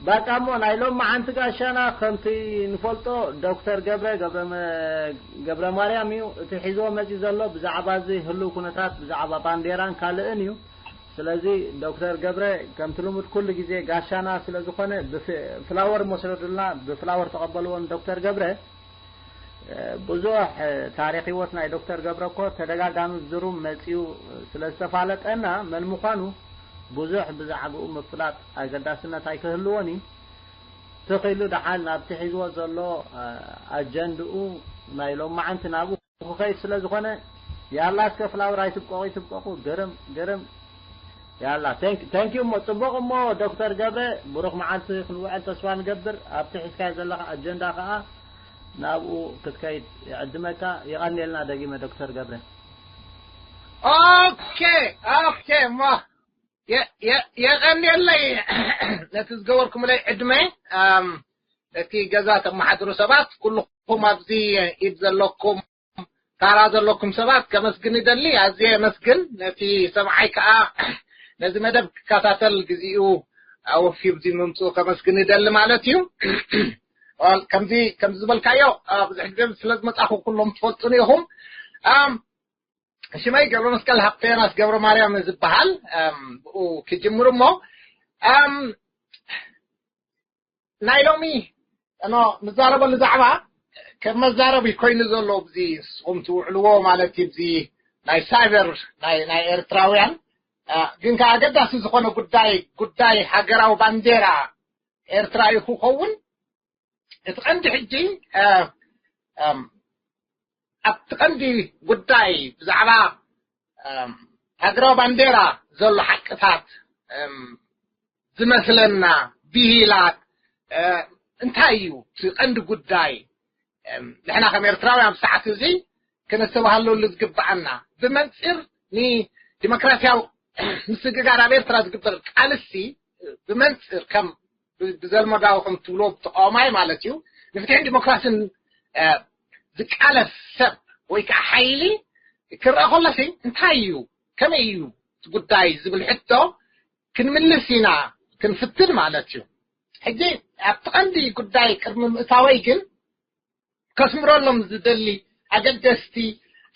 ባቃ እሞ ናይ ሎም መዓንቲ ጋሻና ከምቲ ንፈልጦ ዶክተር ገብረ ገብረ መ- ገብረ ማርያም እዩ። እቲ ሒዝዎ መፂኡ ዘሎ ብዛዕባ እዚ ህልው ኩነታት ብዛዕባ ባንዴራን ካልእን እዩ። ስለዚ ዶክተር ገብረ ከምቲ ልሙድ ኩሉ ግዜ ጋሻና ስለ ዝኾነ ብፍ- ፍላወር እሞ ስደዱልና፣ ብፍላወር ተቐበልዎ ንዶክተር ገብረ። ብዙሕ ታሪኽ ህይወት ናይ ዶክተር ገብረ እኮ ተደጋጋሚ ዝሩም መፂኡ ስለ ዝተፋለጠና መን ምዃኑ ብዙሕ ብዛዕባኡ ምፍላጥ ኣገዳስነት ኣይክህልዎን እዩ። ትኽኢሉ ደሓን ናብቲ ሒዝዎ ዘሎ ኣጀንድኡ ናይ ሎማዓንቲ ናብኡ ክኸይድ ስለ ዝኾነ ያላ እስከ ፍላወር ኣይትብቀቑ ይትብቀቑ። ግርም ግርም። ያላ thank you እሞ ፅቡቕ እሞ ዶክተር ገብረ ብሩኽ መዓልቲ ክንውዕል ተስፋ ንገብር። ኣብቲ ሒዝካዮ ዘለኻ ኣጀንዳ ከዓ ናብኡ ክትከይድ ይዕድመካ። የቐንየልና ደጊመ ዶክተር ገብረ። ኦኬ ኦኬ እሞ የቐንየለይ ነቲ ዝገበርኩምለይ ዕድመ። እቲ ገዛ ተመሓድሩ ሰባት ኩልኹም ኣብዚ ኢድ ዘለኩም ታራ ዘለኩም ሰባት ከመስግን ይደሊ። ኣዝየ የመስግን ነቲ ሰብዓይ ከዓ ነዚ መደብ ክከታተል ግዚኡ ኣወፊዩ እዚ ምምፅኡ ከመስግን ይደሊ ማለት እዩ። ከምዚ ከምዚ ዝበልካዮ ብዙሕ ግዜ ስለ ዝመፃኹ ኩሎም ትፈልጡን ኢኹም። ሽመይ ገብረ መስቀል ሃብተዮናስ ገብረ ማርያም ዝበሃል። ብኡ ክጅምር እሞ ናይ ሎሚ እኖ ንዛረበሉ ዛዕባ ከም መዛረቢ ኮይኑ ዘሎ ብዚ ንስኹም ትውዕልዎ ማለት እዩ። ብዚ ናይ ሳይበር ናይ ናይ ኤርትራውያን ግን ከዓ ኣገዳሲ ዝኾነ ጉዳይ ጉዳይ ሃገራዊ ባንዴራ ኤርትራ እዩ ክኸውን። እቲ ቀንዲ ሕጂ ኣብቲ ቀንዲ ጉዳይ ብዛዕባ ሃገራዊ ባንዴራ ዘሎ ሓቅታት ዝመስለና ብሂላት እንታይ እዩ እቲ ቀንዲ ጉዳይ? ንሕና ከም ኤርትራውያን ኣብ ሰዓት እዚ ክነስተባሃለሉ ዝግብኣና ብመንፅር ንዲሞክራሲያዊ ምስግጋር ኣብ ኤርትራ ዝግበር ቃልሲ ብመንፅር ከም ብዘልመዳዊ ከም ትብሎ ተቃዋማይ ማለት እዩ ንፍትሕን ዲሞክራሲን ዝቃለስ ሰብ ወይ ከዓ ሓይሊ ክረአ ከሎሲ እንታይ እዩ ከመይ እዩ እቲ ጉዳይ ዝብል ሕቶ ክንምልስ ኢና ክንፍትን ማለት እዩ። ሕጂ ኣብቲ ቀንዲ ጉዳይ ቅድሚ ምእታወይ ግን ከስምረሎም ዝደሊ ኣገደስቲ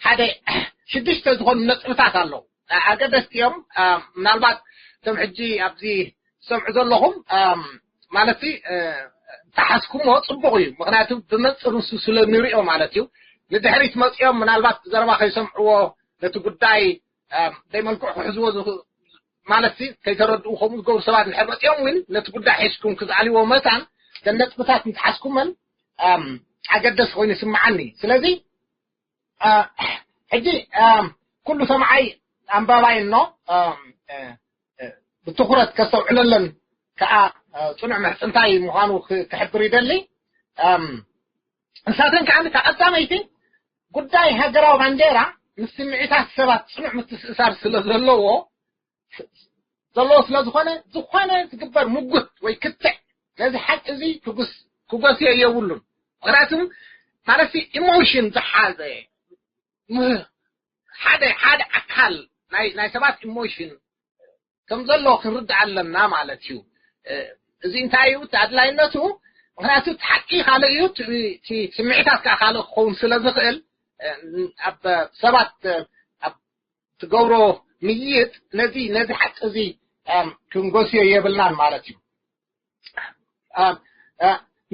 ሓደ ሽዱሽተ ዝኾኑ ነጥብታት ኣለዉ። ኣገደስቲ እዮም። ምናልባት እቶም ሕጂ ኣብዚ ዝሰምዑ ዘለኹም ማለት ተሓዝኩሞ ፅቡቕ እዩ። ምክንያቱ ብመንፅር ንሱ ስለ ንሪኦ ማለት እዩ። ንድሕሪት መፂኦም ምናልባት ዘረባ ከይሰምዕዎ ነቲ ጉዳይ ዘይመልክዑ ክሕዝዎ ማለት ከይተረድኡ ከምኡ ዝገብሩ ሰባት እንድሕር መፂኦም እውን ነቲ ጉዳይ ሒዝኩም ክዝኣልዎ መታን እተን ነጥብታት እንተሓዝኩመን ኣገደሲ ኮይኑ ይስምዓኒ። ስለዚ ሕጂ ኩሉ ሰምዓይ ኣንባባይ እኖ ብትኹረት ከስተውዕለለን ከዓ ፅኑዕ ምሕፅንታይ ምዃኑ ክሕብር ይደሊ። ንሳተን ከዓ ቀዳመይቲ ጉዳይ ሃገራዊ ባንዴራ ምስ ስምዒታት ሰባት ፅኑዕ ምትስእሳር ስለ ዘለዎ ዘለዎ ስለ ዝኾነ ዝኾነ ዝግበር ምጉት ወይ ክትዕ ነዚ ሓቂ እዚ ክጉስ ክጎስዮ የብሉን። ምክንያቱ ማለት ኢሞሽን ዝሓዘ ሓደ ሓደ ኣካል ናይ ናይ ሰባት ኢሞሽን ከም ዘሎ ክንርዳእ ኣለና ማለት እዩ። እዚ እንታይ እዩ እቲ ኣድላይነቱ? ምክንያቱ እቲ ሓቂ ካልእ እዩ፣ እቲ ስምዒታት ከዓ ካልእ ክኸውን ስለ ዝኽእል ኣብ ሰባት ኣብ ትገብሮ ምይይጥ ነዚ ነዚ ሓቂ እዚ ክንጎስዮ የብልናን ማለት እዩ።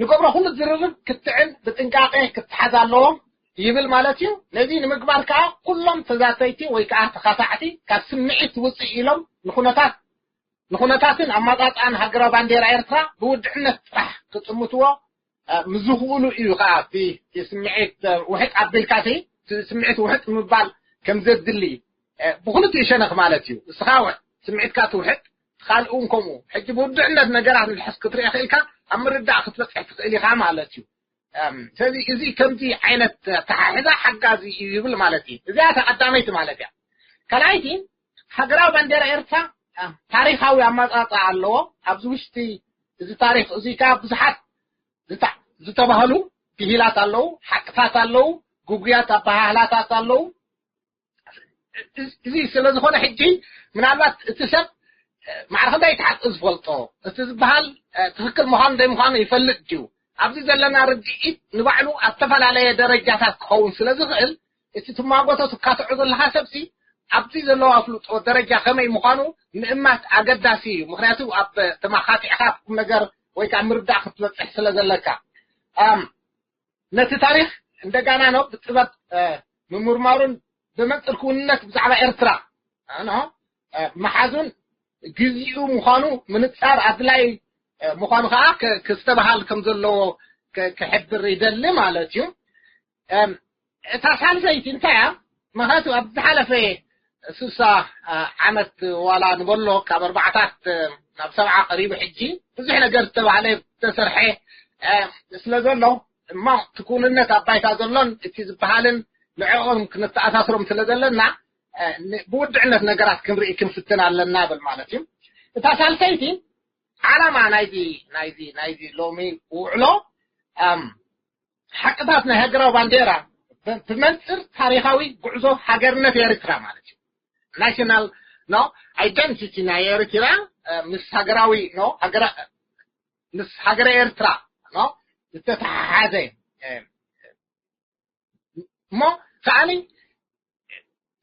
ንገብሮ ኩሉ ዝርርብ ክትዕን ብጥንቃቄ ክትሓዝ ኣለዎ ይብል ማለት እዩ። ነዚ ንምግባር ከዓ ኩሎም ተዛተይቲ ወይ ከዓ ተኻታዕቲ ካብ ስምዒት ውፅእ ኢሎም ንኩነታት ንኩነታትን ኣመፃፅኣን ሃገራዊ ባንዴራ ኤርትራ ብውድዕነት ጥራሕ ክጥምትዎ ምስ ዝኽእሉ እዩ ከዓ እቲ ስምዒት ውሕጥ ኣቢልካ ስምዒት ውሕጥ ምባል ከም ዘድሊ ብክልቲኡ ሸነኽ ማለት እዩ። ንስኻ ውሕጥ ስምዒትካ ትውሕጥ ካልእ እውን ከምኡ ሕጂ ብውድዕነት ነገራት ምትሓዝ ክትሪኦ ክኢልካ ኣብ ምርዳእ ክትበፅሕ ትኽእል ኢኻ ማለት እዩ። ስለዚ እዚ ከምዚ ዓይነት ኣተሓሕዛ ሓጋዚ እዩ ይብል ማለት እዩ። እዚኣ እታ ቀዳመይቲ ማለት እያ። ካልኣይቲ ሃገራዊ ባንዴራ ኤርትራ ታሪካዊ ኣመፃፅኣ ኣለዎ። ኣብዚ ውሽጢ እዚ ታሪክ እዚ ከዓ ብዙሓት ዝተባህሉ ብሂላት ኣለዉ፣ ሓቅታት ኣለዉ፣ ግጉያት ኣበሃህላታት ኣለዉ። እዚ ስለ ዝኾነ ሕጂ ምናልባት እቲ ሰብ ማዕረ ክንደይ ተሓቂ ዝፈልጦ፣ እቲ ዝበሃል ትኽክል ምዃኑ ዘይምዃኑ ይፈልጥ ድዩ? ኣብዚ ዘለና ርድኢት ንባዕሉ ኣብ ዝተፈላለየ ደረጃታት ክኸውን ስለ ዝኽእል፣ እቲ ትማጎቶ ትካትዖ ዘለኻ ሰብሲ ኣብዚ ዘለዎ ኣፍልጦ ደረጃ ከመይ ምዃኑ ምእማት ኣገዳሲ እዩ። ምኽንያቱ ኣብ ተማኻቲዕካ ቁም ነገር ወይ ከዓ ምርዳእ ክትበፅሕ ስለ ዘለካ፣ ነቲ ታሪኽ እንደጋና ነው ብጥበብ ምምርማሩን ብመንፅር ክውንነት ብዛዕባ ኤርትራ ኖ መሓዙን ግዜኡ ምዃኑ ምንፃር ኣድላይ ምዃኑ ከዓ ክስተባሃል ከም ዘለዎ ክሕብር ይደሊ ማለት እዩ። እታ ሳልሰይቲ እንታይ እያ? ምክንያቱ ኣብ ዝሓለፈ ስሳ ዓመት ዋላ ንበሎ ካብ ኣርባዕታት ናብ ሰብዓ ቀሪቡ ሕጂ ብዙሕ ነገር ዝተባህለ ዝተሰርሐ ስለ ዘሎ እሞ እቲ ክውንነት ኣብ ባይታ ዘሎን እቲ ዝበሃልን ንዕኦም ክንተኣሳስሮም ስለ ዘለና ብውድዕነት ነገራት ክንርኢ ክንፍትን ኣለና ብል ማለት እዩ። እታ ሳልሰይቲ ዓላማ ናይዚ ናይዚ ናይዚ ሎሚ ውዕሎ ሓቅታት ናይ ሃገራዊ ባንዴራ ብመንፅር ታሪኻዊ ጉዕዞ ሃገርነት ኤርትራ ማለት እዩ። ናሽናል ኖ ኣይደንቲቲ ናይ ኤርትራ ምስ ሃገራዊ ኖ ምስ ሃገረ ኤርትራ ኖ ዝተተሓሓዘ እሞ ከዓኒ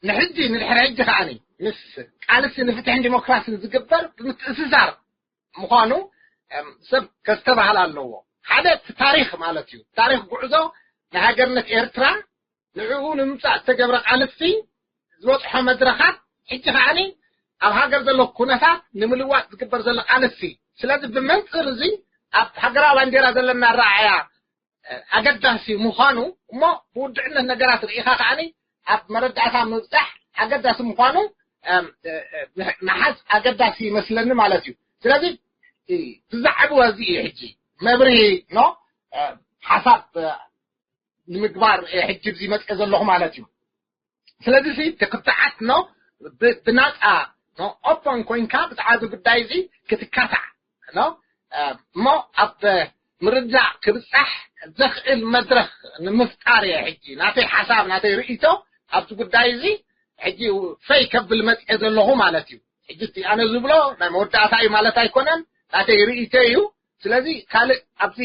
ንሕጂ ንድሕሪ ሕጂ ከዓኒ ምስ ቃልሲ ንፍትሕን ዲሞክራስን ዝግበር ብምትእስሳር ምዃኑ ሰብ ከስተባህል ኣለዎ። ሓደ እቲ ታሪኽ ማለት እዩ። ታሪኽ ጉዕዞ ንሃገርነት ኤርትራ ንዕኡ ንምምፃእ ዝተገብረ ቃልሲ ዝበፅሖ መድረኻት ሕጂ ከዓኒ ኣብ ሃገር ዘሎ ኩነታት ንምልዋጥ ዝግበር ዘሎ ቃልሲ። ስለዚ ብመንፅር እዚ ኣብ ሃገራዊ ባንዴራ ዘለና ኣረኣእያ ኣገዳሲ ምዃኑ እሞ ብውድዕነት ነገራት ርኢኻ ከዓኒ ኣብ መረዳእታ ምብፃሕ ኣገዳሲ ምዃኑ ምሓዝ ኣገዳሲ ይመስለኒ ማለት እዩ። ስለዚ ብዛዕባ እዚ እዩ ሕጂ መብርሂ ኖ ሓሳብ ንምግባር ሕጂ እዚ መፅእ ዘለኹ ማለት እዩ። ስለዚ ሲ ክትዓት ኖ ብናፃ ኖ ኦፖን ኮይንካ ብዛዕባ እዚ ጉዳይ እዚ ክትካታዕ ኖ እሞ ኣብ ምርዳእ ክብፃሕ ዘኽእል መድረኽ ንምፍጣር እየ ሕጂ ናተይ ሓሳብ ናተይ ርእይቶ ኣብዚ ጉዳይ እዚ ሕጂ ፈይ ከብል መፅአ ዘለኹ ማለት እዩ። ሕጂ እቲ ኣነ ዝብሎ ናይ መወዳእታ እዩ ማለት ኣይኮነን፣ ናተይ ርእይቶ እዩ። ስለዚ ካልእ ኣብዚ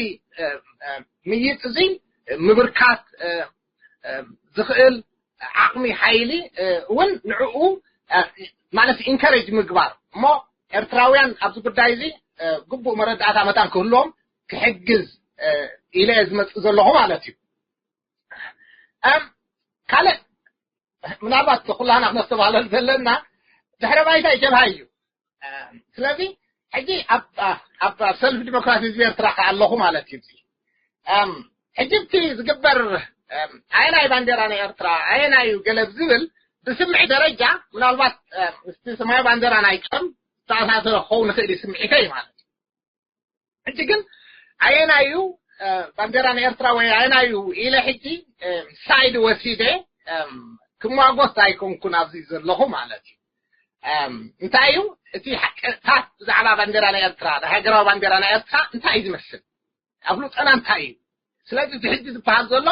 ምይጥ እዚ ምብርካት ዝኽእል ዓቕሚ ሓይሊ እውን ንዕኡ ማለት ኢንከሬጅ ምግባር እሞ ኤርትራውያን ኣብዚ ጉዳይ እዚ ግቡእ መረዳእታ መታን ክህልዎም ክሕግዝ ኢለ ዝመፅእ ዘለኹ ማለት እዩ። ካልእ ምናልባት ኩላና ክነስተባህለል ዘለና ድሕረ ባይታ ጀብሃ እዩ። ስለዚ ሕጂ ኣብ ሰልፊ ዲሞክራሲ ህዝቢ ኤርትራ ከ ኣለኹ ማለት እዩ። ሕጂ እቲ ዝግበር ኣየናይ ባንዴራ ናይ ኤርትራ ኣየናይ እዩ ገለ ዝብል ብስምዒ ደረጃ ምናልባት ምስቲ ሰማያዊ ባንዴራ ናይ ቀም ዝተኣሳሰረ ክኸውን ይኽእል እዩ ስምዒተይ ማለት እዩ። ሕጂ ግን ኣየናይ እዩ ባንዴራ ናይ ኤርትራ ወይ ኣየናይ እዩ ኢለ ሕጂ ሳይድ ወሲደ ክሟጎት ኣይኮንኩን ኣብዚ ዘለኹ ማለት እዩ። እንታይ እዩ እቲ ሓቅታት ብዛዕባ ባንዴራ ናይ ኤርትራ ናይ ሃገራዊ ባንዴራ ናይ ኤርትራ እንታይ እዩ ዝመስል ኣፍልጦና እንታይ እዩ? ስለዚ እዚ ሕጂ ዝበሃል ዘሎ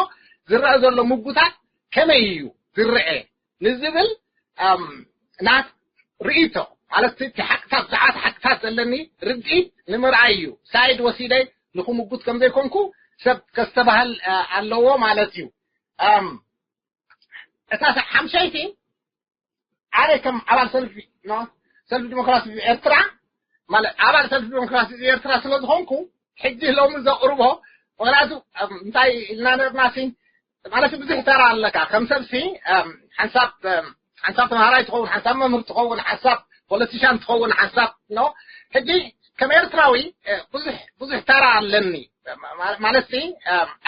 ዝረአ ዘሎ ምጉታት ከመይ እዩ ዝረአ ንዝብል ናት ርእይቶ ማለት እቲ ሓቅታት ብዛዕባ ሓቅታት ዘለኒ ርድኢት ንምርኣይ እዩ ሳይድ ወሲደ ንክምጉት ከም ዘይኮንኩ ሰብ ከስተባህል ኣለዎ ማለት እዩ። እታ ሓምሻይቲ ኣነ ከም ኣባል ሰልፊ ሰልፊ ዲሞክራሲ ኤርትራ ማለት ኣባል ሰልፊ ዲሞክራሲ ኤርትራ ስለ ዝኾንኩ ሕጂ ሎሚ ዘቕርቦ ምክንያቱ እንታይ ኢልና ነርና ሲ ማለት ብዙሕ ተራ ኣለካ ከም ሰብሲ ሓንሳብ ሓንሳብ ተምሃራይ ትኸውን ሓንሳብ መምህር ትኸውን ሓንሳብ ፖለቲሻን ትኸውን ሓንሳብ ኖ ሕጂ ከም ኤርትራዊ ብዙሕ ብዙሕ ተራ ኣለኒ ማለት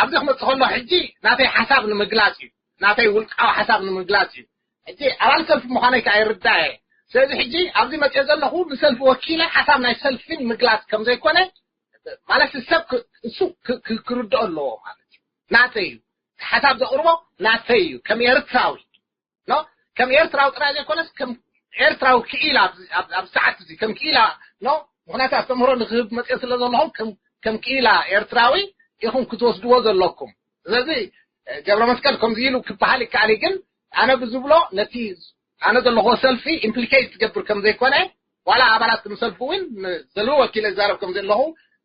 ኣብዚ ክመፅእ ከሎ ሕጂ ናተይ ሓሳብ ንምግላፅ እዩ ናተይ ውልቃዊ ሓሳብ ንምግላፅ እዩ። ሕጂ ኣባል ሰልፊ ምዃነይ ከዓ ይርዳእ እየ። ስለዚ ሕጂ ኣብዚ መፅኦ ዘለኹ ንሰልፊ ወኪለ ሓሳብ ናይ ሰልፊ ንምግላፅ ከም ዘይኮነ ማለት ሰብ እሱ ክርድኦ ኣለዎ ማለት እዩ። ናተይ እዩ ሓሳብ ዘቕርቦ ናተይ እዩ ከም ኤርትራዊ ኖ ከም ኤርትራዊ ጥራይ ዘይኮነስ ከም ኤርትራዊ ክኢላ ኣብ ሰዓት እዚ ከም ክኢላ ኖ ምክንያቱ ኣስተምህሮ ንክህብ መፅኦ ስለ ዘለኹም ከም ክኢላ ኤርትራዊ ኢኹም ክትወስድዎ ዘለኩም። ስለዚ ገብረ መስቀል ከምዚ ኢሉ ክበሃል ይከኣል እዩ ግን ኣነ ብዝብሎ ነቲ ኣነ ዘለኹዎ ሰልፊ ኢምፕሊኬት ዝገብር ከም ዘይኮነ ዋላ ኣባላት ዝምሰልፉ እውን ንዘለዎ ወኪለ ዝዛረብ ከም ዘለኹ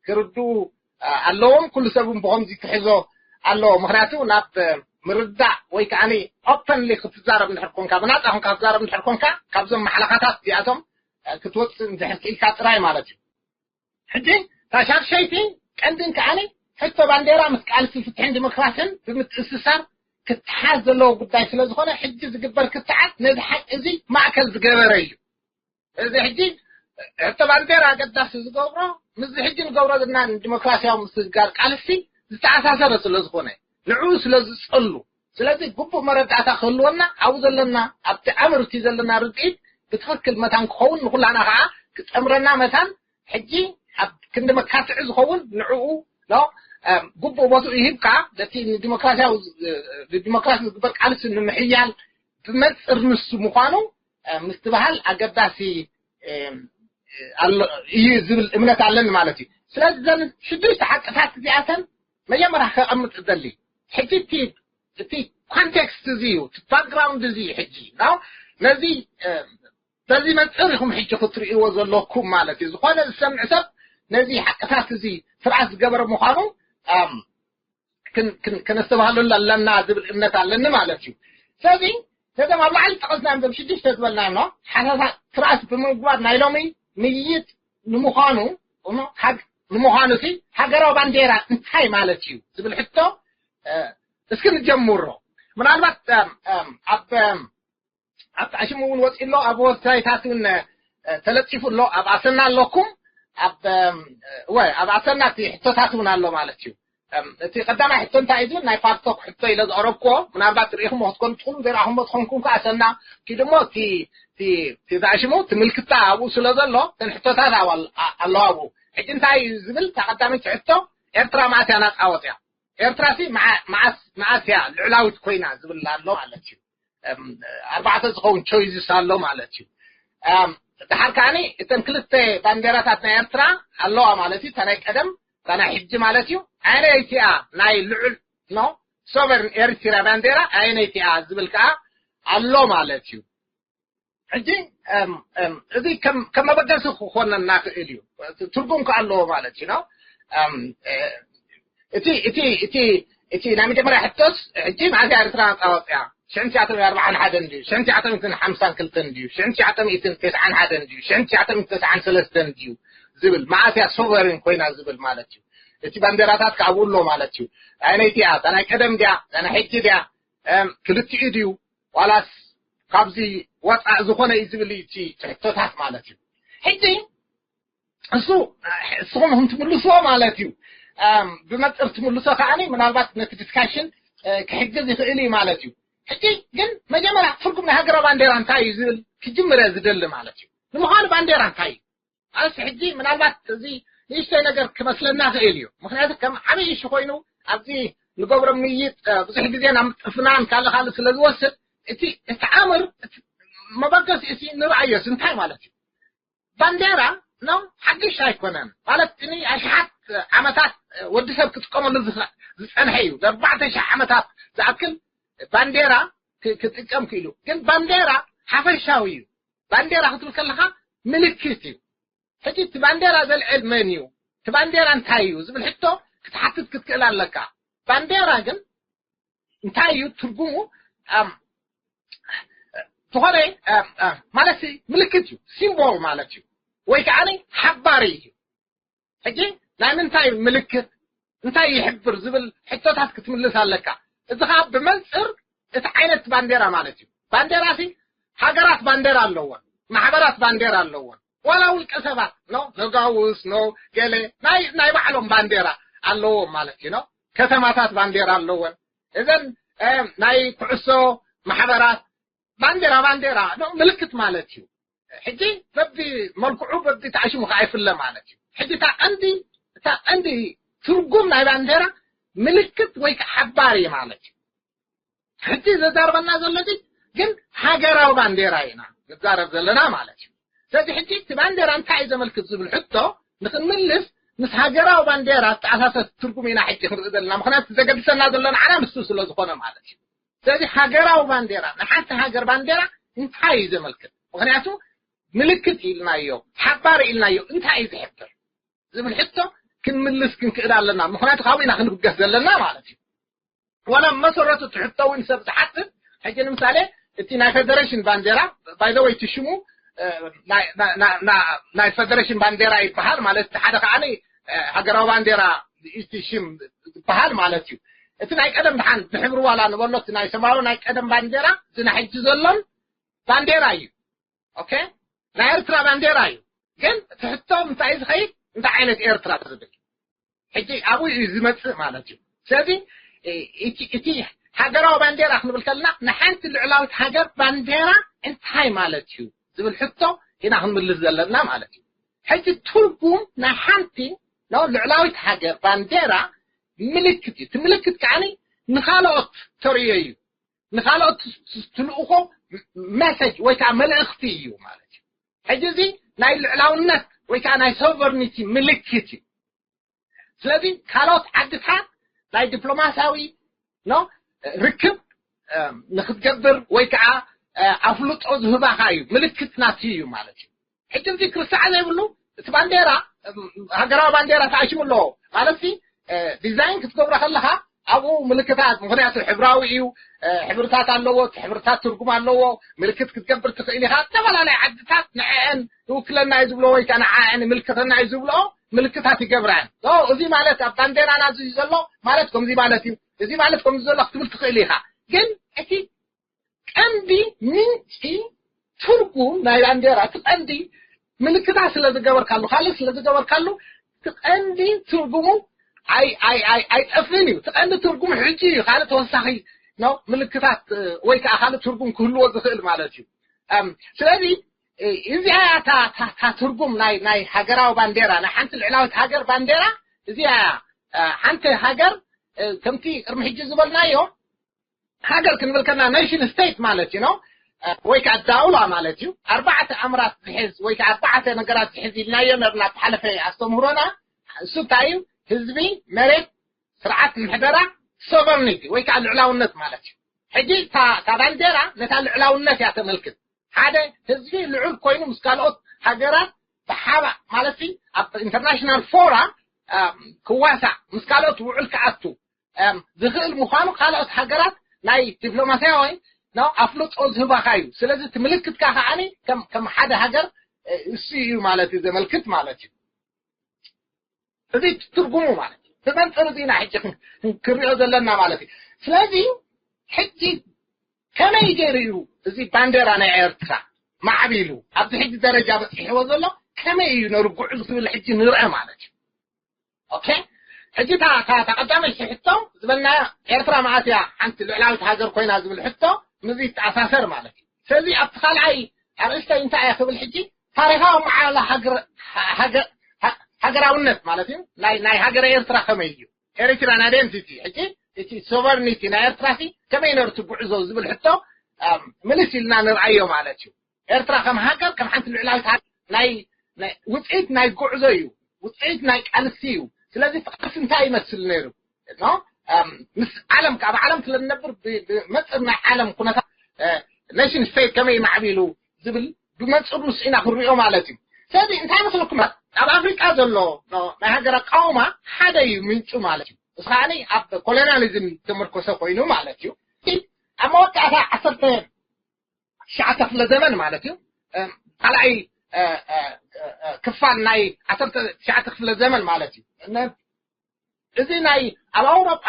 ክርዱ ኣለዎም። ኩሉ ሰብ እውን ብኸምዚ ክሕዞ ኣለዎ። ምክንያቱ ናብ ምርዳእ ወይ ከዓ ኦፐንሊ ክትዛረብ እንድሕር ኮንካ፣ ብናፃ ኮንካ ክትዛረብ እንድሕር ኮንካ፣ ካብዞም ማሕለኻታት እዚኣቶም ክትወፅእ እንድሕር ክኢልካ ጥራይ ማለት እዩ። ሕጂ እታ ሻድሸይቲ ቀንድን ከዓኒ ሕቶ ባንዴራ ምስ ቃልሲ ፍትሕን ዲሞክራሲን ብምትእስሳር ክትሓዝ ዘለዎ ጉዳይ ስለ ዝኾነ፣ ሕጂ ዝግበር ክትዓት ነዚ ሓቂ እዚ ማእከል ዝገበረ እዩ። እዚ ሕጂ ሕቶ ባንዴራ ኣገዳሲ ዝገብሮ ምስዚ ሕጂ ንገብሮ ዘለና ንዲሞክራሲያዊ ምስግጋር ቃልሲ ዝተኣሳሰረ ስለ ዝኾነ፣ ንዕኡ ስለ ዝጸሉ፣ ስለዚ ግቡእ መረዳእታ ክህልወና፣ ኣብኡ ዘለና ኣብቲ ኣምርቲ ዘለና ርድኢት ብትኽክል መታን ክኸውን፣ ንኹላና ከዓ ክጠምረና መታን ሕጂ ኣብ ክንዲ መካትዒ ዝኸውን ንዕኡ ኖ ግቡእ ቦትኡ ይህብካ። ነቲ ንዲሞክራሲያዊ ንዲሞክራሲ ዝግበር ቃልሲ ንምሕያል ብመንፅር ንሱ ምዃኑ ምስትብሃል ኣገዳሲ ኣሎ እዩ ዝብል እምነት ኣለኒ ማለት እዩ። ስለዚ ዘን ሽዱሽተ ሓቅታት እዚኣተን መጀመርያ ከቐምጥ እደሊ። ሕጂ እቲ እቲ ኮንቴክስት እዚ እዩ፣ እቲ ባክግራውንድ እዚ እዩ። ሕጂ ነው ነዚ በዚ መንፅር ኢኹም ሕጂ ክትርእይዎ ዘለኩም ማለት እዩ። ዝኾነ ዝሰምዕ ሰብ ነዚ ሓቅታት እዚ ስርዓት ዝገበረ ምዃኑ ከነስተባሃለሉ ኣለና ዝብል እምነት ኣለኒ ማለት እዩ። ስለዚ ነዞም ኣብ ላዕሊ ጠቐስናዮም፣ እዞም ሽዱሽተ ዝበልናዮም ነው ሓሳታት ስርዓት ብምግባር ናይ ሎሚ ምይይጥ ንምዃኑ ንምዃኑ ሲ ሃገራዊ ባንዴራ እንታይ ማለት እዩ ዝብል ሕቶ እስኪ ንጀምሮ። ምናልባት ኣብ ኣብ ኣሽሙ እውን ወፂ ኣሎ፣ ኣብ ወብሳይታት እውን ተለጢፉ ኣሎ። ኣብ ኣሰና ኣለኩም፣ ኣብ ወይ ኣብ ኣሰና እቲ ሕቶታት እውን ኣሎ ማለት እዩ። እቲ ቀዳማይ ሕቶ እንታይ እዩ ዝብል ናይ ፓርቶክ ሕቶ ኢለ ዘቕረብክዎ፣ ምናልባት ርኢኹሞ ክትኮኑ ትኽእሉ፣ ዘይረኣኹሞ ትኾንኩም ከዓ ኣሰና ኪድሞ እቲ እቲ እቲ ዝኣሽሙ እቲ ምልክታ ኣብኡ ስለ ዘሎ እተን ሕቶታት ኣለዋ ኣብኡ። ሕጂ እንታይ እዩ ዝብል እታ ቀዳመይቲ ሕቶ፣ ኤርትራ መዓስ እያ ናፃ ወፅያ? ኤርትራ ሲ መዓስ መዓስ እያ ልዑላዊት ኮይና ዝብል ኣሎ ማለት እዩ። ኣርባዕተ ዝኸውን ቾይዝስ ኣሎ ማለት እዩ። ድሓር ከዓኒ እተን ክልተ ባንዴራታት ናይ ኤርትራ ኣለዋ ማለት እዩ። እታ ናይ ቀደም እታ ናይ ሕጂ ማለት እዩ። ኣየነይቲ እያ ናይ ልዑል ኖ ሶቨርን ኤርትራ ባንዴራ ኣየነይቲ እያ ዝብል ከዓ ኣሎ ማለት እዩ። ሕጂ እዚ ከም መበገሲ ክኾነና ክእል እዩ። ትርጉም ከ ኣለዎ ማለት እዩ ነው። እቲ እቲ እቲ እቲ ናይ መጀመርያ ሕቶስ ሕጂ መዓዝ ኤርትራ ናፃ ወፅያ? ሽሕን ትሽዓተ ሚእትን ኣርባዓን ሓደን ድዩ? ሽሕን ትሽዓተ ሚእትን ሓምሳን ክልተን ድዩ? ሽሕን ትሽዓተ ሚእትን ተስዓን ሓደን ድዩ? ሽሕን ትሽዓተ ሚእትን ተስዓን ሰለስተን ድዩ? ዝብል መዓስ እያ ሶቨሪን ኮይና ዝብል ማለት እዩ። እቲ ባንዴራታት ከ ኣብኡ ኣሎ ማለት እዩ። ኣየነይቲ እያ? እታ ናይ ቀደም ድያ? እታ ናይ ሕጂ ድያ? ክልቲኡ ድዩ? ዋላስ ካብዚ ወፃእ ዝኾነ እዩ ዝብል እዩ እቲ ሕቶታት ማለት እዩ። ሕጂ እሱ እስኹም ትምልስዎ ማለት እዩ። ብመፅር ትምልሶ ከዓኒ ምናልባት ነቲ ዲስካሽን ክሕግዝ ይኽእል እዩ ማለት እዩ። ሕጂ ግን መጀመርያ ትርጉም ናይ ሃገራዊ ባንዴራ እንታይ እዩ ዝብል ክጅምር እየ ዝደሊ ማለት እዩ። ንምዃኑ ባንዴራ እንታይ እዩ? ኣስ ሕጂ ምናልባት እዚ ንእሽተይ ነገር ክመስለና ክእል እዩ። ምክንያቱ ከም ዓብዪ እሹ ኮይኑ ኣብዚ ንገብሮ ምይጥ ብዙሕ ግዜ ናብ ምጥፍናን ካልእ ካልእ ስለ ዝወስድ እቲ እቲ ኣምር መበገሲ እቲ ንርኣዮስ እንታይ ማለት እዩ? ባንዴራ ነው ሓድሽ ኣይኮነን ማለት እቲ ኣሽሓት ዓመታት ወዲ ሰብ ክጥቀመሉ ዝፀንሐ እዩ። ንኣርባዕተ ሺሕ ዓመታት ዝኣክል ባንዴራ ክጥቀም ክኢሉ። ግን ባንዴራ ሓፈሻዊ እዩ። ባንዴራ ክትብል ከለካ ምልክት እዩ። ሕጂ እቲ ባንዴራ ዘልዕል መን እዩ? እቲ ባንዴራ እንታይ እዩ ዝብል ሕቶ ክትሓትት ክትክእል ኣለካ። ባንዴራ ግን እንታይ እዩ ትርጉሙ? ዝኾነ ማለት ምልክት እዩ፣ ሲምቦል ማለት እዩ፣ ወይ ከዓ ሓባሪ እዩ። ሕጂ ናይ ምንታይ ምልክት እንታይ ይሕብር ዝብል ሕቶታት ክትምልስ ኣለካ። እዚ ከዓ ብመንፅር እቲ ዓይነት ባንዴራ ማለት እዩ። ባንዴራ ሲ ሃገራት ባንዴራ ኣለወን፣ ማሕበራት ባንዴራ ኣለወን፣ ዋላ ውልቀ ሰባት ኖ ነጋውስ ኖ ገለ ናይ ናይ ባዕሎም ባንዴራ ኣለዎም ማለት እዩ። ኖ ከተማታት ባንዴራ ኣለወን። እዘን ናይ ኩዕሶ ማሕበራት ባንዴራ ባንዴራ ኖ ምልክት ማለት እዩ። ሕጂ በቢ መልክዑ በቢ ተዓሽሙ ከዓ ይፍለ ማለት እዩ። ሕጂ እታ ቀንዲ እታ ቀንዲ ትርጉም ናይ ባንዴራ ምልክት ወይ ከዓ ሓባሪ ማለት እዩ። ሕጂ ዘዛርበና ዘሎ ግን ሃገራዊ ባንዴራ ኢና ንዛረብ ዘለና ማለት እዩ። ስለዚ ሕጂ እቲ ባንዴራ እንታይ እዩ ዘመልክት ዝብል ሕቶ ንክንምልስ ምስ ሃገራዊ ባንዴራ ዝተኣሳሰር ትርጉም ኢና ሕጂ ክንርኢ ዘለና። ምክንያቱ ዘገድሰና ዘሎ ንዓና ንሱ ስለ ዝኾነ ማለት እዩ። ስለዚ ሃገራዊ ባንዴራ ንሓንቲ ሃገር ባንዴራ እንታይ እዩ ዘመልክት? ምክንያቱ ምልክት ኢልናዮ፣ ሓባሪ ኢልናዮ፣ እንታይ እዩ ዝሕብር ዝብል ሕቶ ክንምልስ ክንክእል ኣለና። ምኽንያቱ ካብኡ ኢና ክንብገስ ዘለና ማለት እዩ። ዋላ መሰረቱ እቲ ሕቶ እውን ሰብ ዝሓትት፣ ሕጂ ንምሳሌ እቲ ናይ ፌደሬሽን ባንዴራ፣ ባይ ዘ ወይ እቲ ሽሙ ናይ ፌደሬሽን ባንዴራ ይበሃል ማለት፣ ሓደ ከዓኒ ሃገራዊ ባንዴራ እቲ ሽም ዝበሃል ማለት እዩ። እቲ ናይ ቀደም ድሓን ብሕብሪ ዋላ ንበሎ፣ እቲ ናይ ሰማያዊ ናይ ቀደም ባንዴራ፣ እዚ ናይ ሕጂ ዘሎን ባንዴራ እዩ። ኦኬ፣ ናይ ኤርትራ ባንዴራ እዩ። ግን እቲ ሕቶ እንታይ ዝኸይድ፣ እንታይ ዓይነት ኤርትራ ዝብል ሕጂ ኣብኡ እዩ ዝመጽእ ማለት እዩ። ስለዚ እቲ ሃገራዊ ባንዴራ ክንብል ከለና፣ ንሓንቲ ልዕላዊት ሃገር ባንዴራ እንታይ ማለት እዩ ዝብል ሕቶ ኢና ክንምልስ ዘለና ማለት እዩ። ሕጂ ትርጉም ናይ ሓንቲ ልዕላዊት ሃገር ባንዴራ ምልክት እዩ። እቲ ምልክት ከዓኒ ንኻልኦት ተርእዮ እዩ። ንኻልኦት ትልእኾ መሰጅ ወይ ከዓ መልእኽቲ እዩ ማለት እዩ። ሕጂ እዚ ናይ ልዕላውነት ወይ ከዓ ናይ ሶቨርኒቲ ምልክት እዩ። ስለዚ ካልኦት ዓድታት ናይ ዲፕሎማሲያዊ ርክብ ንክትገብር ወይ ከዓ ኣፍልጦ ዝህባኻ እዩ፣ ምልክት ናት እዩ ማለት እዩ። ሕጂ እዚ ክርስዓ ዘይብሉ እቲ ባንዴራ፣ ሃገራዊ ባንዴራ ተኣሽሙ ኣለዎ ማለት ዲዛይን ክትገብሮ ከለካ ኣብኡ ምልክታት፣ ምክንያቱ ሕብራዊ እዩ፣ ሕብርታት ኣለዎ፣ እቲ ሕብርታት ትርጉም ኣለዎ። ምልክት ክትገብር ትኽእል ኢኻ። ዝተፈላለየ ዓድታት ንዐአን ይውክለና እዩ ዝብሎ ወይ ከዓ ንዓአን ይምልከተና እዩ ዝብሎ ምልክታት ይገብራን። እዚ ማለት ኣብ ባንዴራና እዚ ዘሎ ማለት ከምዚ ማለት እዩ፣ እዚ ማለት ከምዚ ዘሎ ክትብል ትኽእል ኢኻ። ግን እቲ ቀንዲ ምንጪ ትርጉም ናይ ባንዴራ፣ እቲ ቀንዲ ምልክታት ስለ ዝገበርካሉ፣ ካልእ ስለ ዝገበርካሉ፣ እቲ ቀንዲ ትርጉሙ ኣይጠፍእን እዩ። እቲ ቀንዲ ትርጉሙ ሕጂ እዩ። ካልእ ተወሳኺ ነው ምልክታት ወይ ከዓ ካልእ ትርጉም ክህልዎ ዝኽእል ማለት እዩ። ስለዚ እዚኣ እያ እታ ትርጉም ናይ ሃገራዊ ባንዴራ፣ ናይ ሓንቲ ልዕላዊት ሃገር ባንዴራ። እዚኣ እያ ሓንቲ ሃገር ከምቲ ቅድሚ ሕጂ ዝበልናዮ ሃገር ክንብል ከና ኔሽን ስቴት ማለት እዩ ነው፣ ወይ ከዓ ዳውላ ማለት እዩ። ኣርባዕተ ኣምራት ዝሕዝ ወይ ከዓ ኣርባዕተ ነገራት ዝሕዝ ኢልናዮ ነርና ብሓለፈ ኣስተምህሮና። እሱ እንታይ እዩ? ህዝቢ፣ መሬት፣ ስርዓት ምሕደራ፣ ሶቨርኒቲ ወይ ከዓ ልዕላውነት ማለት እዩ። ሕጂ እታ ባንዴራ ነታ ልዕላውነት እያ ተመልክት። ሓደ ህዝቢ ልዑል ኮይኑ ምስ ካልኦት ሃገራት ብሓባ ማለት ኣብ ኢንተርናሽናል ፎራ ክዋሳእ፣ ምስ ካልኦት ውዕል ክኣቱ ዝኽእል ምዃኑ፣ ካልኦት ሃገራት ናይ ዲፕሎማሲያዊ ኣፍልጦ ዝህባኻ እዩ። ስለዚ እቲ ምልክትካ ከዓኒ ከም ሓደ ሃገር እሱ እዩ ማለት እዩ ዘመልክት ማለት እዩ። እዚ ትርጉሙ ማለት እዩ። ብመንፅር እዚ ኢና ሕጂ ክንሪኦ ዘለና ማለት እዩ። ስለዚ ሕጂ ከመይ ገይሩ እዩ እዚ ባንዴራ ናይ ኤርትራ ማዕቢሉ ኣብዚ ሕጂ ደረጃ በፂሕዎ ዘሎ? ከመይ እዩ ነሩ ጉዕዙ ክብል ሕጂ ንርአ ማለት እዩ። ኦኬ፣ ሕጂ እታ ቀዳመይቲ ሕቶ ዝበልናያ፣ ኤርትራ መዓስ እያ ሓንቲ ልዕላዊት ሃገር ኮይና ዝብል ሕቶ ምስዚ ይተኣሳሰር ማለት እዩ። ስለዚ ኣብቲ ካልኣይ ኣርእስተይ እንታይ እያ ክብል ሕጂ ታሪኻዊ መዓላ ሃገራውነት ማለት እዩ፣ ናይ ሃገረ ኤርትራ ከመይ እዩ፣ ኤሪትራን ኣይደንቲቲ፣ ሕጂ እቲ ሶቨርኒቲ ናይ ኤርትራ ሲ ከመይ ነርቱ ጉዕዞ ዝብል ሕቶ ምልስ ኢልና ንርኣዮ ማለት እዩ። ኤርትራ ከም ሃገር ከም ሓንቲ ልዕላዊት ሃገር ናይ ውፅኢት ናይ ጉዕዞ እዩ፣ ውፅኢት ናይ ቃልሲ እዩ። ስለዚ እቲ ቃልሲ እንታይ ይመስል ነይሩ? ምስ ዓለም ካብ ዓለም ስለ ንነብር ብመፅር ናይ ዓለም ኩነታት ኔሽን ስቴት ከመይ ማዕቢሉ ዝብል ብመፅር ንሱ ኢና ክንሪኦ ማለት እዩ። ስለዚ እንታይ መስለኩም፣ ኣብ ኣፍሪቃ ዘሎ ናይ ሃገር ኣቃውማ ሓደ እዩ ምንጩ ማለት እዩ። እዚ ከዓኒ ኣብ ኮሎኒያሊዝም ዝተመርኮሰ ኮይኑ ማለት እዩ። ኣብ መወዳእታ ዓሰርተ ትሽዓተ ክፍለ ዘመን ማለት እዩ፣ ካልኣይ ክፋል ናይ ዓሰርተ ትሽዓተ ክፍለ ዘመን ማለት እዩ። እዚ ናይ ኣብ ኣውሮጳ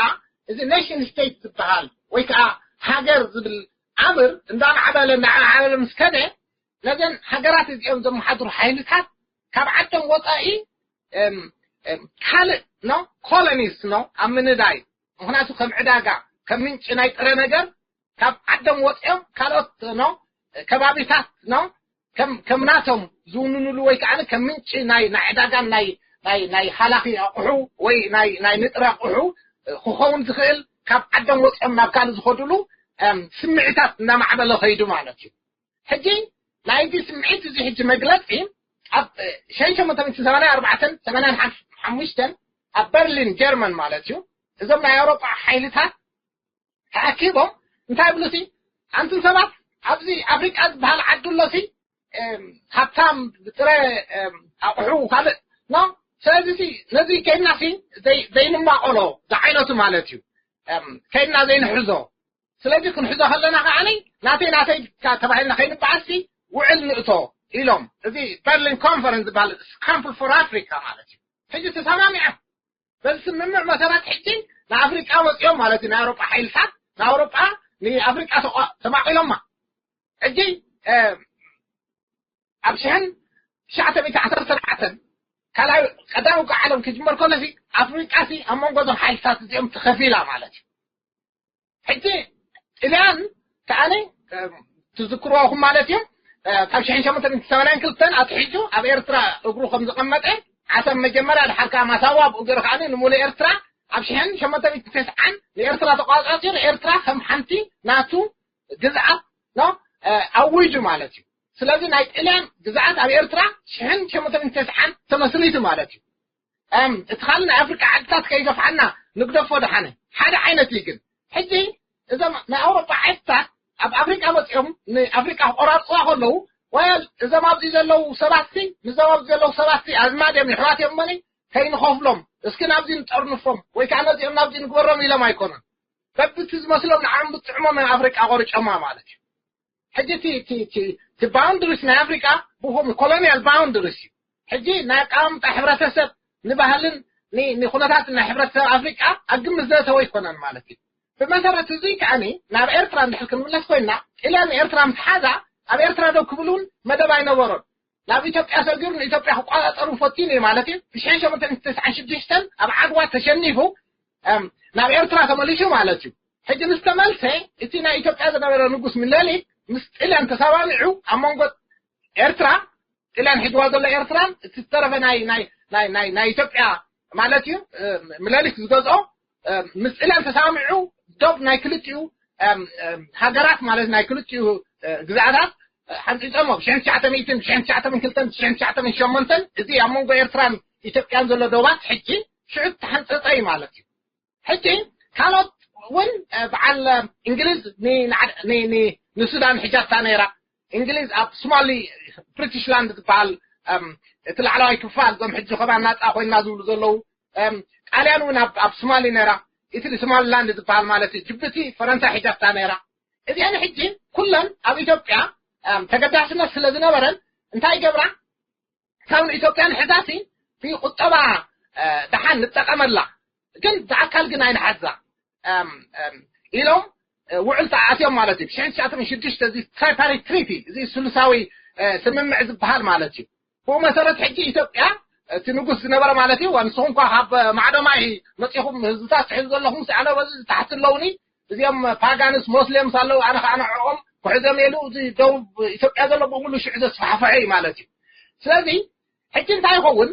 እዚ ኔሽን ስቴት ዝበሃል ወይ ከዓ ሃገር ዝብል ኣምር እንዳማዕበለ እንዳማዕበለ ምስ ከደ፣ ነዘን ሃገራት እዚኦም ዘመሓድሩ ሓይልታት ካብ ዓዶም ወፃኢ ካልእ ነው ኮሎኒስ ነው ኣብ ምንዳይ፣ ምክንያቱ ከም ዕዳጋ ከም ምንጪ ናይ ጥረ ነገር ካብ ዓዶም ወፂኦም ካልኦት ነው ከባቢታት ነው ከም ናቶም ዝውንንሉ ወይ ከዓ ከም ምንጪ ናይ ዕዳጋን ናይ ሃላኺ ኣቑሑ ወይ ናይ ንጥረ ኣቑሑ ክኸውን ዝኽእል ካብ ዓዶም ወፂኦም ናብ ካልእ ዝኸድሉ ስምዒታት እናማዕበለ ከይዱ ማለት እዩ። ሕጂ ናይቲ ስምዒት እዚ ሕጂ መግለፂ ኣብ ሸሞንተ ሚእቲ ሰማንያ ኣርባዕተን ሰማንያን ሓሙሽተን ኣብ በርሊን ጀርመን ማለት እዩ፣ እዞም ናይ ኣውሮጳ ሓይልታት ተኣኪቦም እንታይ ይብሉ ሲ፣ ኣንቱም ሰባት ኣብዚ ኣፍሪቃ ዝበሃል ዓዲ ኣሎ ሲ ሃብታም ብጥረ ኣቑሑ ካልእ ኖ። ስለዚ ነዚ ከይድና ዘይንማቐሎ ዝዓይነቱ ማለት እዩ። ከይድና ዘይንሕዞ። ስለዚ ክንሕዞ ከለና ከዓኒ ናተይ ናተይ ተባሂልና ከይንበዓልሲ ውዕል ንእቶ ኢሎም፣ እዚ በርሊን ኮንፈረንስ ዝበሃል ስካምፕል ፎር ኣፍሪካ ማለት እዩ። ሕጂ ተሰማሚዖም በዚ ስምምዕ መሰረት ሕጂ ንኣፍሪቃ ወፂኦም ማለት እዩ። ናይ ኣውሮጳ ሓይልታት ንኣውሮጳ ንኣፍሪቃ ተማቂሎማ። ሕጂ ኣብ ሽሕን ትሽዓተ ሚእቲ ዓሰርተ ኣርባዕተን ካልኣይ ቀዳማዊ ውግእ ዓለም ክጅመር ከሎ ኣፍሪቃ ኣብ መንጎ እዞም ሓይልታት እዚኦም ተኸፊላ ማለት እዩ። ሕጂ ጥልያን ከዓኒ ትዝክርዎ ኢኹም ማለት እዩ። ካብ ሽሕን ሸሞንተ ሚእትን ሰማንያን ክልተን ኣትሒዙ ኣብ ኤርትራ እግሩ ከም ዝቐመጠ ዓሰብ መጀመርያ ድሓር ከዓ ማሳዋ ኣብኡ ገይሩ ከዓኒ ንሙሉእ ኤርትራ ኣብ ሽሕን ሸሞንተ ሚእትን ተስዓን ንኤርትራ ተቋጻጺሩ ኤርትራ ከም ሓንቲ ናቱ ግዝኣት ኖ ኣዊጁ ማለት እዩ። ስለዚ ናይ ጥልያን ግዝኣት ኣብ ኤርትራ ሽሕን ሸሞንተ ሚእትን ተስዓን ተመስሪቱ ማለት እዩ። እቲ ካልእ ናይ ኣፍሪቃ ዓድታት ከይገፍሓና ንግደፎ ደሓነ ሓደ ዓይነት እዩ። ግን ሕጂ እዞም ናይ ኣውሮጳ ዓድታት ኣብ ኣፍሪቃ መፂኦም ንኣፍሪቃ ክቆራርፅዋ ከለዉ ወይ እዞም ኣብዚ ዘለዉ ሰባት እዞም ኣብዚ ዘለዉ ሰባት ኣዝማድ እዮም ይሕዋት እዮም እመኒ ከይንኸፍሎም እስኪ ናብዚ ንጠርንፎም ወይ ከዓ ነዚኦም ናብዚ ንግበሮም ኢሎም ኣይኮነን። በብቲ ዝመስሎም ንዓም ብጥዕሞም ናይ ኣፍሪቃ ቆርጮማ ማለት እዩ። ሕጂ እቲ ባውንድሪስ ናይ ኣፍሪቃ ብኸም ኮሎኒያል ባውንድሪስ እዩ። ሕጂ ናይ ኣቃምጣ ሕብረተሰብ ንባህልን ንኩነታት ናይ ሕብረተሰብ ኣፍሪቃ ኣብ ግምት ዘእተወ ኣይኮነን ማለት እዩ። ብመሰረት እዚ ከዓኒ ናብ ኤርትራ እንድሕር ክንምለስ ኮይና ጥልያን ኤርትራ ምስ ሓዛ ኣብ ኤርትራ ደው ክብል እውን መደብ ኣይነበሮን። ናብ ኢትዮጵያ ሰጊሩ ንኢትዮጵያ ክቋፃፀሩ ፈቲኑ እዩ ማለት እዩ። ብሽሕን ሸሞንተ ሚእትን ተስዓን ሽዱሽተን ኣብ ዓድዋ ተሸኒፉ ናብ ኤርትራ ተመሊሱ ማለት እዩ። ሕጂ ምስ ተመልሰ እቲ ናይ ኢትዮጵያ ዝነበረ ንጉስ ምኒልክ ምስ ጥልያን ተሰማሚዑ ኣብ መንጎ ኤርትራ ጥልያን ሒዝዋ ዘሎ ኤርትራን እቲ ዝተረፈ ናይ ናይ ናይ ናይ ናይ ኢትዮጵያ ማለት እዩ ምኒልክ ዝገዝኦ ምስ ጥልያን ተሰማሚዑ ዶብ ናይ ክልቲኡ ሃገራት ማለት ናይ ክልቲኡ ግዝኣታት ሓንፂፆሞ ብሽሕን ትሽዓተ ሚእትን ብሽሕን ትሽዓተ ሚእትን ክልተን ብሽሕን ትሽዓተ ሚእትን ሸሞንተን እዚ ኣብ መንጎ ኤርትራን ኢትዮጵያን ዘሎ ዶባት ሕጂ ሽዑ ተሓንፀፀ እዩ ማለት እዩ። ሕጂ ካልኦት እውን በዓል እንግሊዝ ንሱዳን ሒዛታ ነይራ። እንግሊዝ ኣብ ሶማሊ ብሪቲሽ ላንድ ዝበሃል እቲ ላዕለዋይ ክፋል እዞም ሕጂ ከባ ናፃ ኮይና ዝብሉ ዘለዉ ጣልያን እውን ኣብ ሶማሊ ነይራ። ኢትሊ ሶማሊላንድ ዝበሃል ማለት እዩ። ጅቡቲ ፈረንሳ ሒዛታ ነይራ። እዚአን ሕጂ ኩለን ኣብ ኢትዮጵያ ተገዳስነት ስለ ዝነበረን እንታይ ይገብራ ካብ ንኢትዮጵያ ንሕዛሲ ብቁጠባ ደሓን ንጠቀመላ ግን ብኣካል ግን ኣይንሓዛ ኢሎም ውዕል ተኣትዮም ማለት እዩ። ብሽሕን ትሽዓተ ሚእትን ሽዱሽተ እዚ ትራይፓሪት ትሪቲ እዚ ስሉሳዊ ስምምዕ ዝበሃል ማለት እዩ። ብኡ መሰረት ሕጂ ኢትዮጵያ እቲ ንጉስ ዝነበረ ማለት እዩ ንስኹም ኳ ካብ ማዕዶ ማይ መፂኹም ህዝብታት ትሕዙ ዘለኹም ኣነ በዚ ዝተሓት ኣለውኒ እዚኦም ፓጋንስ ሞስሌምስ ኣለዉ ኣነ ከዓ ንዕኦም ክሕዞም ኢሉ እዚ ደቡብ ኢትዮጵያ ዘሎ ብምሉ ሽዑ ዘስፋሕፈሐ እዩ ማለት እዩ። ስለዚ ሕጂ እንታይ ይኸውን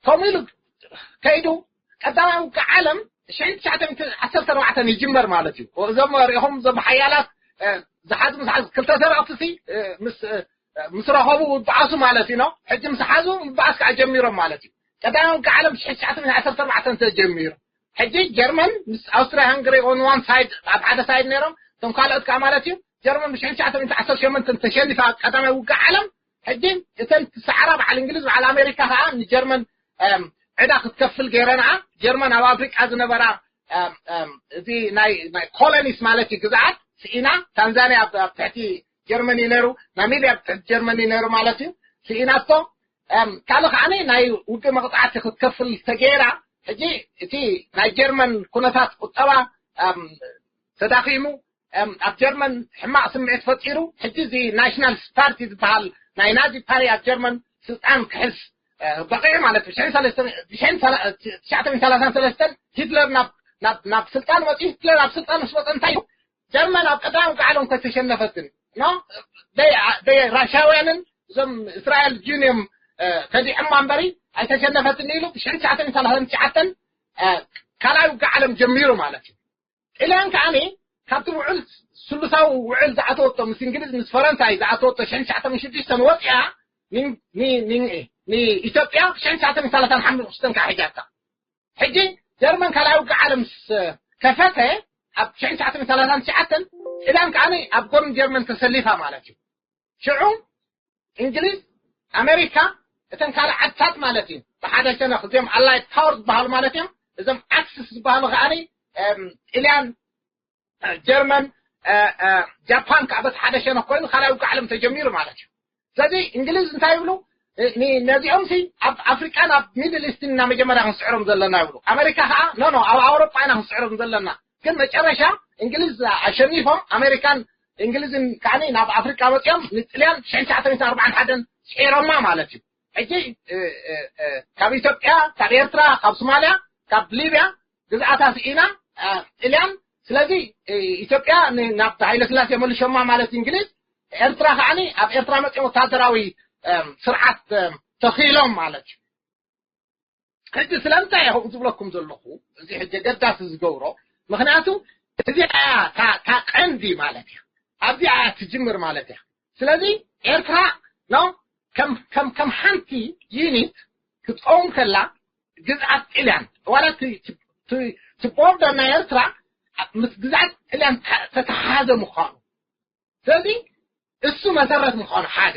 ከምኡ ኢሉ ከይዱ ቀዳማዊ ውግእ ዓለም ሽሕን ትሽዓተ ሚእትን ዓሰርተ ኣርባዕተን ይጅመር ማለት እዩ። እዞም ሪኢኹም እዞም ሓያላት ዝሓዝ ምዝሓዝ ክልተ ሰረቕቲ ምስ ረኸቡ ይበኣሱ ማለት እዩ። ሕጂ ምስ ሓዙ ምበኣስ ከዓ ጀሚሮም ማለት እዩ። ቀዳማዊ ውግእ ዓለም ሽሕን ትሽዓተ ሚእትን ዓሰርተ ኣርባዕተን ተጀሚሩ። ሕጂ ጀርመን ምስ ኣውስትሪያ ሃንግሪ ኦን ዋን ሳይድ ኣብ ሓደ ሳይድ ነይሮም እቶም ካልኦት ከዓ ማለት እዩ። ጀርመን ብሽሕን ትሽዓተ ሚእትን ዓሰርተ ሸሞንተን ተሸኒፋ ኣብ ቀዳማዊ ውግእ ዓለም ሕጂ እተን ትሰዓራ በዓል እንግሊዝ በዓል ኣሜሪካ ከዓ ንጀርመን ዕዳ ክትከፍል ገይረንኣ። ጀርመን ኣብ ኣፍሪቃ ዝነበራ እዚ ናይ ኮሎኒስ ማለት እዩ ግዝኣት ስኢና። ታንዛኒያ ኣብ ትሕቲ ጀርመን እዩ ነይሩ። ናሚብያ ኣብ ትሕቲ ጀርመን እዩ ነይሩ ማለት እዩ። ስኢናቶ ካልእ ከዓ ናይ ውግእ መቕፃዕቲ ክትከፍል ተገይራ። ሕጂ እቲ ናይ ጀርመን ኩነታት ቁጠባ ተዳኺሙ ኣብ ጀርመን ሕማቕ ስምዒት ፈጢሩ። ሕጂ እዚ ናሽናል ፓርቲ ዝበሃል ናይ ናዚ ፓሪ ኣብ ጀርመን ስልጣን ክሕዝ በቂዑ ማለት እዩ። ትሽዓተ ሚእትን ሰላሳን ሰለስተን ሂትለር ናብ ስልጣን መፂኡ። ሂትለር ኣብ ስልጣን ምስ መፀ እንታይ እዩ ጀርመን ኣብ ቀዳማዊ ውግእ ዓለም ከተሸነፈትን ራሻውያንን እዞም እስራኤል ጁንዮም ከዲዖማ እምበሪ ኣይተሸነፈትን ኢሉ ብሽሕን ትሽዓተ ሚእትን ሰላሳን ትሽዓተን ካልኣይ ውግእ ዓለም ጀሚሩ ማለት እዩ። ጥልያን ከዓኒ ካብቲ ውዕል ስሉሳዊ ውዕል ዝኣተወቶ ምስ እንግሊዝ ምስ ፈረንሳይ ዝኣተወቶ ሽሕን ትሽዓተ ሚእትን ሽዱሽተን ወፂኣ ንኢትዮጵያ ሽሕን ትሽዓተ ሚእትን ሰላሳን ሓሙሽተን ከዓ ሒዛታ። ሕጂ ጀርመን ካልኣይ ውግእ ዓለም ምስ ከፈተ ኣብ ሽሕን ትሽዓተ ሚእትን ሰላሳን ትሽዓተን ጥልያን ከዓኒ ኣብ ጎኒ ጀርመን ተሰሊፋ ማለት እዩ። ሽዑ እንግሊዝ፣ ኣሜሪካ፣ እተን ካልእ ዓድታት ማለት እዩ። ብሓደ ሸነኽ እዚኦም ኣላይድ ፓወር ዝበሃሉ ማለት እዮም። እዞም ኣክስስ ዝበሃሉ ከዓኒ ጥልያን፣ ጀርመን፣ ጃፓን ከዓ በቲ ሓደ ሸነኽ ኮይኑ ካልኣይ ውግእ ዓለም ተጀሚሩ ማለት እዩ። ስለዚ እንግሊዝ እንታይ ይብሉ? ነዚኦም ሲ ኣብ ኣፍሪቃን ኣብ ሚድል ኢስትን እና መጀመርያ ክንስዕሮም ዘለና ይብሉ። ኣሜሪካ ከዓ ኖ ኖ ኣብ ኣውሮጳ ኢና ክንስዕሮም ዘለና። ግን መጨረሻ እንግሊዝ ኣሸኒፎም ኣሜሪካን እንግሊዝን ከዓኒ ናብ ኣፍሪቃ መፅኦም ንጥልያን ሽሕን ትሽዓተ ሚእትን ኣርባዓን ሓደን ስዒሮማ ማለት እዩ። ሕጂ ካብ ኢትዮጵያ፣ ካብ ኤርትራ፣ ካብ ሶማልያ፣ ካብ ሊብያ ግዝኣታ ስኢና ጥልያን። ስለዚ ኢትዮጵያ ናብ ሃይለ ስላሴ መልሾማ ማለት እንግሊዝ፣ ኤርትራ ከዓኒ ኣብ ኤርትራ መፅኦም ወታደራዊ ስርዓት ተኽኢሎም ማለት እዩ። ሕጂ ስለምንታይ እየ ከምኡ ዝብለኩም ዘለኹ? እዚ ሕጂ ገዳሲ ዝገብሮ ምክንያቱ እዚኣ እያ እታ ቀንዲ ማለት እያ። ኣብዚኣ እያ ትጅምር ማለት እያ። ስለዚ ኤርትራ ኖ ከም ሓንቲ ዩኒት ክትቀውም ከላ ግዝኣት ጥልያን ዋላ እቲ ቦርደር ናይ ኤርትራ ምስ ግዝኣት ጥልያን ተተሓዘ ምዃኑ። ስለዚ እሱ መሰረት ምዃኑ ሓደ።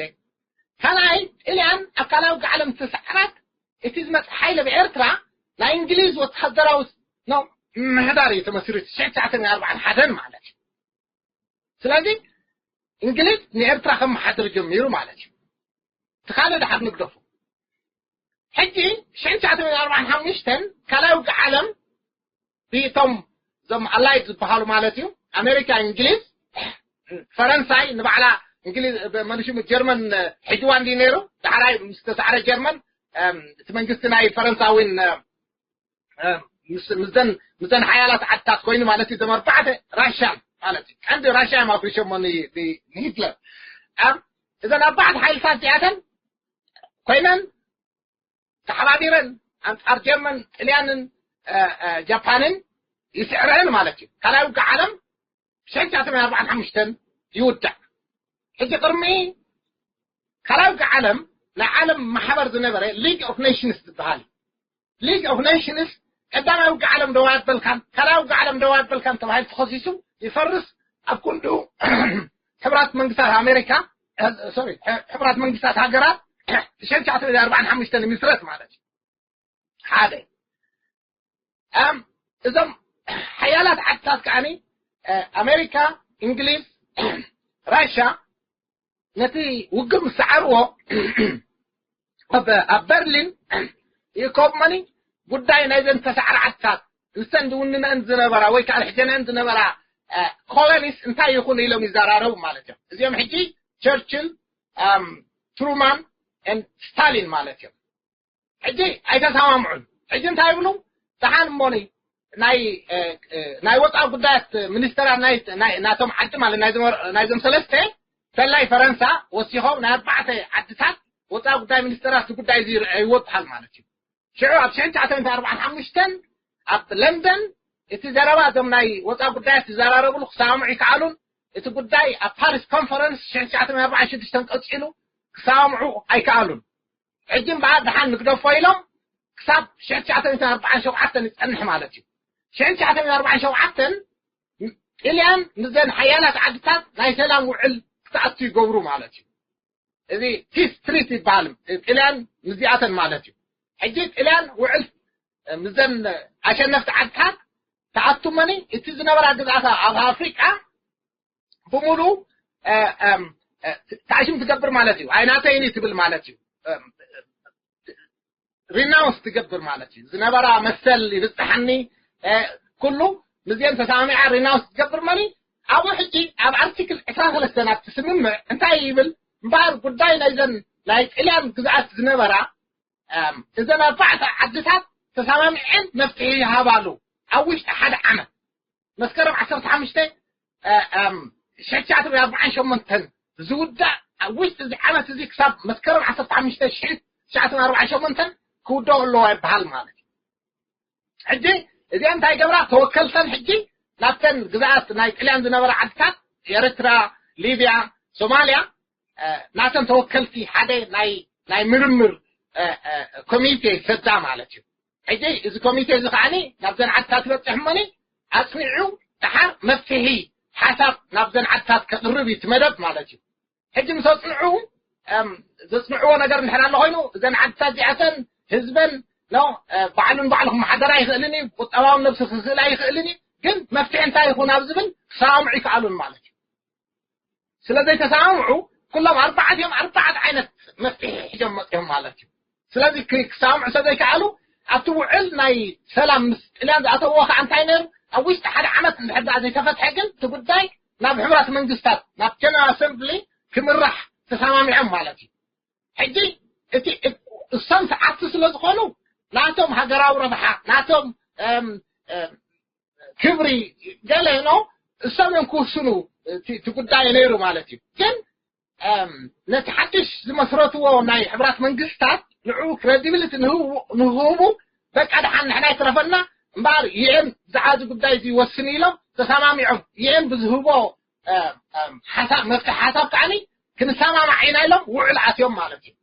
ካልኣይ ጥልያን ኣብ ካልኣዊ ውግእ ዓለም ዝተሰዓራት እቲ ዝመፅእ ሓይሊ ኣብ ኤርትራ ናይ እንግሊዝ ወታደራዊ ምሕዳር እዩ ተመስሪቱ ሽሕን ትሽዓተ ሚእትን ኣርባዓን ሓደን ማለት እዩ። ስለዚ እንግሊዝ ንኤርትራ ከመሓድር ጀሚሩ ማለት እዩ። እቲ ካልእ ድሓር ንግደፎ። ሕጂ ሽሕን ትሽዓተ ሚእትን ኣርባዓን ሓሙሽተን ካልኣዊ ውግእ ዓለም ብቶም እዞም ኣላይድ ዝበሃሉ ማለት እዩ ኣሜሪካ፣ እንግሊዝ፣ ፈረንሳይ ንባዕላ እንግሊዝ መኑሽሙ ጀርመን ሕጅዋ እንዲ ነይሩ ዳሕራይ ምስ ተሳዕረ ጀርመን እቲ መንግስቲ ናይ ፈረንሳ እውን ምስዘን ሓያላት ዓድታት ኮይኑ ማለት እዩ። እዞም ኣርባዕተ ራሽያን ማለት እዩ ቀንዲ ራሽያ እዮም ኣፍሪሾሞ ንሂትለር። እዘን ኣርባዕተ ሓይልታት እዚኣተን ኮይነን ተሓባቢረን ኣንጻር ጀርመን፣ ጥልያንን ጃፓንን ይስዕረን ማለት እዩ። ካልኣይ ውግእ ዓለም ሽሕን ትሽዓተ ሚእትን ኣርባዓን ሓሙሽተን ይውዳእ። ሕጂ ቅድሚ ካልኣይ ውግእ ዓለም ናይ ዓለም ማሕበር ዝነበረ ሊግ ኦፍ ኔሽንስ ዝበሃል። ሊግ ኦፍ ኔሽንስ ቀዳማይ ውግእ ዓለም ደው ኣበልካን ካልኣይ ውግእ ዓለም ደው ኣበልካን ተባሂሉ ተኸሲሱ ይፈርስ። ኣብ ክንዱ ሕብራት መንግስታት ኣሜሪካ፣ ሶሪ፣ ሕብራት መንግስታት ሃገራት ሽሕን ትሽዓተ ሚእትን ኣርባዓን ሓሙሽተን ይምስረት ማለት እዩ። ሓደ እዞም ሓያላት ዓድታት ከዓኒ ኣሜሪካ፣ እንግሊዝ፣ ራሻ ነቲ ውግእ ምስ ሰዓርዎ ኣብ በርሊን ይእከብ መኒ ጉዳይ ናይዘን ተሳዕረ ዓድታት ንሰን ዝውንነን ዝነበራ ወይ ከዓ ዝሕጀነን ዝነበራ ኮሎኒስ እንታይ ይኹን ኢሎም ይዘራረቡ ማለት እዮም። እዚኦም ሕጂ ቸርችል፣ ትሩማን፣ ስታሊን ማለት እዮም። ሕጂ ኣይተሰማምዑን። ሕጂ እንታይ ይብሉ? ደሓን እሞኒ ናይ ናይ ወፃኢ ጉዳያት ሚኒስተራት ናቶም ዓዲ ማለት ናይዞም ሰለስተ ሰላይ ፈረንሳ ወሲኾም ናይ ኣርባዕተ ዓድታት ወፃኢ ጉዳይ ሚኒስተራት እቲ ጉዳይ እዚ ይርአይዎ በሃል ማለት እዩ። ሽዑ ኣብ ሽሕን ትሽዓተ ሚእትን ኣርባዓን ሓሙሽተን ኣብ ለንደን እቲ ዘረባ እዞም ናይ ወፃኢ ጉዳያት ዝዘራረብሉ ክሰማምዑ ይከኣሉን እቲ ጉዳይ ኣብ ፓሪስ ኮንፈረንስ ሽሕን ትሽዓተ ሚእትን ኣርባዓን ሽዱሽተን ቀፂሉ ክሰማምዑ ኣይከኣሉን። ሕጂ እምበኣር ደሓን ንግደፎ ኢሎም ክሳብ ሽሕን ትሽዓተ ሚእትን ኣርባዓን ሸውዓተን ይፀንሕ ማለት እዩ። ሽሕን ትሽዓተ ሚእትን ኣርባዓን ሸውዓተን ጥልያን ምስዘን ሓያላት ዓድታት ናይ ሰላም ውዕል ክትኣቱ ይገብሩ ማለት እዩ። እዚ ፒስ ትሪት ይበሃል። ጥልያን ምስዚኣተን ማለት እዩ። ሕጂ ጥልያን ውዕል ምስዘን ኣሸነፍቲ ዓድታት ተኣቱ መኒ እቲ ዝነበራ ግዝኣታ ኣብ ኣፍሪቃ ብምሉ ታሽም ትገብር ማለት እዩ። ኣይናተይኒ ትብል ማለት እዩ። ሪናውንስ ትገብር ማለት እዩ። ዝነበራ መሰል ይብፅሓኒ ኩሉ ምስዚኦም ተሰማሚዓ ሪናውንስ ትገብር መኒ ኣብኡ ሕጂ ኣብ ኣርቲክል ዕስራ ሰለስተ ናብቲ ስምምዕ እንታይ ይብል እምበኣር ጉዳይ ናይዘን ናይ ጥልያን ግዝኣት ዝነበራ እዘን ኣርባዕተ ዓድታት ተሰማሚዐን መፍትሒ ይሃባሉ ኣብ ውሽጢ ሓደ ዓመት መስከረም ዓሰርተ ሓሙሽተ ሽሕን ትሽዓተ ሚእትን ኣርባዓን ሸሞንተን ዝውዳእ ኣብ ውሽጢ እዚ ዓመት እዚ ክሳብ መስከረም ዓሰርተ ሓሙሽተ ሽሕን ትሽዓተ ሚእትን ኣርባዓን ሸሞንተን ክውደኦ ኣለዎ ይበሃል ማለት እዩ። ሕጂ እዚኣ እንታይ ገብራ ተወከልተን ሕጂ ናብተን ግዝኣት ናይ ጥልያን ዝነበራ ዓድታት ኤርትራ፣ ሊብያ፣ ሶማልያ ናተን ተወከልቲ ሓደ ናይ ናይ ምርምር ኮሚቴ ሰዳ ማለት እዩ። ሕጂ እዚ ኮሚቴ እዚ ከዓኒ ናብዘን ዓድታት ይበፅሕ እሞኒ ኣፅኒዑ ደሓር መፍትሒ ሓሳብ ናብዘን ዓድታት ከቕርብ እዩ እቲ መደብ ማለት እዩ። ሕጂ ምስ ኣፅንዑ ዘፅንዕዎ ነገር እንድሕር ኣሎ ኮይኑ እዘን ዓድታት እዚኣተን ህዝበን ነው ባዕሉን ባዕሉ ክመሓደር ኣይኽእልን እዩ፣ ቁጠባውን ነብሱ ክኽእል ኣይኽእልን እዩ። ግን መፍትሒ እንታይ ይኹን ኣብ ዝብል ክሰማምዑ ይከኣሉን ማለት እዩ። ስለ ዘይተሰማምዑ ኩሎም ኣርባዕቲኦም ኣርባዕተ ዓይነት መፍትሒ ሒዞም መፅዮም ማለት እዩ። ስለዚ ክሰማምዑ ስለ ዘይከኣሉ ኣብቲ ውዕል ናይ ሰላም ምስ ጥልያን ዝኣተውዎ ከዓ እንታይ ነይሩ? ኣብ ውሽጢ ሓደ ዓመት እንድሕር ደኣ ዘይተፈትሐ ግን እቲ ጉዳይ ናብ ሕብራት መንግስታት ናብ ጀነራል ኣሰምብሊ ክምራሕ ተሰማሚዖም ማለት እዩ። ሕጂ እቲ እሶም ሰዓብቲ ስለ ዝኾኑ ናቶም ሃገራዊ ረብሓ ናቶም ክብሪ ገለ ነው እሶም እዮም ክውስኑ እቲ ጉዳይ ነይሩ ማለት እዩ። ግን ነቲ ሓድሽ ዝመስረትዎ ናይ ሕብራት መንግስታት ንዕኡ ክረዲብልቲ ንህቡ በቃ ደሓን ንሕና ይትረፈና እምበኣር ዩኤን ብዛዕባ እዚ ጉዳይ እዚ ይወስን ኢሎም ተሰማሚዖም ዩኤን ብዝህቦ ሓሳብ መፍትሒ ሓሳብ ከዓኒ ክንሰማማዕ ኢና ኢሎም ውዕል ኣትዮም ማለት እዩ።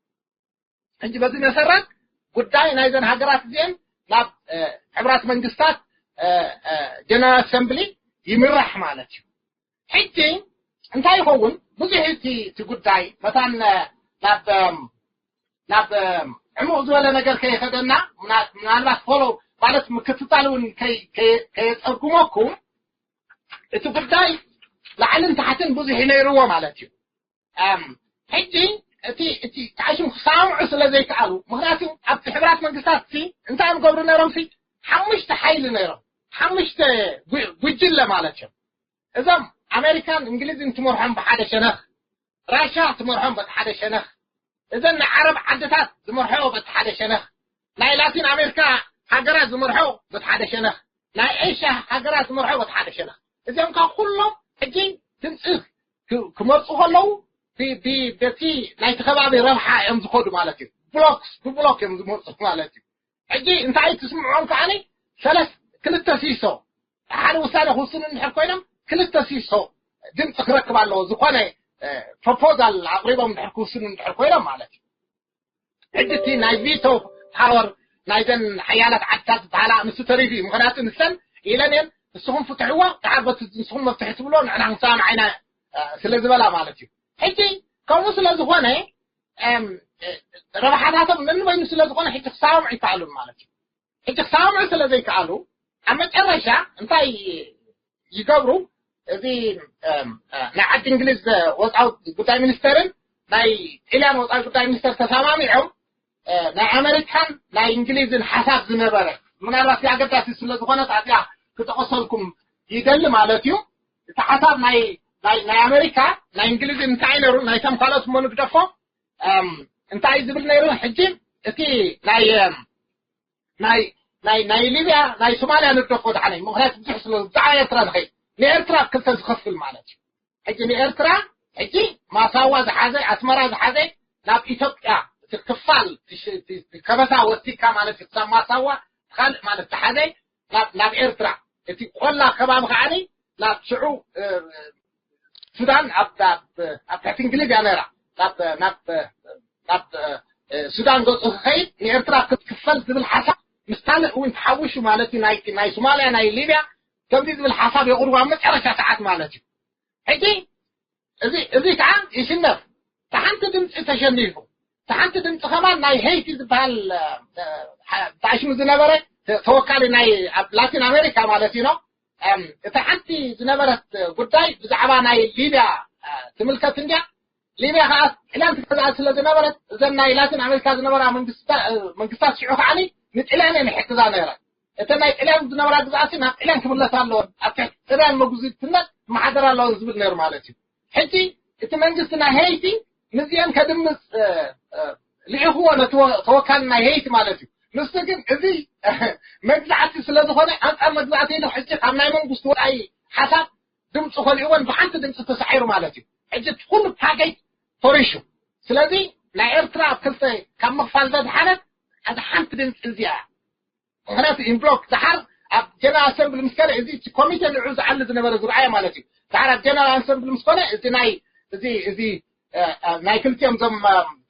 ሕጂ በዚ መሰረት ጉዳይ ናይዘን ሃገራት እዚአን ናብ ሕብራት መንግስታት ጀነራል ኣሰምብሊ ይምራሕ ማለት እዩ። ሕጂ እንታይ ይኸውን ብዙሕ እቲ እቲ ጉዳይ መታን ናብ ናብ ዕሙቕ ዝበለ ነገር ከይኸደና ምናልባት ፎሎ ማለት ምክትታል እውን ከየፀጉመኩም እቲ ጉዳይ ላዕልን ታሕትን ብዙሕ ነይርዎ ማለት እዩ። ሕጂ እቲ እቲ ተዓሽም ክሰማምዑ ስለ ዘይከኣሉ ምክንያቱ ኣብቲ ሕብራት መንግስታት ሲ እንታይ እዮም ገብሩ ነይሮም ሲ ሓሙሽተ ሓይሊ ነይሮም ሓሙሽተ ጉጅለ ማለት እዮም። እዞም ኣሜሪካን እንግሊዝን ትመርሖም ብሓደ ሸነኽ፣ ራሻ ትመርሖም በቲ ሓደ ሸነኽ፣ እዘን ናይ ዓረብ ዓድታት ዝመርሖ በቲ ሓደ ሸነኽ፣ ናይ ላቲን ኣሜሪካ ሃገራት ዝመርሖ በቲ ሓደ ሸነኽ፣ ናይ ኤሽያ ሃገራት ዝመርሖ በቲ ሓደ ሸነኽ። እዚኦም ካብ ኩሎም ሕጂ ድምፂ ክመርፁ ከለዉ በቲ ናይቲ ከባቢ ረብሓ እዮም ዝኸዱ ማለት እዩ። ብሎክስ ብብሎክ እዮም ዝመርፁ ማለት እዩ። ሕጂ እንታይ ትስምዖም ከዓኒ ሰለስ ክልተ ሲሶ ሓደ ውሳነ ክውስኑ እንድሕር ኮይኖም ክልተ ሲሶ ድምፂ ክረክብ ኣለዎ። ዝኾነ ፕሮፖዛል ኣቅሪቦም እንድሕር ክውስኑ እንድሕር ኮይኖም ማለት እዩ። ሕጂ እቲ ናይ ቪቶ ፓወር ናይዘን ሓያላት ዓድታት ዝበሃላ ንሱ ተሪፉ እዩ። ምክንያቱ ንሰን ኢለን እየን ንስኹም ፍትሕዎ፣ ደሓር በቲ ንስኹም መፍትሒ ትብሎ ንሕና ክንሰማማዕ ኢና ስለ ዝበላ ማለት እዩ። ሕጂ ከምኡ ስለ ዝኾነ ረብሓታቶም ነንበይኑ ስለ ዝኾነ ሕጂ ክሰማምዑ ይከኣሉን ማለት እዩ። ሕጂ ክሰማምዑ ስለ ዘይከኣሉ ኣብ መጨረሻ እንታይ ይገብሩ? እዚ ናይ ዓዲ እንግሊዝ ወፃዊ ጉዳይ ሚኒስተርን ናይ ጣልያን ወፃዊ ጉዳይ ሚኒስተር ተሰማሚዖም ናይ ኣመሪካን ናይ እንግሊዝን ሓሳብ ዝነበረ ምናልባት ኣገዳሲ ስለ ዝኾነት ኣብዚኣ ክጠቐሰልኩም ይደሊ ማለት እዩ። እቲ ሓሳብ ናይ ናይ ኣመሪካ ናይ እንግሊዝን እንታይ ነሩ ናይቶም ካልኦት እሞ ንግደፎ እንታይ ዝብል ነይሩ? ሕጂ እቲ ናይ ናይ ናይ ናይ ሊብያ ናይ ሶማልያ ንግደፎ ደሓነይ ምክንያቱ ብዙሕ ስለ ብዛዕባ ኤርትራ ንኸይ ንኤርትራ ክልተ ዝኸፍል ማለት እዩ። ሕጂ ንኤርትራ ሕጂ ማሳዋ ዝሓዘ ኣስመራ ዝሓዘ ናብ ኢትዮጵያ እቲ ክፋል ከበሳ ወሲድካ ማለት እዩ ክሳብ ማሳዋ ካልእ ማለት ዝሓዘ ናብ ኤርትራ እቲ ቆላ ከባቢ ከዓኒ ናብ ሽዑ ሱዳን ኣብ ትሕቲ እንግሊዝ እያ ነራ ናብ ሱዳን ገፁ ክኸይድ ንኤርትራ ክትክፈል ዝብል ሓሳብ ምስ ካልእ እውን ተሓዊሹ ማለት እዩ ናይ ሶማልያ ናይ ሊብያ ከምዚ ዝብል ሓሳብ የቕርቡ ኣብ መጨረሻ ሰዓት ማለት እዩ። ሕጂ እዚ ከዓ ይሽነፍ ተሓንቲ ድምፂ ተሸኒፉ ተሓንቲ ድምፂ ከማን ናይ ሄይቲ ዝበሃል ተኣሽሙ ዝነበረ ተወካሊ ናይ ኣብ ላቲን ኣሜሪካ ማለት እዩ እቲ ሓንቲ ዝነበረት ጉዳይ ብዛዕባ ናይ ሊብያ ትምልከት እንድያ። ሊብያ ከዓ ጥልያን ትገዝኣ ስለ ዝነበረት እዘን ናይ ላቲን ኣሜሪካ ዝነበራ መንግስታት ሽዑ ከዓ ንጥልያን እየን ይሕግዛ ነይረን። እተን ናይ ጥልያን ዝነበራ ግዝኣት ናብ ጥልያን ክምለሳ ኣለወን ኣብ ትሕቲ ጥልያን መጉዝትነት ክመሓደራ ኣለወን ዝብል ነይሩ ማለት እዩ። ሕጂ እቲ መንግስቲ ናይ ሄይቲ ምስዚአን ከድምፅ ልኢኽዎ ነቲ ተወካሊ ናይ ሄይቲ ማለት እዩ። ንሱ ግን እዚ መግዛእቲ ስለ ዝኾነ ኣንፃር መግዛእቲ ኢሉ ሕጂ ካብ ናይ መንግስቲ ወፃኢ ሓሳብ ድምፂ ከሊእወን ብሓንቲ ድምፂ ተሳዒሩ ማለት እዩ። ሕጂ እቲ ኩሉ ፓኬጅ ፈሪሹ። ስለዚ ናይ ኤርትራ ኣብ ክልተ ካብ ምኽፋል ዘድሓነት እዛ ሓንቲ ድምፂ እዚኣ ምክንያቱ ኢንብሎክ ድሓር ኣብ ጀነራል ኣሰምብሊ ምስ ከደ እዚ እቲ ኮሚቴ ንዑ ዝዓሊ ዝነበረ ዝረኣየ ማለት እዩ። ድሓር ኣብ ጀነራል ኣሰምብሊ ምስ ኮነ እዚ ናይ እዚ እዚ ናይ ክልቲኦም ዞም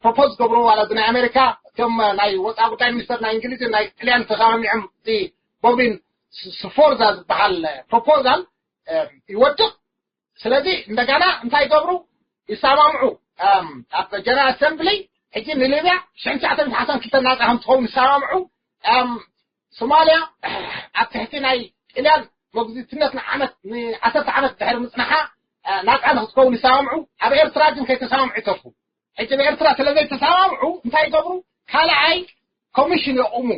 ፕሮፖዝ ገብሩ ዋላ እዚ ናይ ኣሜሪካ እቶም ናይ ወፃ ጉዳይ ሚኒስተር ናይ እንግሊዝ ናይ ጥልያን ተሰማሚዖም እዚ ቦቢን ስፎርዛ ዝበሃል ፕሮፖዛል ይወድቕ። ስለዚ እንደገና እንታይ ይገብሩ? ይሰማምዑ። ኣብ ጀነራል ኣሰምብሊ ሕጂ ንሊብያ ሽሕን ትሽዓተ ሚእትን ሓምሳን ክልተን ናፃ ከም ትኸውን ይሰማምዑ። ሶማልያ ኣብ ትሕቲ ናይ ጥልያን መጉዚትነት ንዓመት ንዓሰርተ ዓመት ድሕሪ ምፅናሓ ናፃ ንክትከውን ይሰማምዑ። ኣብ ኤርትራ ግን ከይተሰማምዑ ይተርፉ። ሕጂ ብኤርትራ ስለ ዘይተሰማምዑ እንታይ ይገብሩ? ካልኣይ ኮሚሽን የቑሙ።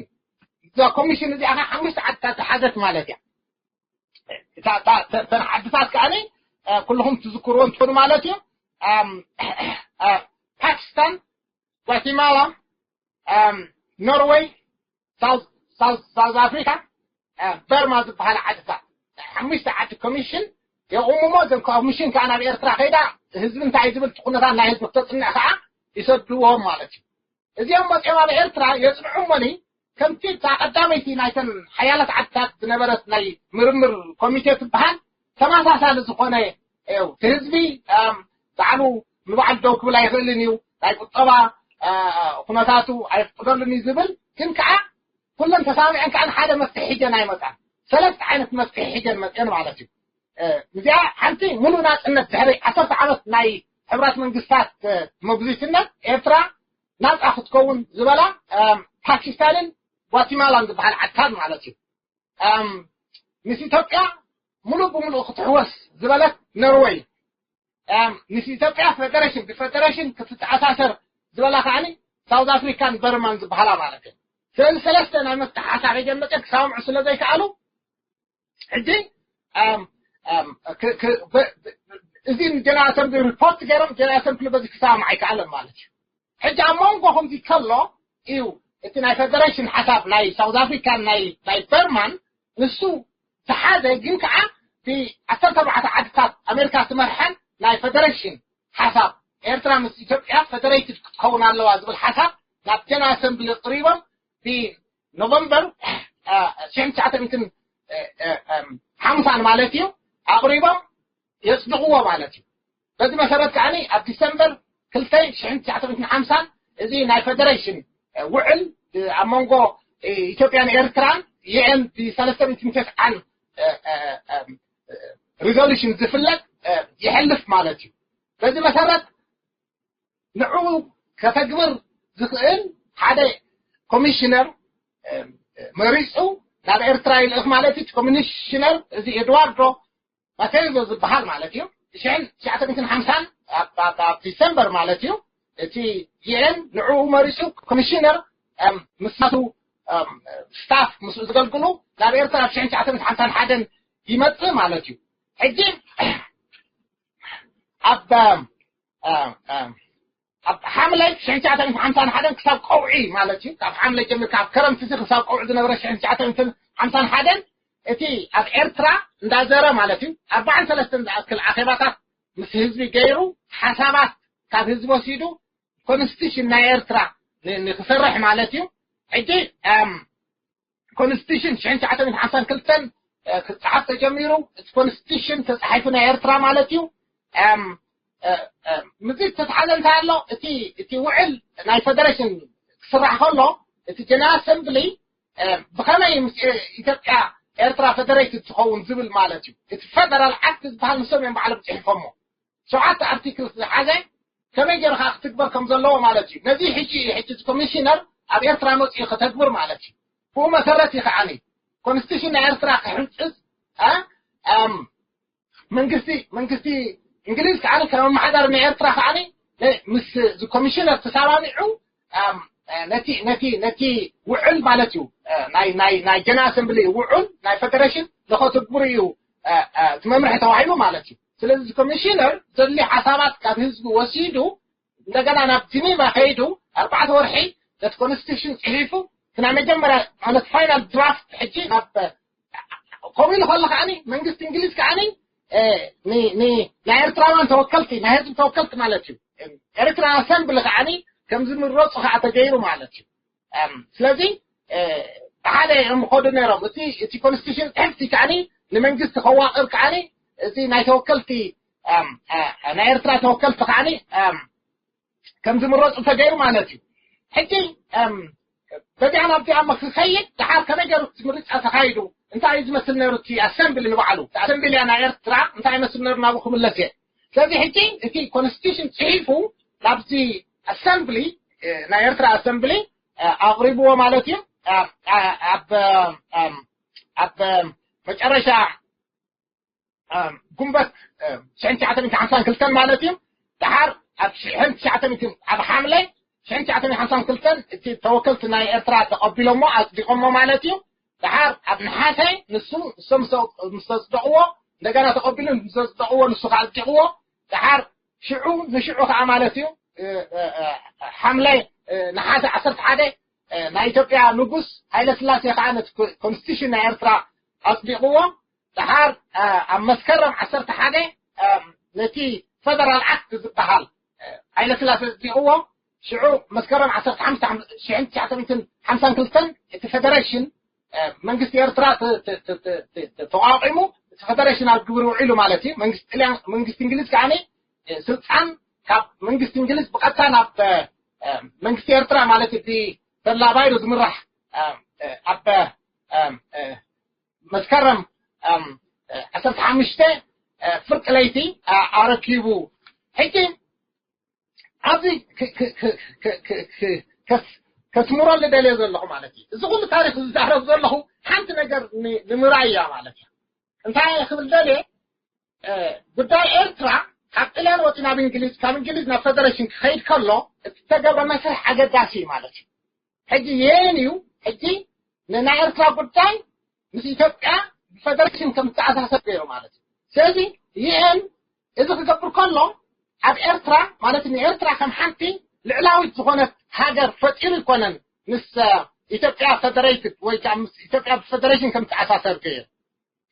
እዛ ኮሚሽን እዚኣ ከዓ ሓሙሽተ ዓድታት ዝሓዘት ማለት እያ። እተን ዓድታት ከዓ ኩልኹም ትዝክርዎ እንትኾኑ ማለት እዩ። ፓኪስታን፣ ጓቲማላ፣ ኖርወይ፣ ሳውዝ ኣፍሪካ፣ በርማ ዝበሃላ ዓድታት ሓሙሽተ ዓዲ ኮሚሽን የቑምሞ። እዘን ኮሚሽን ከዓ ናብ ኤርትራ ከይዳ ህዝቢ እንታይ ዝብል እቲ ኩነታት ናይ ህዝቢ ክተፅንዕ ከዓ ይሰድዎም ማለት እዩ። እዚኦም መፂኦም ኣብ ኤርትራ የፅንዑ እሞኒ ከምቲ እታ ቀዳመይቲ ናይተን ሓያላት ዓድታት ዝነበረት ናይ ምርምር ኮሚቴ ትበሃል ተመሳሳሊ ዝኾነ እዩ። እቲ ህዝቢ ባዕሉ ንባዕሉ ደው ክብል ኣይኽእልን እዩ፣ ናይ ቁጠባ ኩነታቱ ኣይፍቅደሉን እዩ ዝብል ግን ከዓ ኩለን ተሳሚዐን ከዓ ንሓደ መፍትሒ ሒጀን ኣይመፃን። ሰለስተ ዓይነት መፍትሒ ሒጀን መፅአን ማለት እዩ። እዚኣ ሓንቲ ሙሉእ ናፅነት ድሕሪ ዓሰርተ ዓመት ናይ ሕብራት መንግስታት መጉዚትነት ኤርትራ ናፃ ክትከውን ዝበላ ፓኪስታንን ጓቲማላን ዝበሃል ዓድታት ማለት እዩ። ምስ ኢትዮጵያ ሙሉእ ብሙሉእ ክትሕወስ ዝበለት ኖርወይ፣ ምስ ኢትዮጵያ ፌደሬሽን ብፌደሬሽን ክትተኣሳሰር ዝበላ ከዓኒ ሳውዝ ኣፍሪካን በርማን ዝበሃላ ማለት እዩ። ስለዚ ሰለስተ ናይ መፍትሒ ሓሳብ ሒዘን መፅአን ክሰማምዑ ስለ ዘይከኣሉ ሕጂ እዚ ጀነራል ኣሰምብሊ ሪፖርት ገይሮም ጀነራል ኣሰምብሊ በዚ ክሰማማዕ ኣይከኣለን ማለት እዩ። ሕጂ ኣብ መንጎ ከምዚ ከሎ እዩ እቲ ናይ ፌደሬሽን ሓሳብ ናይ ሳውዝ ኣፍሪካን ናይ በርማን ንሱ ዝሓዘ ግን ከዓ ብዓሰርተ ኣርባዕተ ዓድታት ኣሜሪካ ዝመርሐን ናይ ፌደሬሽን ሓሳብ ኤርትራ ምስ ኢትዮጵያ ፌደሬትድ ክትከውን ኣለዋ ዝብል ሓሳብ ናብ ጀነራል ኣሰምብሊ ቅሪቦም ብኖቨምበር ሽሕን ትሽዓተ ሚእትን ሓምሳን ማለት እዩ ኣቕሪቦም የፅድቕዎ ማለት እዩ። በዚ መሰረት ከዓኒ ኣብ ዲሰምበር ክልተ ሽሕን ትሽዓተ ሚእትን ሓምሳን እዚ ናይ ፌደሬሽን ውዕል ኣብ መንጎ ኢትዮጵያን ኤርትራን ዩኤን ብሰለስተ ሚእትን ተስዓን ሪዞሉሽን ዝፍለጥ ይሕልፍ ማለት እዩ። በዚ መሰረት ንዕኡ ከተግብር ዝኽእል ሓደ ኮሚሽነር መሪፁ ናብ ኤርትራ ይልእኽ ማለት እዩ። ኮሚሽነር እዚ ኤድዋርዶ ማቴዞ ዝበሃል ማለት እዩ። ሽሕን ትሽዓተ ሚእትን ሓምሳን ኣብ ዲሰምበር ማለት እዩ። እቲ ዩኤን ንዕኡ መሪፁ ኮሚሽነር ምስናቱ ስታፍ ምስኡ ዝገልግሉ ናብ ኤርትራ ኣብ ሽሕን ትሽዓተ ሚእትን ሓምሳን ሓደን ይመፅእ ማለት እዩ። ሕጂ ኣብ ኣብ ሓምለ ሽሕን ትሽዓተ ሚእትን ሓምሳን ሓደን ክሳብ ቀውዒ ማለት እዩ። ካብ ሓምለ ጀሚርካ ኣብ ከረምቲ እዚ ክሳብ ቀውዒ ዝነበረ ሽሕን ትሽዓተ ሚእትን ሓምሳን ሓደን እቲ ኣብ ኤርትራ እንዳዘረ ማለት እዩ ኣርባዓን ሰለስተን ዝኣክል ኣኼባታት ምስ ህዝቢ ገይሩ ሓሳባት ካብ ህዝቢ ወሲዱ ኮንስቲቱሽን ናይ ኤርትራ ንክሰርሕ ማለት እዩ። ሕጂ ኮንስቲቱሽን ሽሕን ትሽዓተ ሚእትን ሓምሳን ክልተን ክፀሓፍ ተጀሚሩ እቲ ኮንስቲቱሽን ተፃሒፉ ናይ ኤርትራ ማለት እዩ። ምዚ ዝተትሓዘ እንታይ ኣሎ እቲ ውዕል ናይ ፌደሬሽን ክስራሕ ከሎ እቲ ጀነራል ኣሰምብሊ ብኸመይ ምስ ኢትዮጵያ ኤርትራ ፌደሬትድ ትኸውን ዝብል ማለት እዩ። እቲ ፌደራል ኣክት ዝበሃል ንሶም እዮም ባዕሎም ፅሒፎሞ ሸውዓተ ኣርቲክልስ ዝሓዘ ከመይ ገይሩ ከዓ ክትግበር ከም ዘለዎ ማለት እዩ። ነዚ ሕጂ ሕጂ ኮሚሽነር ኣብ ኤርትራ መፅኡ ከተግብር ማለት እዩ። ብኡ መሰረት እዩ ከዓኒ ኮንስቲቱሽን ናይ ኤርትራ ክሕንፅፅ መንግስቲ መንግስቲ እንግሊዝ ከዓኒ ከም ኣመሓዳሪ ናይ ኤርትራ ከዓኒ ምስ ኮሚሽነር ተሳማሚዑ ነቲ ነቲ ነቲ ውዕል ማለት እዩ ናይ ናይ ናይ ጀነራል ኣሰምብሊ ውዕል ናይ ፌደሬሽን ንኸትግብሩ እዩ እቲ መምርሒ ተባሂሉ ማለት እዩ። ስለዚ ኮሚሽነር ዘድልዩ ሓሳባት ካብ ህዝቢ ወሲዱ እንደገና ናብ ጂኒቫ ከይዱ ኣርባዕተ ወርሒ ነቲ ኮንስቲቱሽን ፅሒፉ እቲ ናይ መጀመርያ ማለት ፋይናል ድራፍት ሕጂ ናብ ከምኡ ኢሉ ከሎ ከዓኒ መንግስቲ እንግሊዝ ከዓኒ ናይ ኤርትራውያን ተወከልቲ ናይ ህዝቢ ተወከልቲ ማለት እዩ። ኤርትራ ኣሰምብሊ ከዓኒ ከም ዝምረፁ ከዓ ተገይሩ ማለት እዩ። ስለዚ ብሓደ እዮም ኾዱ ነይሮም። እቲ ኮንስቲቱሽን ፅሕፍቲ ከዓኒ ንመንግስቲ ከዋቅር ከዓኒ እዚ ናይ ተወከልቲ ናይ ኤርትራ ተወከልቲ ከዓኒ ከም ዝምረፁ ተገይሩ ማለት እዩ። ሕጂ በዚኣ ናብዚኣ ክኸይድ ደሓር ከመይ ገይሩ እቲ ምርጫ ተኻይዱ እንታይ እዩ ዝመስል ነይሩ እቲ ኣሰምብሊ ንባዕሉ ኣሰምብሊ ናይ ኤርትራ እንታይ ይመስል ነይሩ ናብኡ ክምለስ እየ። ስለዚ ሕጂ እቲ ኮንስቲቱሽን ፅሒፉ ናብዚ ኣሰምብሊ፣ እ፣ ናይ ኤርትራ ኣሰምብሊ፣ እ፣ ኣቕሪብዎ ማለት እዩ። እ፣ እ፣ ኣብ፣ እ፣ ኣብ መጨረሻ፣ እ፣ ጉንበት፣ እ፣ ሽሕን ትሽዓተ ሚእትን ሓምሳን ክልተን ማለት እዩ። ደሓር ኣብ ሽሕን ትሽዓተ ሚእትን፣ ኣብ ሓምለ ሽሕን ትሽዓተ ሚእትን ሓምሳን ክልተን እቲ ተወከልቲ ናይ ኤርትራ ተቐቢሎሞ ኣጽዲቖሞ ማለት እዩ። ደሓር ኣብ ነሓሰ ንሱ፣ እሶም ምስ፣ ምስ ኣጽደቕዎ፣ እንደገና ተቐቢሉ ምስ ኣጽደቕዎ፣ ንሱ ከኣ ኣጽዲቕዎ። ደሓር ሽዑ ንሽዑ ከኣ ማለት እዩ፣ እ፣ እ፣ እ፣ ሓምለ፣ እ፣ ነሓሰ ዓሰርተ ሓደ፣ እ፣ ናይ ኢትዮጵያ ንጉስ ሃይለ ስላሴ ከኣ ነቲ ኮ-፣ ኮንስቲቱሽን ናይ ኤርትራ ኣጽዲቕዎ። ደሓር፣ እ፣ ኣብ መስከረም ዓሰርተ ሓደ፣ እ፣ ነቲ ፈደራል ኣክት ዝበሃል፣ እ፣ ሃይለ ስላሴ ኣጽዲቕዎ። ሽዑ መስከረም ዓሰርተ ሓሙሽተ፣ ሽሕን ትሽዓተ ሚእትን ሓምሳን ክልተን እቲ ፈደሬሽን፣ እ፣ መንግስቲ ኤርትራ ተ-፣ ተ-፣ ተ-፣ ተ-፣ ተ-፣ ተ-፣ ተቋቂሙ፣ እቲ ፈደሬሽን ኣብ ግብሪ ውዒሉ ማለት እዩ። መንግስቲ ጥልያን፣ መንግስቲ እንግሊዝ ከኣ፣ እ፣ ስልጣን ካብ መንግስቲ እንግሊዝ ብቐጥታ ናብ፣ እ፣ እ፣ መንግስቲ ኤርትራ ማለት እዩ፣ ብተድላ ባይሩ ዝምራሕ፣ እ፣ እ፣ ኣብ፣ እ፣ እ፣ መስከረም፣ እ፣ እ፣ ዓሰርተ ሓሙሽተ፣ እ፣ ፍርቂ ለይቲ፣ እ፣ ኣረኪቡ። ሕጂ ኣብዚ ክ-፣ ክ-፣ ክ-፣ ክ-፣ ክ-፣ ክ-፣ ከስ-፣ ከስምሮ ዝደልዮ ዘለኹ ማለት እዩ። እዚ ኩሉ ታሪኽ ዝዛረብ ዘለኹ ሓንቲ ነገር ን-፣ ንምራይ እያ ማለት እዩ። እንታይ እየ ክብል ደልየ፣ እ፣ ጉዳይ ኤርትራ ካብ ጥልያን ወፂኡ ናብ እንግሊዝ፣ ካብ እንግሊዝ ናብ ፈደሬሽን ክኸይድ ከሎ እቲ ዝተገብረ መስርሕ ኣገዳሲ እዩ ማለት እዩ። ሕጂ ዩኤን እዩ፣ ሕጂ ንናይ ኤርትራ ጉዳይ ምስ ኢትዮጵያ ብፈደሬሽን ከም ዝተኣሳሰር ገይሩ ማለት እዩ። ስለዚ ዩኤን እዚ ክገብር ከሎ ኣብ ኤርትራ ማለት ንኤርትራ ከም ሓንቲ ልዕላዊት ዝኾነት ሃገር ፈጢሩ ኣይኮነን ምስ፣ እ፣ ኢትዮጵያ ፈደሬትድ ወይ ከዓ ምስ ኢትዮጵያ ብፈደሬሽን ከም ዝተኣሳሰር ገይሩ።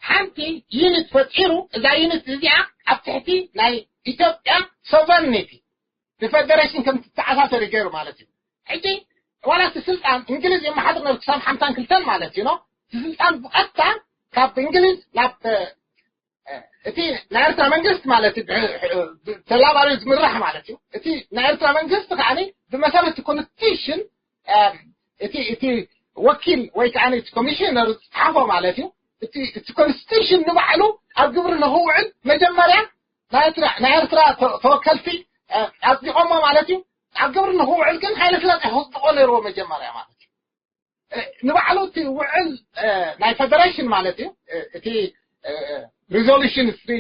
ሓንቲ ዩኒት ፈጢሩ፣ እዛ ዩኒት እዚኣ ኣብ ትሕቲ ናይ ኢትዮጵያ ሶቨርኒቲ ብፈደሬሽን ከም ትተኣሳሰር እዩ ገይሩ ማለት እዩ። ሕጂ ዋላ እቲ ስልጣን እንግሊዝ የመሓድር ነብሩ ክሳብ ሓምሳን ክልተን ማለት እዩ፣ ኖ? እቲ ስልጣን ብቐጥታ ካብ እንግሊዝ ናብ፣ እ፣ እቲ ናይ ኤርትራ መንግስቲ ማለት እዩ፣ ብ-፣ ብ-፣ ተላባሪ ዝምራሕ ማለት እዩ። እቲ ናይ ኤርትራ መንግስቲ ከዓኒ ብመሰረት ኮንስቲቱሽን፣ እም፣ እቲ፣ እቲ ወኪል ወይ ከዓኒ እቲ ኮሚሽነር ዝጸሓፎ ማለት እዩ። እቲ፣ እቲ ኮንስቲቱሽን ንባዕሉ ኣብ ግብሪ ንኽውዕል መጀመርያ ናይ ኤርትራ፣ ናይ ኤርትራ ተ-፣ ተወከልቲ፣ እ፣ ኣጽዲቖሞ ማለት እዩ። ኣብ ግብሪ ንኽውዕል ግን ሃይለ ስላሴ ከጽድቆ ነይርዎ መጀመርያ ማለት እዩ። እ፣ ንባዕሉ እቲ ውዕል፣ እ፣ ናይ ፈደሬሽን ማለት እዩ። እ፣ እቲ፣ እ፣ ሪዞሉሽን ስሪ፣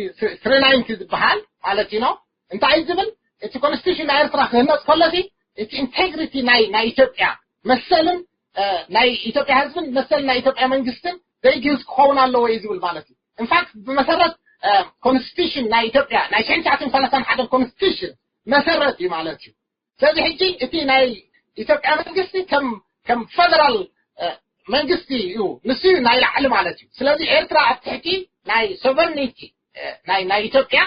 ስሪ ናይንቲ ዝበሃል ማለት እዩ፣ ኖ? እንታይ እዩ ዝብል? እቲ ኮንስቲቱሽን ናይ ኤርትራ ክህነጽ ከሎ እቲ፣ እቲ ኢንቴግሪቲ ናይ፣ ናይ ኢትዮጵያ መሰልን፣ እ፣ ናይ ኢትዮጵያ ህዝብን መሰልን ናይ ኢትዮጵያ መንግስትን ዘይግህስ ክኸውን ኣለዎ እዩ ዝብል ማለት እዩ። ኢንፋክት ብመሰረት፣ እ፣ ኮንስቲቱሽን ናይ ኢትዮጵያ ናይ ሽሕን ትሽዓተ ሚእትን ሰላሳን ሓደን ኮንስቲቱሽን መሰረት እዩ ማለት እዩ። ስለዚ ሕጂ እቲ ናይ ኢትዮጵያ መንግስቲ ከም፣ ከም ፈደራል፣ እ፣ መንግስቲ እዩ፣ ንሱ እዩ ናይ ላዕሊ ማለት እዩ። ስለዚ ኤርትራ ኣብ ትሕቲ ናይ ሶቨርኒቲ፣ እ፣ ናይ፣ ናይ ኢትዮጵያ፣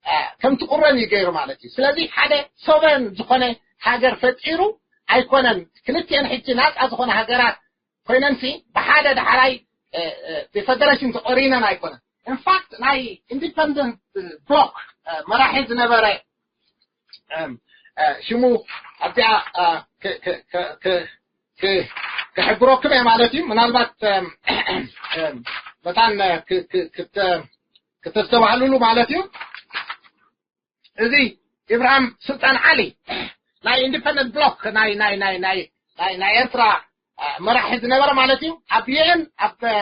እ፣ ከም ትቁረን እዩ ገይሩ ማለት እዩ። ስለዚ ሓደ ሶቨረን ዝኾነ ሃገር ፈጢሩ ኣይኮነን። ክልቲኤን ሕጂ ናጻ ዝኾነ ሃገራት ኮይነንሲ ብሓደ ዳሕራይ፣ እ፣ እ፣ ብፈደሬሽን ተቆሪነን ኣይኮነን። ኢንፋክት ናይ ኢንዲፐንደንት ብሎክ፣ እ፣ መራሒ ዝነበረ፣ እም፣ እ፣ ሽሙ ኣብዚኣ፣ እ፣ ክ-፣ ክ-፣ ክ-፣ ክ-፣ ክ-፣ ክሕብረኩም እየ ማለት እዩ። ምናልባት፣ እም፣ እም፣ መታን፣ እ፣ ክ-፣ ክ-፣ ክተ-፣ ክተስተባህልሉ ማለት እዩ። እዚ ኢብራሂም ሱልጣን ዓሊ ናይ ኢንዲፐንደንት ብሎክ ናይ፣ ናይ፣ ናይ፣ ናይ፣ ናይ፣ ናይ ኤርትራ፣ እ፣ መራሒ ዝነበረ ማለት እዩ። ኣብ ዩኤን ኣብ፣ እ፣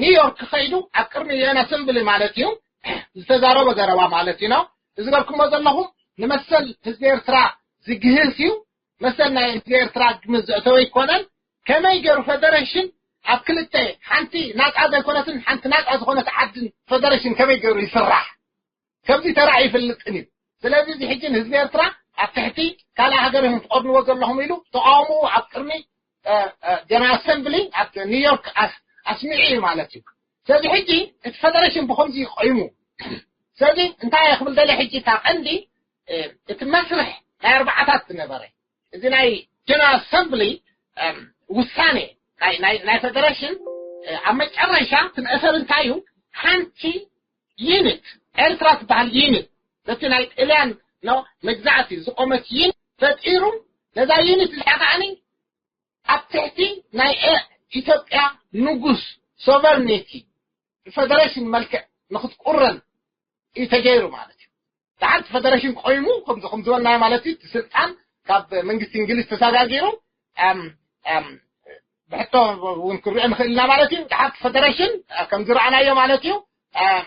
ኒውዮርክ ከይዱ ኣብ ቅድሚ ዩኤን ኣሰምብሊ ማለት እዩ ዝተዛረቦ ዘረባ ማለት እዩ ነው። እዚ ገርኩሞ ዘለኹም ንመሰል ህዝቢ ኤርትራ ዝግህስ እዩ። መሰል ናይ ህዝቢ ኤርትራ ግምት ዘእተወ ኣይኮነን። ከመይ ገይሩ ፈደሬሽን ኣብ ክልተ፣ ሓንቲ ናጻ ዘይኮነትን ሓንቲ ናጻ ዝኾነት ዓድን ፈደሬሽን ከመይ ገይሩ ይስራሕ? ከምዚ ተራእዩ ይፈልጥን እዩ። ስለዚ እዚ ሕጂ ንህዝቢ ኤርትራ ኣብ ትሕቲ ካልእ ሃገር ኢኹም ትቐርንዎ ዘለኹም ኢሉ ተቃውሞኡ ኣብ ቅድሚ፣ እ፣ እ፣ ጀነራል ኣሰምብሊ ኣብ ኒውዮርክ ኣስ-፣ ኣስሚዑ እዩ ማለት እዩ። ስለዚ ሕጂ እቲ ፈደሬሽን ብኸምዚ እዩ ቆይሙ። ስለዚ እንታይ እየ ክብል ደልየ ሕጂ እታ ቀንዲ፣ እ፣ እቲ መስርሕ ናይ ኣርባዓታት ዝነበረ እዚ ናይ ጀነራል ኣሰምብሊ፣ እም፣ ውሳኔ ናይ፣ ናይ፣ ናይ ፈደሬሽን፣ እ፣ ኣብ መጨረሻ እቲ መእሰሪ እንታይ እዩ? ሓንቲ ዩኒት፣ ኤርትራ ትበሃል ዩኒት፣ ነቲ ናይ ጥልያን ነው መግዛእቲ ዝቆመት ዩኒት ፈጢሩ፣ ነዛ ዩኒት እዚኣ ከዓኒ ኣብ ትሕቲ ናይ ኤ-፣ ኢትዮጵያ ንጉስ ሶቨርኒቲ ብፈደሬሽን መልክዕ ንክትቁረን እዩ ተገይሩ ማለት እዩ። ደሓር እቲ ፈደረሽን ቆይሙ ከምዚ ከም ዝበልናዮ ማለት እዩ፣ እቲ ስልጣን ካብ መንግስቲ እንግሊዝ ተሰጋጊሩ፣ እም፣ እም፣ ብሕቶ እውን ክንሪኦ ንኽእል ኢና ማለት እዩ። ደሓር እቲ ፈደረሽን፣ እ፣ ከም ዝረኣናዮ ማለት እዩ፣ እም፣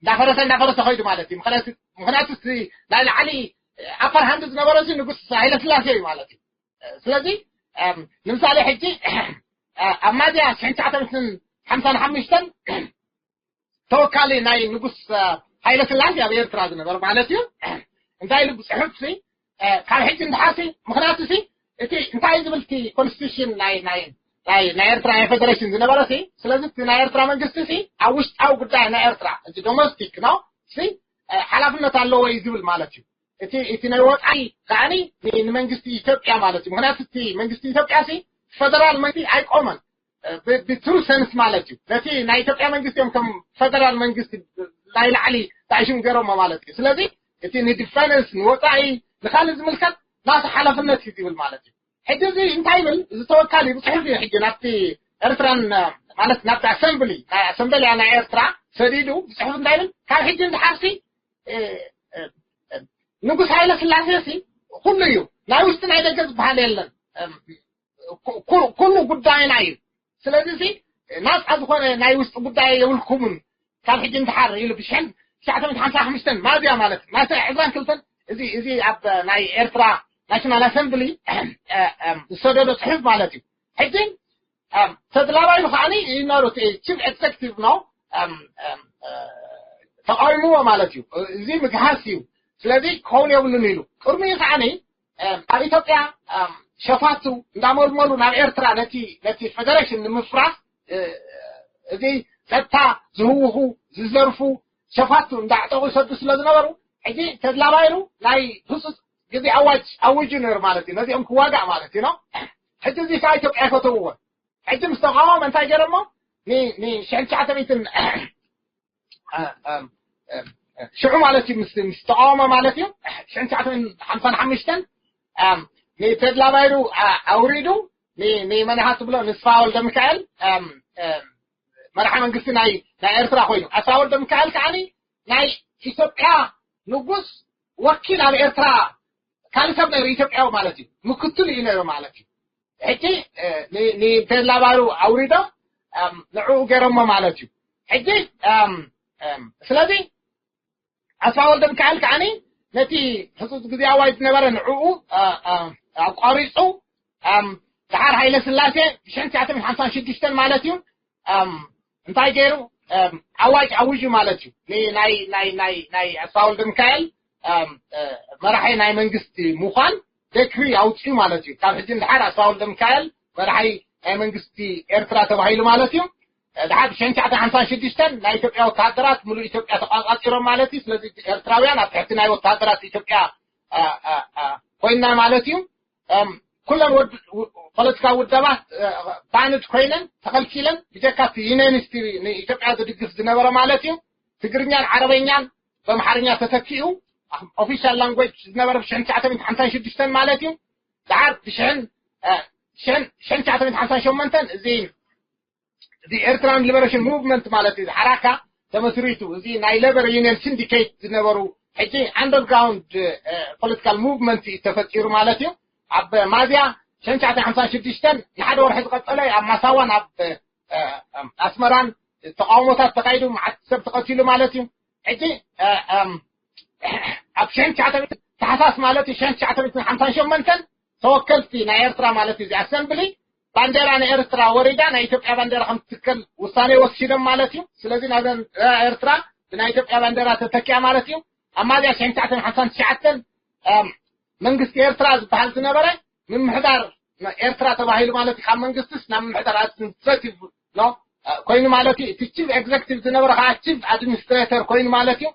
እንዳፈረሰ እንዳፈረሰ ኸይዱ ማለት እዩ። ምኽንያቱ፣ ምኽንያቱ እቲ ናይ ላዕሊ ኣፓር ሃንድ ዝነበረ እዚ ንጉስ ሃይለ ስላሴ እዩ ማለት እዩ። ስለዚ፣ እም፣ ንምሳሌ ሕጂ፣ እ፣ ኣብ ማዝያ ሽሕን ትሽዓተ ሚእትን ሓምሳን ሓሙሽተን ተወካሊ ናይ ንጉስ፣ እ፣ ሃይለ ስላሴ ኣብ ኤርትራ ዝነበረ ማለት እዩ። እንታይ ኢሉ ብጽሑፍ ሲ፣ እ፣ ካብ ሕጂ ንድሓር ሲ፣ ምኽንያቱ ሲ፣ እቲ እንታይ ዝብል እቲ ኮንስቲቱሽን ናይ፣ ናይ፣ ናይ፣ ናይ ኤርትራ ናይ ፌደሬሽን ዝነበረ ሲ፣ ስለዚ እቲ ናይ ኤርትራ መንግስቲ ሲ፣ ኣብ ውሽጣዊ ጉዳይ ናይ ኤርትራ፣ እቲ ዶሜስቲክ ነው ሲ፣ እ፣ ሓላፍነት ኣለዎ እዩ ዝብል ማለት እዩ። እቲ፣ እቲ ናይ ወጻኢ ከዓኒ ን-፣ ንመንግስቲ ኢትዮጵያ ማለት እዩ። ምኽንያቱ እቲ መንግስቲ ኢትዮጵያ ሲ፣ ፈደራል መንግስቲ ኣይቆመን። እ፣ ብ-፣ ብትሩ ሰንስ ማለት እዩ። ነቲ ናይ ኢትዮጵያ መንግስቲ እዮም ከም ፈደራል መንግስቲ ናይ ላዕሊ ጣይሽም ገይሮሞ ማለት እዩ። ስለዚ እቲ ንዲፈንስ፣ ንወጻኢ፣ ንኻልእ ዝምልከት ናቱ ሓላፍነት እዩ ዝብል ማለት እዩ። ሕጂ እዚ እንታይ ይብል? እዚ ተወካሊ ብጽሑፍ እዩ ሕጂ ናብቲ ኤርትራን፣ እ፣ ማለት ናብቲ ኣሰምብሊ፣ ናይ ኣሰምበልያ ናይ ኤርትራ ሰዲዱ ብጽሑፍ እንታይ ይብል? ካብ ሕጂ ንድሓር ሲ፣ እ፣ እ፣ እ፣ ንጉስ ሃይለ ስላሴ ሲ ኩሉ እዩ። ናይ ውሽጢ ናይ ደገ ዝበሃል የለን። እም፣ ኩ-፣ ኩ-፣ ኩሉ ጉዳይና እዩ። ስለዚ እዚ ናፃ ዝኾነ ናይ ውሽጢ ጉዳይ የብልኩምን ካብ ሕጂ ንድሓር ኢሉ ብሽሕን ትሽዓተ ሚእትን ሓምሳን ሓሙሽተን ማዝያ ማለት እዩ። ማስዕ ዕስራን ክልተን እዚ፣ እዚ ኣብ ናይ ኤርትራ ናሽናል ኣሰምብሊ፣ እ፣ እም፣ ዝሰደዶ ጽሑፍ ማለት እዩ። ሕጂ፣ እም፣ ተድላ ባይሉ ከዓኒ ይነሩ እቲ ቺፍ ኤግዘክቲቭ ነው፣ እም፣ እም፣ እ፣ ተቃዊምዎ ማለት እዩ። እዚ ምግሃስ እዩ። ስለዚ ክኸውን የብሉን ኢሉ። ቅድሚኡ ከዓኒ፣ እም፣ ኣብ ኢትዮጵያ፣ እም፣ ሸፋቱ እንዳመልመሉ ናብ ኤርትራ ነቲ፣ ነቲ ፌደሬሽን ንምፍራስ፣ እ፣ እዚ ጸጥታ ዝህውኹ፣ ዝዘርፉ ሸፋቱ እንዳዕጠቑ ይሰዱ ስለ ዝነበሩ፣ ሕጂ ተድላ ባይሩ ናይ ህጹጽ ግዜ ኣዋጅ ኣዊጁ ነይሩ ማለት እዩ። ነዚኦም ክዋጋእ ማለት እዩ ነው። ሕጂ እዚ ከዓ ኢትዮጵያ ኣይፈተውዎን። ሕጂ ምስ ተቃወመ እንታይ ገይሮሞ? ን-፣ ን-፣ ሽሕን ትሽዓተ ሚእትን፣ እ፣ እ፣ እ፣ ሽዑ ማለት እዩ፣ ምስ፣ ምስ ተቃወመ ማለት እዩ፣ ሽሕን ትሽዓተ ሚእትን ሓምሳን ሓሙሽተን፣ እም፣ ንተድላ ባይሩ፣ እ፣ ኣውሪዱ፣ ን-፣ ንመን ኢኻ ትብሎ? ንኣስፋ ወልደ ሚካኤል፣ እም፣ እም፣ መራሒ መንግስቲ ናይ፣ ናይ ኤርትራ ኮይኑ። ኣስፋ ወልደ ሚካኤል ከዓኒ ናይ ኢትዮጵያ ንጉስ ወኪል ኣብ ኤርትራ ካልእ ሰብ ነይሩ፣ ኢትዮጵያዊ ማለት እዩ። ምክትል እዩ ነይሩ ማለት እዩ። ሕጂ፣ እ፣ ን-፣ ንተድላ ባይሩ ኣውሪዶም፣ እም፣ ንዕኡ ገይሮሞ ማለት እዩ። ሕጂ፣ እም፣ እም፣ ስለዚ ኣስፋ ወልደ ሚካኤል ከዓኒ ነቲ ህጹጽ ግዜ ኣዋጅ ዝነበረ ንዕኡ፣ እ፣ እ፣ ኣቋሪጹ፣ እም፣ ደሓር ሃይለ ስላሴ ብሽሕን ትሽዓተ ሚእትን ሓምሳን ሽዱሽተን ማለት እዩ፣ እም፣ እንታይ ገይሩ? እም፣ ኣዋጅ ኣዊጁ ማለት እዩ። ን-፣ ናይ፣ ናይ፣ ናይ፣ ናይ ኣስፋ ወልደ ሚካኤል፣ እም፣ እ፣ መራሒ ናይ መንግስቲ ምዃን ደክሪ ኣውፅኡ ማለት እዩ። ካብ ሕጂ ንድሓር ኣስፋ ወልደ ሚካኤል መራሒ ናይ መንግስቲ ኤርትራ ተባሂሉ ማለት እዩ። እ፣ ድሓር ብሽሕን ትሽዓተ ሚእትን ሓምሳን ሽዱሽተን ናይ ኢትዮጵያ ወታደራት ሙሉእ ኢትዮጵያ ተቋጻጺሮም ማለት እዩ። ስለዚ ኤርትራውያን ኣብ ትሕቲ ናይ ወታደራት ኢትዮጵያ፣ እ፣ እ፣ እ፣ ኮይንና ማለት እዩ። እም፣ ኩለን ወድ-፣ ው-፣ ፖለቲካዊ ውደባት፣ እ፣ ባንድ ኮይነን ተኸልኪለን፣ ብጀካ እቲ ዩኒየኒስት ንኢትዮጵያ ዝድግፍ ዝነበረ ማለት እዩ። ትግርኛን ዓረበኛን በምሓርኛ ተተኪኡ፣ ኦፊሻል ላንጉጅ ዝነበረ ብሽሕን ትሽዓተ ሚእትን ሓምሳን ሽዱሽተን ማለት እዩ። ደሓር ብሽሕን፣ እ፣ ሽሕን፣ ሽሕን ትሽዓተ ሚእትን ሓምሳን ሸሞንተን እዚ፣ እዚ ኤርትራን ሊበሬሽን ሙቭመንት ማለት እዩ። ሓራካ ተመስሪቱ፣ እዚ ናይ ሌበር ዩኒየን ሲንዲኬት ዝነበሩ፣ ሕጂ ኣንደርግራውንድ፣ እ፣ ፖለቲካል ሙቭመንት እዩ ተፈጢሩ ማለት እዩ። ኣብ ማዝያ ሽሕን ትሽዓተ ሚእትን ሓምሳን ሽዱሽተን ንሓደ ወርሒ ዝቐጸለ ኣብ ማሳዋን ኣብ፣ እ፣ ኣስመራን ተቃውሞታት ተኻይዱ፣ መዓት ሰብ ተቐቲሉ ማለት እዩ። ሕጂ፣ እ፣ እም፣ ኣብ ሽሕን ትሽዓተ ሚእትን ታሕሳስ ማለት እዩ፣ ሽሕን ትሽዓተ ሚእትን ሓምሳን ሸሞንተን ተወከልቲ ናይ ኤርትራ ማለት እዩ፣ እዚ ኣሰምብሊ ባንዴራ ንኤርትራ ወሪዳ ናይ ኢትዮጵያ ባንዴራ ከም ትትከል ውሳኔ ወሲዶም ማለት እዩ። ስለዚ ናዘን፣ እ፣ ኤርትራ ብናይ ኢትዮጵያ ባንዴራ ተተኪኣ ማለት እዩ። ኣብ ማዝያ ሽሕን ትሽዓተ ሚእትን ሓምሳን ትሽዓተን፣ እም፣ መንግስቲ ኤርትራ ዝበሃል ዝነበረ ምምሕዳር ኤርትራ ተባሂሉ ማለት እዩ። ካብ መንግስቲስ ናብ ምምሕዳር ኣድሚኒስትሬቲቭ ነው፣ እ፣ ኮይኑ ማለት እዩ። እቲ ቺፍ ኤግዘክቲቭ ዝነበረ ከዓ ቺፍ ኣድሚኒስትሬተር ኮይኑ ማለት እዩ።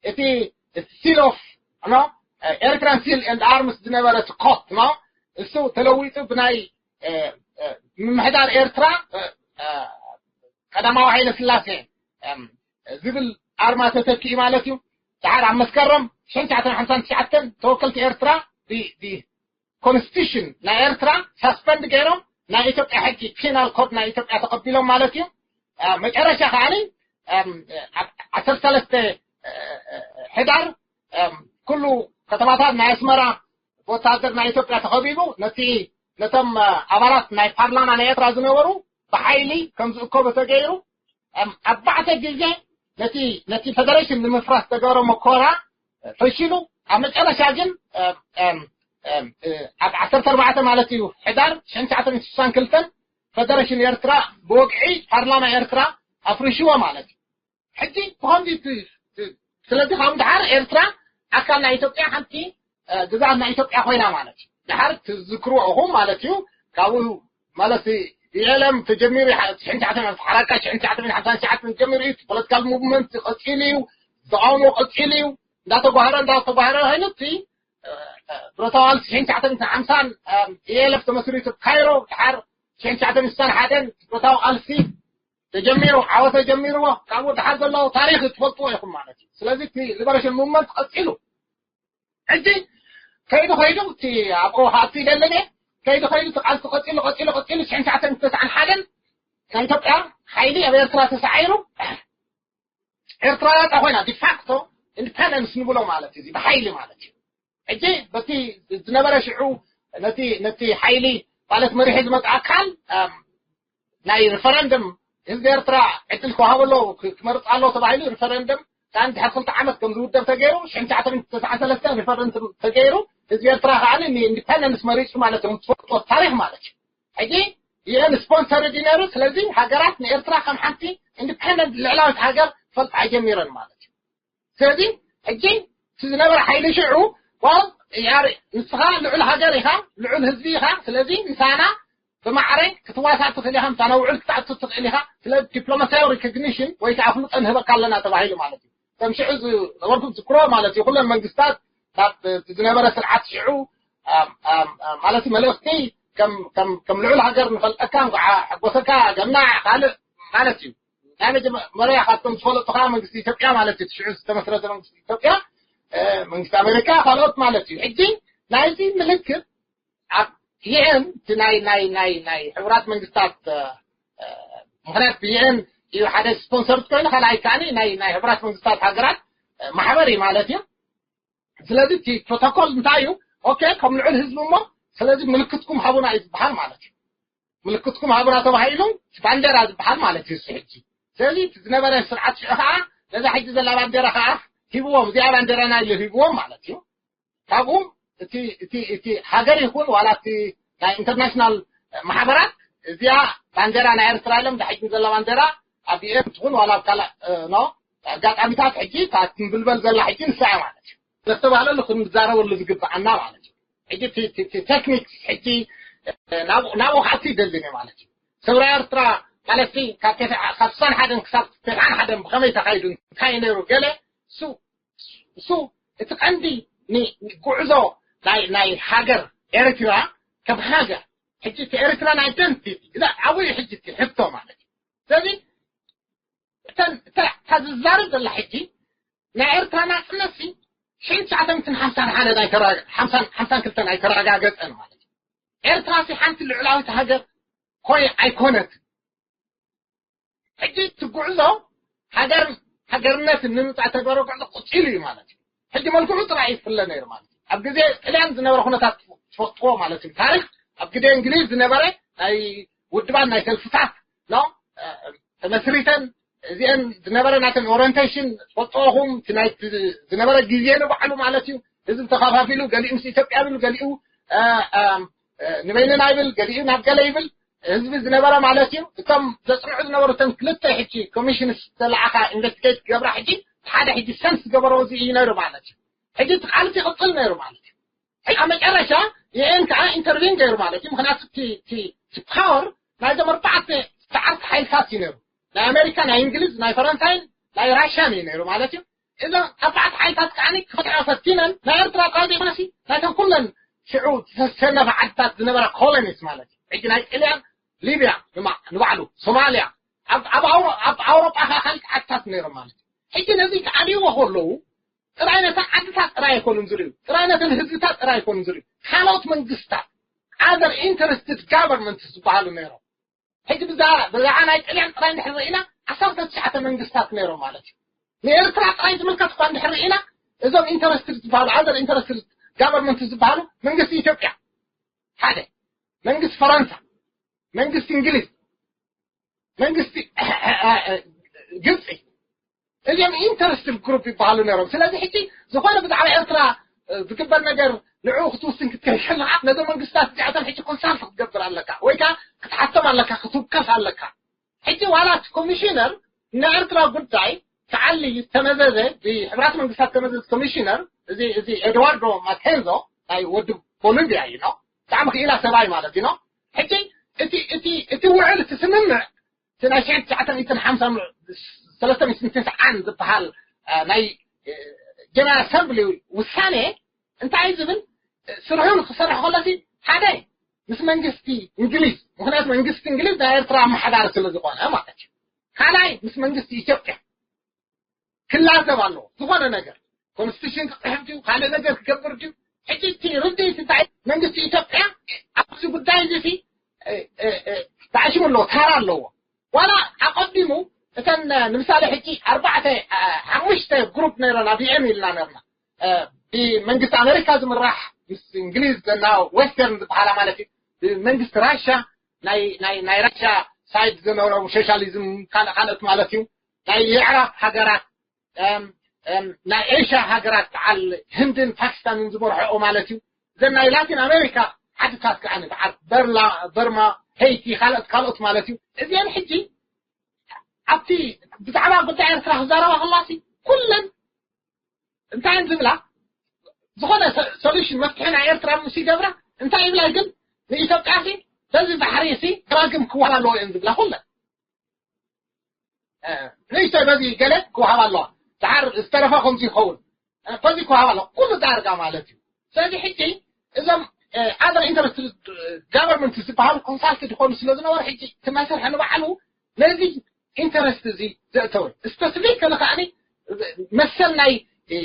እቲ ሲል ኦፍ ነው፣ እ፣ ኤርትራን ሲል ኤንድ ኣርምስ ዝነበረ እቲ ኮት ነው፣ እሱ ተለዊጡ ብናይ፣ እ፣ እ፣ ምምሕዳር ኤርትራ፣ እ፣ እ፣ ቀዳማዊ ሃይለ ስላሴ፣ እም፣ ዝብል ኣርማ ተተኪኡ ማለት እዩ። ደሓር ኣብ መስከረም ሽሕን ትሽዓተ ሚእትን ሓምሳን ትሽዓተን ተወከልቲ ኤርትራ ብ-፣ ብ-፣ ኮንስቲቱሽን ናይ ኤርትራ ሳስፐንድ ገይሮም ናይ ኢትዮጵያ ሕጊ፣ ፒናል ኮድ ናይ ኢትዮጵያ ተቐቢሎም ማለት እዩ። እ፣ መጨረሻ ከዓኒ፣ እም፣ ኣብ ዓሰርተ ሰለስተ፣ እ፣ እ፣ ሕዳር ኩሉ ከተማታት ናይ ኣስመራ ወታደር ናይ ኢትዮጵያ ተኸቢቡ ነቲ ነቶም ኣባላት ናይ ፓርላማ ናይ ኤርትራ ዝነበሩ ብሓይሊ ከም ዝእከቡ ተገይሩ። ኣርባዕተ ግዜ ነቲ ነቲ ፈደሬሽን ንምፍራስ ተገበረ መኮራ ፈሽሉ። ኣብ መጨረሻ ግን ኣብ ዓሰርተ ኣርባዕተ ማለት እዩ ሕዳር ሽሕን ትሽዓተ ሚእትን ስሳን ክልተን ፈደሬሽን ኤርትራ ብወግዒ ፓርላማ ኤርትራ ኣፍሪሽዎ ማለት እዩ። ሕጂ ብኸምዚ ስለዚ ካብ ድሓር ኤርትራ ኣካል ናይ ኢትዮጵያ ሓንቲ ግዛት ናይ ኢትዮጵያ ኮይና ማለት እዩ። ድሓር ትዝክርዎ ኢኹም ማለት እዩ። ካብኡ ማለት የለም ተጀሚሩ ሓራካ ሽሕን ትሽዓተ ሚእትን ሓምሳን ትሽዓተን ጀሚሩ እዩ። ፖለቲካል ሙቭመንት ቀፂሉ እዩ። ተቃውሞ ቀፂሉ እዩ። እንዳተጓህረ እንዳተጓህረ ኮይኑ እቲ ብረታዊ ቃልሲ ሽሕን ትሽዓተ ሚእትን ሓምሳን የለም ተመስሪቱ ካይሮ ድሓር ሽሕን ትሽዓተ ሚእትን ሓደን ብረታዊ ቃልሲ ተጀሚሩ ዓወት ተጀሚርዎ ካብኡ ድሓር ዘለዉ ታሪክ ትፈልጥዎ ኢኹም ማለት እዩ። ስለዚ እቲ ሊበሬሽን ሙቭመንት ቀፂሉ ሕጂ ከይዱ ከይዱ እቲ ኣብኡ ሃብቲ ይደልን እየ ከይዱ ከይዱ እቲ ቃልሲ ቀፂሉ ቀፂሉ ቀፂሉ ሽሕን ትሽዓተ ሚእትን ተስዓን ሓደን ናይ ኢትዮጵያ ሓይሊ ኣብ ኤርትራ ተሳዒሩ ኤርትራ ናፃ ኮይና ዲፋክቶ ኢንዲፐንደንስ ንብሎ ማለት እዩ። እዚ ብሓይሊ ማለት እዩ። ሕጂ በቲ ዝነበረ ሽዑ ነቲ ነቲ ሓይሊ ማለት መሪሑ ዝመጣ ኣካል ናይ ሪፈረንደም ህዝቢ ኤርትራ ዕድል ክወሃበ ኣለዎ ክመርፅ ኣለዎ ተባሂሉ ሪፈረንደም ዳን ድሕር ክልተ ዓመት ከም ዝውደብ ተገይሩ ሽሕን ትሽዓተ ሚእትን ተስዓን ሰለስተን ሪፈረንደም ተገይሩ ህዝቢ ኤርትራ ከዓ ንኢንዲፐንደንስ መሪፁ ማለት እዮም ትፈልጦ ታሪክ ማለት እዩ። ሕጂ ዩኤን ስፖንሰር እዩ ነይሩ። ስለዚ ሃገራት ንኤርትራ ከም ሓንቲ ኢንዲፐንደንት ልዕላዊት ሃገር ፈልጣ ጀሚረን ማለት እዩ። ስለዚ ሕጂ እቲ ዝነበረ ሓይሊ ሽዑ ዋል ያሪ ንስኻ ልዑል ሃገር ኢኻ፣ ልዑል ህዝቢ ኢኻ። ስለዚ ምሳና ብማዕረ ክትዋሳእ ትኽእል ኢኻ፣ ምሳና ውዕል ክትኣቱ ትኽእል ኢኻ። ስለ ዲፕሎማሲያዊ ሪኮግኒሽን ወይ ከዓ ኣፍልጦ ንህበካ ኣለና ተባሂሉ ማለት እዩ። ከም ሽዑ ዝነበርኩም ትዝክሮ ማለት እዩ። ኩለን መንግስታት ካብ ዝነበረ ስርዓት ሽዑ ማለት መልእኽቲ ከም ልዑል ሃገር ንፈልጠካ እንኳዓ ሕጎሰካ ገና ካልእ ማለት እዩ። ናይ መጀመርያ ካብቶም ዝፈለጡ ከዓ መንግስቲ ኢትዮጵያ ማለት እዩ። ሽዑ ዝተመስረተ መንግስቲ ኢትዮጵያ መንግስቲ ኣሜሪካ ካልኦት ማለት እዩ። ሕጂ ናይዚ ምልክት ኣብ ዩኤን ናይ ናይ ናይ ናይ ሕቡራት መንግስታት ምክንያት ብዩኤን እዩ ሓደ ስፖንሰርት ኮይኑ ካልኣይ ከዓ ናይ ናይ ሕቡራት መንግስታት ሃገራት ማሕበር እዩ ማለት እዩ። ስለዚ እቲ ፕሮቶኮል እንታይ እዩ? ኦኬ ከም ልዑል ህዝቢ እሞ ስለዚ ምልክትኩም ሃቡና እዩ ዝበሃል ማለት እዩ። ምልክትኩም ሃቡና ተባሂሉ ባንዴራ ዝበሃል ማለት እዩ። ሕጂ ስለዚ ዝነበረ ስርዓት ሽዑ ከዓ ነዛ ሕጂ ዘላ ባንዴራ ከዓ ሂብዎም እዚኣ ባንዴራና ኢሉ ሂብዎም ማለት እዩ። ካብኡ እቲ እቲ እቲ ሃገር ይኹን ዋላ እቲ ናይ ኢንተርናሽናል ማሕበራት እዚኣ ባንዴራ ናይ ኤርትራ ኢሎም ዳሕጂ ዘላ ባንዴራ ኣብ ዩኤን ትኹን ዋላ ኣብ ካልእ ኖ ኣጋጣሚታት ሕጂ እታ ትንብልበል ዘላ ሕጂ ንሳ እያ ማለት እዩ። ዘስተባህለሉ ክንዛረበሉ ዝግብኣና ማለት እዩ። ሕጂ ቴክኒክስ ሕጂ ናብኡ ከዓቲ ይደልን እየ ማለት እዩ። ሰውራ ኤርትራ ማለት ካብ ስሳን ሓደን ክሳብ ተስዓን ሓደን ብኸመይ ተኻይዱ እንታይ ነይሩ ገለ እሱ እቲ ቀንዲ ጉዕዞ ናይ ሃገር ኤርትራ ከም ሃገር ሕጂ እቲ ኤርትራን ኣይደንቲቲ እዛ ዓብዩ ሕጂ እቲ ሕቶ ማለት እዩ። ስለዚ እተን እታ ዝዛረብ ዘላ ሕጂ ናይ ኤርትራ ናፅነት ሲ ሽሕን ትሽዓተ ሚእትን ሓምሳን ሓደን ኣይተረጋገ- ሓምሳን ሓምሳን ክልተን ኣይተረጋገፀን ማለት እዩ። ኤርትራ ሲ ሓንቲ ልዑላዊት ሃገር ኮይ ኣይኮነትን። ሕጂ እቲ ጉዕዞ ሃገር ሃገርነት ንምምፃእ ተገበረ ጉዕዞ ቁፂሉ እዩ ማለት እዩ። ሕጂ መልክዑ ጥራይ ይፍለ ነይሩ ማለት እዩ። ኣብ ግዜ ጥልያን ዝነበረ ኩነታት ትፈልጥዎ ማለት እዩ። ታሪክ ኣብ ግዜ እንግሊዝ ዝነበረ ናይ ውድባን ናይ ሰልፍታት ነው ተመስሪተን እዚአን ዝነበረ ናተን ኦሪንቴሽን ትፈልጥዎ ኢኹም። እቲ ናይ ዝነበረ ግዜ ንባዕሉ ማለት እዩ። ህዝቢ ተኸፋፊሉ ገሊኡ ምስ ኢትዮጵያ ይብል ገሊኡ ንበይንና ይብል ገሊኡ ናብ ገለ ይብል ህዝቢ ዝነበረ ማለት እዩ። እቶም ዘፅንዑ ዝነበሩ እተን ክልተ ሕጂ ኮሚሽንስ ዝተለዓኻ ኢንቨስቲጌት ክገብራ ሕጂ ሓደ ሕጂ ሰንስ ዝገበሮ እዚ እዩ ነይሩ ማለት እዩ። ሕጂ እቲ ቃልሲ ይቕፅል ነይሩ ማለት እዩ። ሕጂ ኣብ መጨረሻ ዩኤን ከዓ ኢንተርቪን ገይሩ ማለት እዩ። ምክንያቱ እቲ ፓወር ናይዞም ኣርባዕተ ሰዓርቲ ሓይልታት እዩ ነይሩ። ናይ ኣሜሪካ ናይ እንግሊዝ ናይ ፈረንሳይን ናይ ራሽያን እዩ ነይሩ ማለት እዩ። እዞም ኣርባዕተ ሓይልታት ከዓ ክፈትሓ ፈቲነን ናይ ኤርትራ ጥራይ ዘይኮነሲ ናይተን ኩለን ሽዑ ዝተሰነፈ ዓድታት ዝነበራ ኮሎኒስ ማለት እዩ። ሕጂ ናይ ጥልያን ሊብያ ንባዕሉ ሶማልያ ኣብ ኣውሮጳ ከዓ ካልእ ዓድታት ነይሮም ማለት እዩ። ሕጂ ነዚ ክዓልይዎ ከለዉ ጥራይ ነተን ዓድታት ጥራይ ኣይኮኑን ዝርእዩ፣ ጥራይ ነተን ህዝብታት ጥራይ ኣይኮኑን ዝርእዩ፣ ካልኦት መንግስታት other interested governments ዝበሃሉ ነይሮም። ሕጂ ብዛዕባ ናይ ጥልያን ጥራይ እንድሕር ርኢና ዓሰርተ ትሽዓተ መንግስታት ነይሮም ማለት እዩ። ንኤርትራ ጥራይ ዝምልከት እኳ እንድሕር ርኢና እዞም ኢንተረስትድ ዝበሃሉ፣ ኣዘር ኢንተረስትድ ጋቨርንመንት ዝበሃሉ መንግስቲ ኢትዮጵያ ሓደ፣ መንግስቲ ፈረንሳ፣ መንግስቲ እንግሊዝ፣ መንግስቲ ግብፂ፣ እዚኦም ኢንተረስትድ ግሩፕ ይበሃሉ ነይሮም። ስለዚ ሕጂ ዝኾነ ብዛዕባ ኤርትራ ዝግበር ነገር ንዕኡ ክትውስን ክትከይድ ከለካ ነዞም መንግስታት እዚኣቶም ሕጂ ኮንሳልት ክትገብር ኣለካ፣ ወይ ከዓ ክትሓቶም ኣለካ፣ ክትውከስ ኣለካ። ሕጂ ዋላ እቲ ኮሚሽነር ንኤርትራ ጉዳይ ተዓሊ ዝተመዘዘ፣ ብሕብራት መንግስታት ዝተመዘዘ ኮሚሽነር፣ እዚ እዚ ኤድዋርዶ ማቴንዞ ናይ ወዲ ቦሊቪያ እዩ ነው። ብጣዕሚ ክኢላ ሰብኣይ ማለት እዩ ነው። ሕጂ እቲ እቲ እቲ ውዕል እቲ ስምምዕ እቲ ናይ ሽሕን ትሽዓተ ሚእትን ሓምሳ ሰለስተ ሚእትን ትስዓን ዝበሃል ናይ ጀነራል ኣሰምብሊ ውሳኔ እንታይ ዝብል ስርሑ ንክሰርሕ ከሎሲ ሓደ ምስ መንግስቲ እንግሊዝ፣ ምክንያቱ መንግስቲ እንግሊዝ ናይ ኤርትራ ኣመሓዳሪ ስለ ዝኾነ ማለት እዩ። ካልኣይ ምስ መንግስቲ ኢትዮጵያ ክላዘብ ኣለዎ። ዝኾነ ነገር ኮንስቲቱሽን ክፅሕፍ ድዩ፣ ካልእ ነገር ክገብር ድዩ? ሕጂ እቲ ርድኢት እንታይ? መንግስቲ ኢትዮጵያ ኣብዚ ጉዳይ እዚ ሲ ተዓሽሙ ኣለዎ፣ ታራ ኣለዎ። ዋላ ኣቐዲሙ እተን ንምሳሌ ሕጂ ኣርባዕተ ሓሙሽተ ግሩፕ ነይረን ኣብ ዩኤን ኢልና ነርና፣ ብመንግስቲ ኣሜሪካ ዝምራሕ ምስ እንግሊዝ ዘና ዌስተርን ዝበሃላ ማለት እዩ። ብመንግስቲ ራሻ ናይ ናይ ናይ ራሻ ሳይድ ዝነበሮም ሶሻሊዝም ካልእ ካልኦት ማለት እዩ። ናይ የዕራብ ሃገራት ናይ ኤሽያ ሃገራት በዓል ህንድን ፓኪስታንን ዝመርሐኦ ማለት እዩ። እዘን ናይ ላቲን ኣሜሪካ ዓድታት ከዓ በዓል በርላ በርማ፣ ሄይቲ፣ ካልኦት ካልኦት ማለት እዩ። እዚአን ሕጂ ኣብቲ ብዛዕባ ጉዳይ ኤርትራ ክዛረባ ከላሲ ኩለን እንታይ ዝብላ ዝኾነ ሶሉሽን መፍትሒ ናይ ኤርትራ ምስ ይገብራ እንታይ ይብላ ግን ንኢትዮጵያ ሲ በዚ ባሕሪ ሲ ራግም ክወሃብ ኣለዎ እየን ዝብላ ኩለን። ንእሽተይ በዚ ገለ ክወሃብ ኣለዋ። ድሓር ዝተረፈ ከምዚ ይኸውን። በዚ ክወሃብ ኣለዋ። ኩሉ ዳርጋ ማለት እዩ። ስለዚ ሕጂ እዞም ኣዘር ኢንተረስትድ ጋቨርንመንት ዝበሃሉ ኮንሳልትድ ይኾኑ ስለ ዝነበሩ ሕጂ እቲ መስርሒ ንባዕሉ ነዚ ኢንተረስት እዚ ዘእተወ ስፐሲፊክ ከለ ከዓኒ መሰል ናይ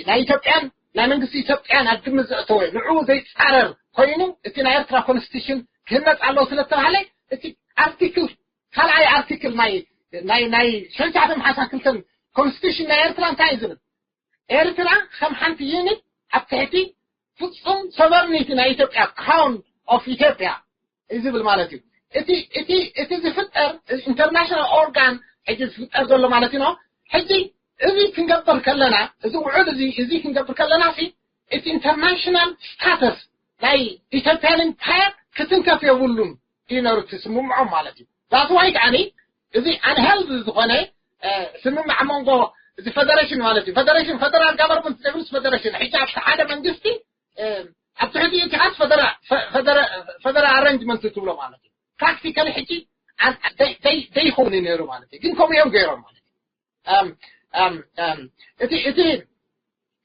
ናይ ኢትዮጵያን ናይ መንግስቲ ኢትዮጵያን ኣብ ግምት ዘእተወ ንዕኡ ዘይፃረር ኮይኑ እቲ ናይ ኤርትራ ኮንስቲቱሽን ክህነፅ ኣለዎ ስለተባሃለ እቲ ኣርቲክል ካልኣይ ኣርቲክል ናይ ናይ ናይ ሸንሻዕተ ሓምሳ ክልተን ኮንስቲቱሽን ናይ ኤርትራ እንታይ እዩ ዝብል? ኤርትራ ከም ሓንቲ ዩኒት ኣብ ትሕቲ ፍጹም ሶቨርኒቲ ናይ ኢትዮጵያ ክራውን ኦፍ ኢትዮጵያ እዩ ዝብል ማለት እዩ። እቲ እቲ እቲ ዝፍጠር ኢንተርናሽናል ኦርጋን ሕጂ ዝፍጠር ዘሎ ማለት እዩ። ሕጂ እዚ ክንገብር ከለና እዚ ውዕል እዚ እዚ ክንገብር ከለና ሲ እቲ ኢንተርናሽናል ስታተስ ናይ ኢትዮጵያን ኢምፓየር ክትንከፍ የብሉን እዩ ነሩ እቲ ስምምዖም ማለት እዩ። ዛት ዋይ ከዓኒ እዚ ኣንሄልዝ ዝኾነ ስምምዕ መንጎ እዚ ፈደሬሽን ማለት እዩ። ፈደሬሽን ፈደራል ጋቨርንመንት ዘይብልስ ፈደሬሽን ሕጂ ኣብቲ ሓደ መንግስቲ ኣብ ትሕቲ እቲ ካስ ፈደራል ኣረንጅመንት ትብሎ ማለት እዩ። ፕራክቲካሊ ሕጂ ዘይኸውን እዩ ነይሩ ማለት እዩ። ግን ከምኡ እዮም ገይሮም ማለት እዩ። እቲ እቲ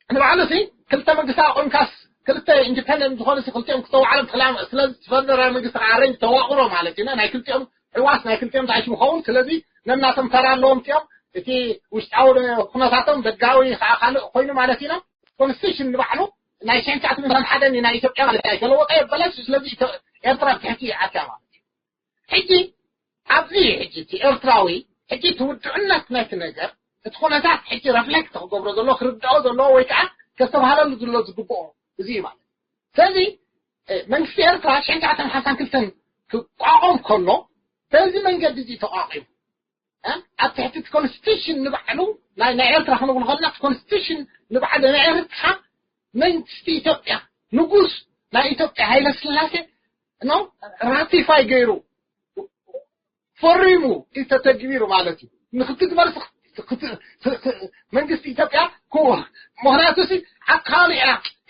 ንባዕሉ ሲ ክልተ መንግስቲ ኣቆምካስ ክልተ ኢንዲፐንደንት ዝኾነ ሲ ክልቲኦም ክተዋዓሎም ትኽላ ስለዚ ፈደራል መንግስቲ ከዓ ኣረንጅ ተዋቕሮ ማለት እዩ። ናይ ክልቲኦም ሕዋስ ናይ ክልቲኦም ታይሽ ምኸውን ስለዚ ነናቶም ተራ ኣለዎም እቲኦም። እቲ ውሽጣዊ ኩነታቶም ደጋዊ ከዓ ካልእ ኮይኑ ማለት ኢና። ኮንስቲቱሽን ንባዕሉ ናይ ሽሕን ትሽዓተ ሚእትን ሓደን ናይ ኢትዮጵያ ማለት ኣይተለወጠ የበለስ። ስለዚ ኤርትራ ብትሕቲ ኣትያ ማለት እዩ። ሕጂ ኣብዚ ሕጂ እቲ ኤርትራዊ ሕጂ እቲ ውድዕነት ናይቲ ነገር እቲ ኩነታት ሕጂ ረፍሌክት ክገብሮ ዘለዎ ክርድኦ ዘለዎ ወይ ከዓ ከስተባህለሉ ዝሎ ዝግብኦ እዚ እዩ ማለት። ስለዚ መንግስቲ ኤርትራ ሽሕን ትሽዓተ ሓምሳን ክልተን ክቋቆም ከሎ በዚ መንገዲ እዚ ተቋቂሙ ኣብ ትሕቲ እቲ ኮንስቲቱሽን ንባዕሉ ናይ ናይ ኤርትራ ክንብል ከለና እቲ ኮንስቲቱሽን ንባዕሉ ናይ ኤርትራ መንግስቲ ኢትዮጵያ ንጉስ ናይ ኢትዮጵያ ሃይለ ስላሴ ነው ራቲፋይ ገይሩ ፈሪሙ እዩ ተተግቢሩ ማለት እዩ። ንክትግበር መንግስቲ ኢትዮጵያ ምክንያቱ ሲ ኣካሉ እያ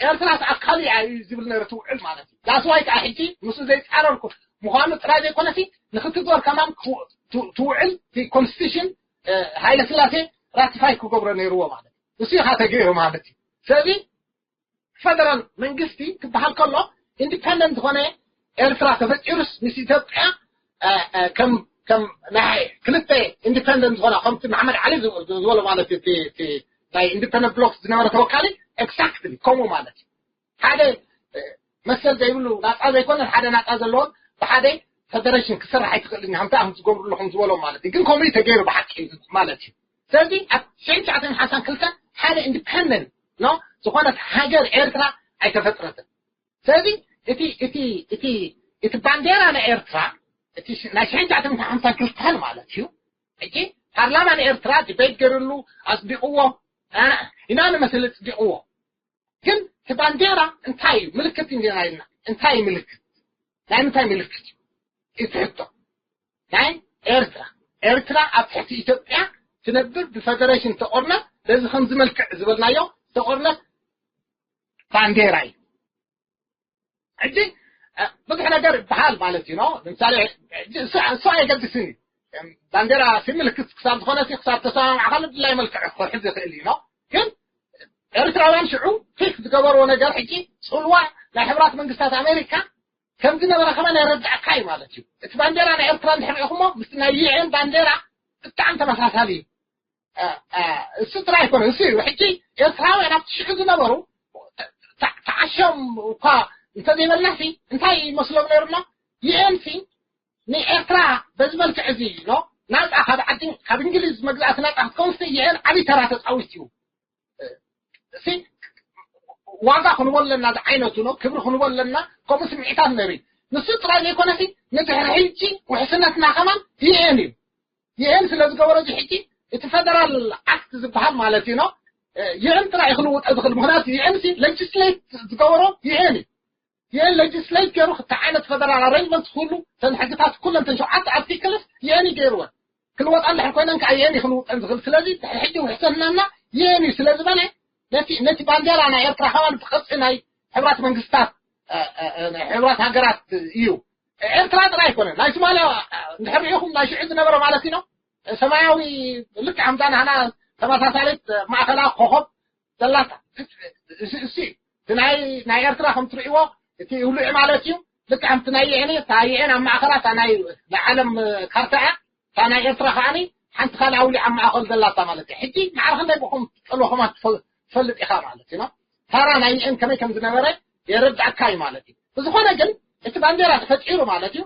ኤርትራስ ኣካሉ እያ እዩ ዝብል ነረ ትውዕል ማለት እዩ። ዳስዋይ ከዓ ሕጂ ምስ ዘይፃረርኩ ምዃኑ ጥራይ ዘይኮነሲ ንክትግበር ከማን ትውዕል ኮንስቲቱሽን ሃይለ ስላሴ ራቲፋይ ክገብሮ ነይርዎ ማለት እዩ። እሱ ኢኻ ተገይሩ ማለት እዩ። ስለዚ ፈደራል መንግስቲ ክበሃል ከሎ ኢንዲፐንደንት ዝኾነ ኤርትራ ተፈጢሩስ ምስ ኢትዮጵያ ከም ከም ናይ ክልተ ኢንዲፐንደንት ዝኾነ ከምቲ መሓመድ ዓሊ ዝበሎ ማለት እዩ። ናይ ኢንዲፐንደንት ብሎክ ዝነበረ ተወካሊ ኤግዛክትሊ ከምኡ ማለት እዩ። ሓደ መሰል ዘይብሉ ናፃ ዘይኮነ ሓደ ናፃ ዘለዎን ብሓደ ፈደሬሽን ክሰርሕ ኣይትኽእልን ከምቲ ኣሁን ዝገብሩ ኣለኹም ዝበሎም ማለት እዩ። ግን ከምኡ ተገይሩ ብሓቂ ማለት እዩ። ስለዚ ኣብ ሽሕን ትሽዓተ ሓምሳን ክልተን ሓደ ኢንዲፐንደንት ኖ ዝኾነት ሃገር ኤርትራ ኣይተፈጥረትን። ስለዚ እቲ እቲ እቲ እቲ ባንዴራ ናይ ኤርትራ እቲ ሽ- ናይ ሽሕን ትሽዓተ ሚእትን ሓምሳን ክልተን ማለት እዩ። ሕጂ ፓርላማ ንኤርትራ ዲቤት ገይርሉ ኣጽዲቕዎ፣ ዩናኒመስሊ ኣጽዲቕዎ። ግን እቲ ባንዴራ እንታይ እዩ? ምልክት እንዲና ኢልና እንታይ እዩ ምልክት? ናይ ምንታይ ምልክት እዩ? እቲ ሕቶ ናይ ኤርትራ ኤርትራ ኣብ ትሕቲ ኢትዮጵያ ትነብር ብፈደሬሽን ተቆርነት በዚ ከምዚ መልክዕ ዝበልናዮ ተቆርነት ባንዴራ እዩ። ሕጂ ብዙሕ ነገር ይበሃል ማለት እዩ። ንምሳሌ እሱ ኣይገድስን እዩ። ባንዴራ ምልክት ክሳብ ዝኾነ ክሳብ ተሰማማዕካሉ ድላይ መልክዕ ክሕዝ ይኽእል እዩ። ግን ኤርትራውያን ሽዑ ፊክ ዝገበርዎ ነገር ሕጂ ጽልዋ ናይ ሕብራት መንግስታት ኣሜሪካ ከም ዝነበረ ከማን የረድኣካ እዩ ማለት እዩ። እቲ ባንዴራ ናይ ኤርትራ እንድሕር ኢኹሞ ምስ ናይ ዩኤን ባንዴራ ብጣዕሚ ተመሳሳሊ እዩ። እሱ ጥራይ ኣይኮነ እሱ እዩ። ሕጂ ኤርትራውያን ኣብቲ ሽዑ ዝነበሩ ተዓሾም እኳ እንተዘይበልናሲ እንታይ ይመስሎም ነይሩና? ዩኤንሲ ንኤርትራ በዚ መልክዕ እዚ ኖ ናፃ ካብ ዓዲ ካብ እንግሊዝ መግዛእቲ ናፃ ክትከውንስ ዩኤን ዓብይ ተራ ተፃዊት እዩ። እሲ ዋጋ ክንቦ ኣለና ዝዓይነቱ ነው ክብሪ ክንቦ ኣለና። ከምኡ ስምዒታት ነሪ ንሱ ጥራይ ዘይኮነሲ ንድሕሪ ሕጂ ውሕስነትና ከማን ዩኤን እዩ። ዩኤን ስለ ዝገበሮ እዚ ሕጂ እቲ ፈደራል ኣክት ዝበሃል ማለት እዩ ነው ዩኤን ጥራይ ክልውጠ ዝኽእል። ምክንያቱ ዩኤን ሲ ሌጅስሌት ዝገበሮ ዩኤን እዩ። ዩኤን ሌጅስሌት ገይሩ ክልተ ዓይነት ፈደራል ኣሬንጅመንት ክህሉ ተን ሕግታት ኩለን ተን ሸውዓተ ኣርቲክልስ ዩኤን እዩ ገይርወን። ክልወጣ እንድሕር ኮይነን ከዓ ዩኤን እዩ ክልውጠን ዝኽእል። ስለዚ ድሕሪ ሕጂ ውሕሰናና ዩኤን እዩ ስለ ዝበለ ነቲ ነቲ ባንዴራ ናይ ኤርትራ ከማን ብቅርፂ ናይ ሕብራት መንግስታት ሕብራት ሃገራት እዩ። ኤርትራ ጥራይ ኣይኮነ ናይ ሶማልያ እንድሕር ሪኢኹም ናይ ሽዑ ዝነበረ ማለት እዩ ነው ሰማያዊ ልክዕ ከምዛ ናህና ተመሳሳሊት ማእከላ ኮኸብ ዘላታ እሱ ናይ ናይ ኤርትራ ከም ትርእይዎ እቲ ውልዕ ማለት እዩ። ልክዕ ከምቲ ናይ የዕኒ እታ የዕን ኣብ ማእከላ እታ ናይ ናይ ዓለም ካርታ እያ። እታ ናይ ኤርትራ ከዓኒ ሓንቲ ካልእ ኣውሊዕ ኣብ ማእከል ዘላታ ማለት እዩ። ሕጂ ማዕረ ክንደይ ብኹም ትጠልዎ ከማ ትፈልጥ ኢኻ ማለት እዩ። ታራ ናይ የዕን ከመይ ከም ዝነበረ የረዳእካ እዩ ማለት እዩ። ብዝኾነ ግን እቲ ባንዴራ ተፈጢሩ ማለት እዩ።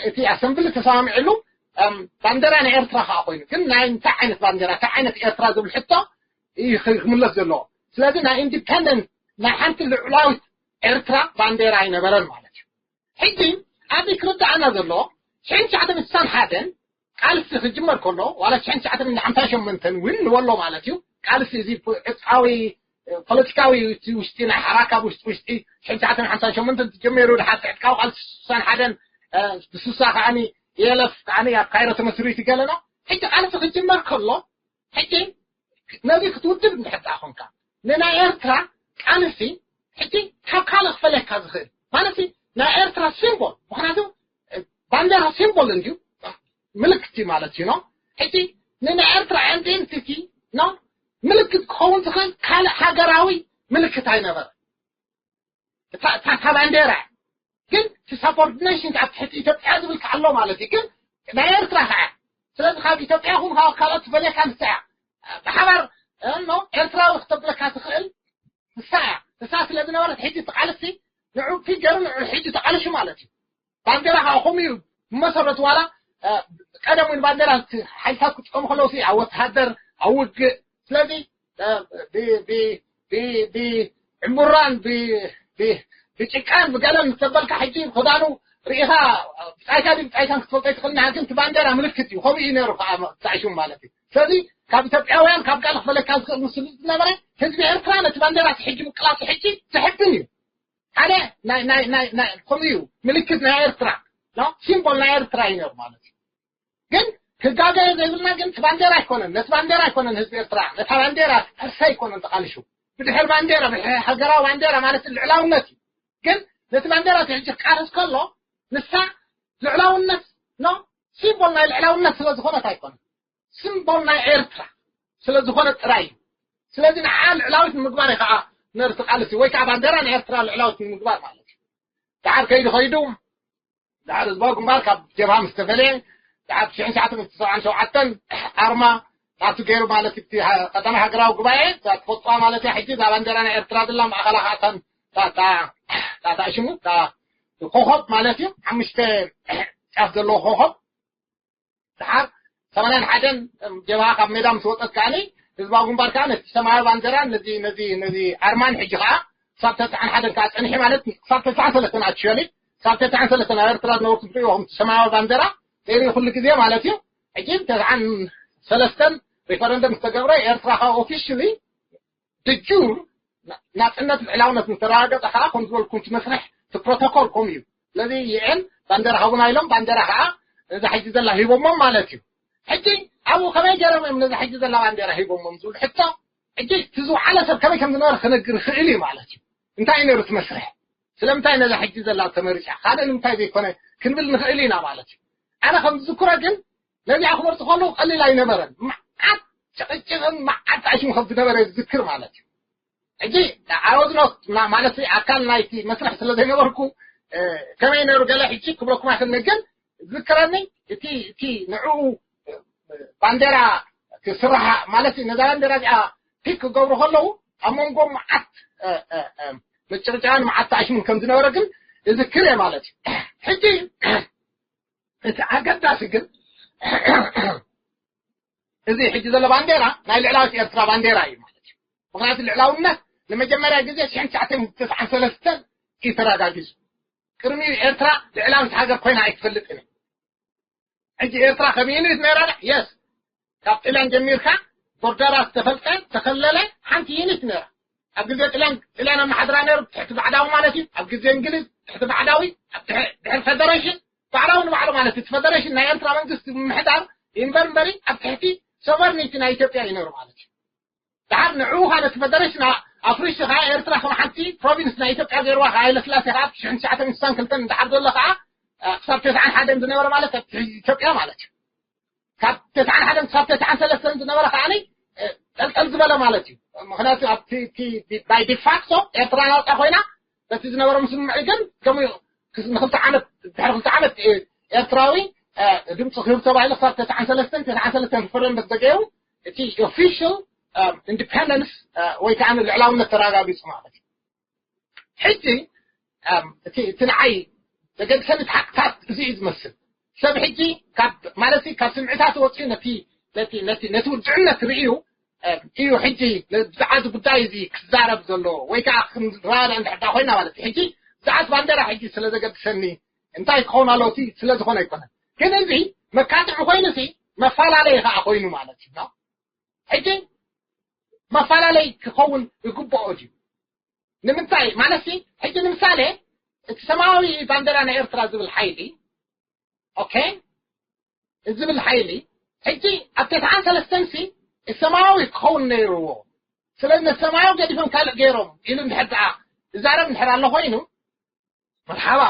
እቲ ኣሰምብሊ ተሰማሚዕሉ ባንዴራ ናይ ኤርትራ ከዓ ኮይኑ ግን ናይ እንታይ ዓይነት ባንዴራ እንታይ ዓይነት ኤርትራ ዝብል ሕቶ እዩ ክምለስ ዘለዎ። ስለዚ ናይ ኢንዲፐንደንት ናይ ሓንቲ ልዑላዊት ኤርትራ ባንዴራ ኣይነበረን ማለት እዩ። ሕጂ ኣብዚ ክርዳእና ዘለዎ ሽሕን ትሽዓተ ሚእትን ስሳን ሓደን ቃልሲ ክጅመር ከሎ ዋላ ሽሕን ትሽዓተ ሚእትን ሓምሳን ሸሞንተን እውን ንበሎ ማለት እዩ። ቃልሲ እዚ ዕጥቃዊ ፖለቲካዊ ውሽጢ ናይ ሓራካ ውሽጢ ውሽጢ ሽሕን ትሽዓተ ሚእትን ሓምሳን ሸሞንተን ትጀመሩ ድሓር ዕጥቃዊ ቃልሲ ስሳን ሓደን ብስሳ ከዓኒ የለፍ ከዓኒ ኣብ ካይሮ ተመስሪቱ ገለና። ሕጂ ቃልሲ ክጅመር ከሎ ሕጂ ነዚ ክትውድብ እንድሕር ደኣ ኮንካ ንናይ ኤርትራ ቃልሲ ሕጂ ካብ ካልእ ክፈለካ ዝኽእል ማለት ናይ ኤርትራ ሲምቦል ምክንያቱ ባንዴራ ሲምቦል እንድዩ ምልክት እዩ ማለት እዩ ነው። ሕጂ ንናይ ኤርትራ ኣይደንቲቲ ነው ምልክት ክኸውን ዝኽእል ካልእ ሃገራዊ ምልክት ኣይነበረ። እታ ባንዴራ ግን እቲ ሳቦርዲኔሽን ኣብ ትሕቲ ኢትዮጵያ ዝብል ኣሎ ማለት እዩ። ግን ናይ ኤርትራ ከዓ ስለዚ ካብ ኢትዮጵያ ይኹን ካብ ካልኦት ዝበለካ ንሳ እያ ብሓባር ኖ ኤርትራዊ ክተብለካ ትኽእል ንሳ እያ። ንሳ ስለ ዝነበረት ሕጂ ትቃልሲ ንዑ ፒገሩ ንዑ ሕጂ ተቃልሹ ማለት እዩ። ባንዴራ ከዓ ከምኡ እዩ መሰረቱ ዋላ ቀደም እውን ባንዴራ ሓይልታት ክጥቀሙ ከለውሲ ኣብ ወተሃደር ኣብ ውግእ ስለዚ ዕምቡራን ብጭቃን ብገለን ዝተበልካ ሕጂ ክዳኑ ርኢኻ ብፃይካ ዲ ብፃይካን ክትፈልጦ ይትኽእል ንሃ ግን እቲ ባንዴራ ምልክት እዩ። ከምኡ እዩ ነሩ ከዓ ብፃይሹም ማለት እዩ። ስለዚ ካብ ኢትዮጵያውያን ካብ ቃል ክፈለካ ዝኽእል ምስሉ ዝነበረ ህዝቢ ኤርትራ ነቲ ባንዴራ እቲ ሕጂ ምቅላሱ ሕጂ ዘሕብን እዩ። ሓደ ናይ ናይ ናይ ናይ ከምኡ እዩ ምልክት ናይ ኤርትራ ሲምቦል ናይ ኤርትራ እዩ ነሩ ማለት እዩ። ግን ክጋገ ዘይብልና ግን እቲ ባንዴራ ኣይኮነን ነቲ ባንዴራ ኣይኮነን ህዝቢ ኤርትራ ነታ ባንዴራ ሕርሳ ኣይኮነን ተቃልሹ ብድሕር ባንዴራ ብድሕር ሃገራዊ ባንዴራ ማለት ልዕላውነት እዩ። ግን ነቲ ባንዴራ እቲ ሕጂ ክቃለስ ከሎ ንሳ ልዕላውነት ነው ሲምቦል ናይ ልዕላውነት ስለ ዝኾነት ኣይኮነን ሲምቦል ናይ ኤርትራ ስለ ዝኾነ ጥራይ እዩ። ስለዚ ንዓ ልዕላዊት ንምግባር እዩ ከዓ ነርቲ ቃልሲ ወይ ከዓ ባንዴራ ንኤርትራ ልዕላዊት ንምግባር ማለት እዩ። ድሓር ከይዱ ከይዱ ድሓር ህዝባዊ ግንባር ካብ ጀብሃ ምስ ተፈለየ ድሓር ሽሕን ትሽዓተ ሚእትን ሰብዓን ሸውዓተን ኣርማ ናቱ ገይሩ ማለት እቲ ቀዳማይ ሃገራዊ ጉባኤ እዛ ትፈልጥዋ ማለት እያ። ሕጂ እዛ ባንዴራ ናይ ኤርትራ ዘላ ማእኸላ ከዓ እታን እታ ሽሙ እታ ኮኸብ ማለት እዩ ሓሙሽተ ጫፍ ዘለዎ ኮኸብ ድሓር ሰማንያን ሓደን ጀብሃ ካብ ሜዳ ምስ ወፀት ከዓኒ ህዝባዊ ግንባር ከዓ ነቲ ሰማያዊ ባንዴራ ነዚ ነዚ ነዚ ኣርማን ሕጂ ከዓ ክሳብ ተስዓን ሓደን ከዓ ፀኒሑ ማለት እዩ። ክሳብ ተስዓን ሰለስተን ኣክቹዋሊ ክሳብ ተስዓን ሰለስተን ኣብ ኤርትራ ዝነበርኩም ትሪእዎ ከምቲ ሰማያዊ ባንዴራ ነይሩ ኩሉ ግዜ ማለት እዩ። ሕጂ ተስዓን ሰለስተን ሪፈረንደም ዝተገብረ ኤርትራ ከዓ ኦፊሽሊ ድጁር ናፅነት ልዕላውነት ምተረጋገፀ ከዓ ከም ዝበልኩም እቲ መስርሕ እቲ ፕሮቶኮል ከምኡ እዩ። ስለዚ ዩኤን ባንዴራ ሃቡና ኢሎም ባንዴራ ከዓ ነዛ ሕጂ ዘላ ሂቦሞም ማለት እዩ። ሕጂ ኣብኡ ከመይ ገይሮም እዮም ነዛ ሕጂ ዘላ ባንዴራ ሂቦሞም ዝብል ሕቶ ሕጂ እቲ ዝወዓለ ሰብ ከመይ ከም ዝነበረ ክነግር ይኽእል እዩ ማለት እዩ። እንታይ እዩ ነይሩ እቲ መስርሕ? ስለምንታይ ነዛ ሕጂ ዘላ ተመሪፃ ካልእ ንምንታይ ዘይኮነ ክንብል ንኽእል ኢና ማለት እዩ። ኣነ ከም ዝዝክሮ ግን ነዚኣ ክመርፁ ከለዉ ቀሊል ኣይነበረን። መዓት ጭቕጭቕን መዓት ጣዕሽን ከም ዝነበረ ዝዝክር ማለት እዩ። ሕጂ ኣወዝኖት ማለት ኣካል ናይቲ መስርሕ ስለ ዘይነበርኩ ከመይ ነሩ ገለ ሕጂ ክብለኩም ኣይክእልን ግን ዝዝክረኒ እቲ እቲ ንዕኡ ባንዴራ ክስራሓ ማለት እዩ ነዛ ባንዴራ እዚኣ ፒክ ክገብሩ ከለዉ ኣብ መንጎ መዓት ምጭቕጫን መዓት ታሽሙን ከም ዝነበረ ግን እዝክር እየ ማለት እዩ። ሕጂ እቲ ኣገዳሲ ግን እዚ ሕጂ ዘሎ ባንዴራ ናይ ልዕላዊት ኤርትራ ባንዴራ እዩ ማለት እዩ። ምክንያቱ ልዕላውነት ንመጀመርያ ግዜ ሽሕን ትሽዓተ ሚእትን ተስዓን ሰለስተን እዩ ተረጋጊጹ። ቅድሚኡ ኤርትራ ልዕላዊት ሃገር ኮይና ኣይትፈልጥን እያ። ሕጂ ኤርትራ ከም ዩኒት ነይራ ዳ? የስ። ካብ ጥልያን ጀሚርካ ቦርደራ ዝተፈልጠ ዝተኸለለ ሓንቲ ዩኒት ነይራ። ኣብ ግዜ ጥልያን ጥልያን ኣመሓድራ ነይሩ ትሕቲ ባዕዳዊ ማለት እዩ። ኣብ ግዜ እንግሊዝ ትሕቲ ባዕዳዊ ኣብ ድሕሪ ፌደሬሽን ባዕዳዊ ንባዕሉ ማለት እቲ ፌደሬሽን ናይ ኤርትራ መንግስቲ ምምሕዳር ይንበር እምበሪ ኣብ ትሕቲ ሶቨርኒቲ ናይ ኢትዮጵያ እዩ ነይሩ ማለት እዩ። ድሓር ንዕኡ ካ ነቲ ፌደሬሽን ኣፍሪሱ ካ ኤርትራ ከም ሓንቲ ፕሮቪንስ ናይ ኢትዮጵያ ገይርዋ ካ ሃይለስላሴ ካ ሽሕን ትሽዓተ ሚእትን ስሳን ክልተን ድሓር ዘሎ ከዓ ክሳብ ተስዓን ሓደን ዝነበረ ማለት ኣብ ትሕቲ ኢትዮጵያ ማለት እዩ። ካብ ተስዓን ሓደን ክሳብ ተስዓን ሰለስተን ዝነበረ ከዓ ጠልጠል ዝበለ ማለት እዩ። ምክንያቱ ኣብቲ ባይ ዲፋክቶ ኤርትራ ናውፃ ኮይና በቲ ዝነበሮም ስምምዕ ግን ከምኡ ንክልተ ዓመት ድሕሪ ክልተ ዓመት ኤርትራዊ ድምፂ ክህብ ተባሂሉ ክሳብ ተስዓን ሰለስተን ተስዓን ሰለስተን ሪፈረንደም ተገይሩ እቲ ኦፊሻል ኢንዲፐንደንስ ወይ ከዓ ልዕላውነት ተረጋጊፁ ማለት እዩ። ሕጂ እቲ ንዓይ ዘገድሰኒ ሓቅታት እዚ እዩ ዝመስል። ሰብ ሕጂ ካብ ማለት ካብ ስምዕታት ወፂኡ ነቲ ነቲ ነቲ ነቲ ውድዕነት ርእዩ እዩ ሕጂ ብዛዕባ እዚ ጉዳይ እዚ ክዛረብ ዘሎ ወይ ከዓ ክንረዳዳ እንድሕር ኮይና ማለት እዩ። ሕጂ ብዛዕባ ባንዴራ ሕጂ ስለ ዘገድሰኒ እንታይ ክኸውን ኣለዎ እቲ ስለ ዝኾነ ኣይኮነን። ግን እዚ መካትዒ ኮይኑ ሲ መፈላለዪ ከዓ ኮይኑ ማለት እዩ። ሕጂ መፈላለዪ ክኸውን ይግብኦ እዩ። ንምንታይ ማለት ሲ ሕጂ ንምሳሌ እቲ ሰማያዊ ባንዴራ ናይ ኤርትራ ዝብል ሓይሊ ኦኬ ዝብል ሓይሊ ሕጂ ኣብ ተስዓን ሰለስተን ሲ ሰማያዊ ክኸውን ነይርዎ። ስለዚ ነቲ ሰማያዊ ገዲፎም ካልእ ገይሮም ኢሉ እንድሕር ደኣ ዝዛረብ እንድሕር ኣሎ ኮይኑ መርሓባ።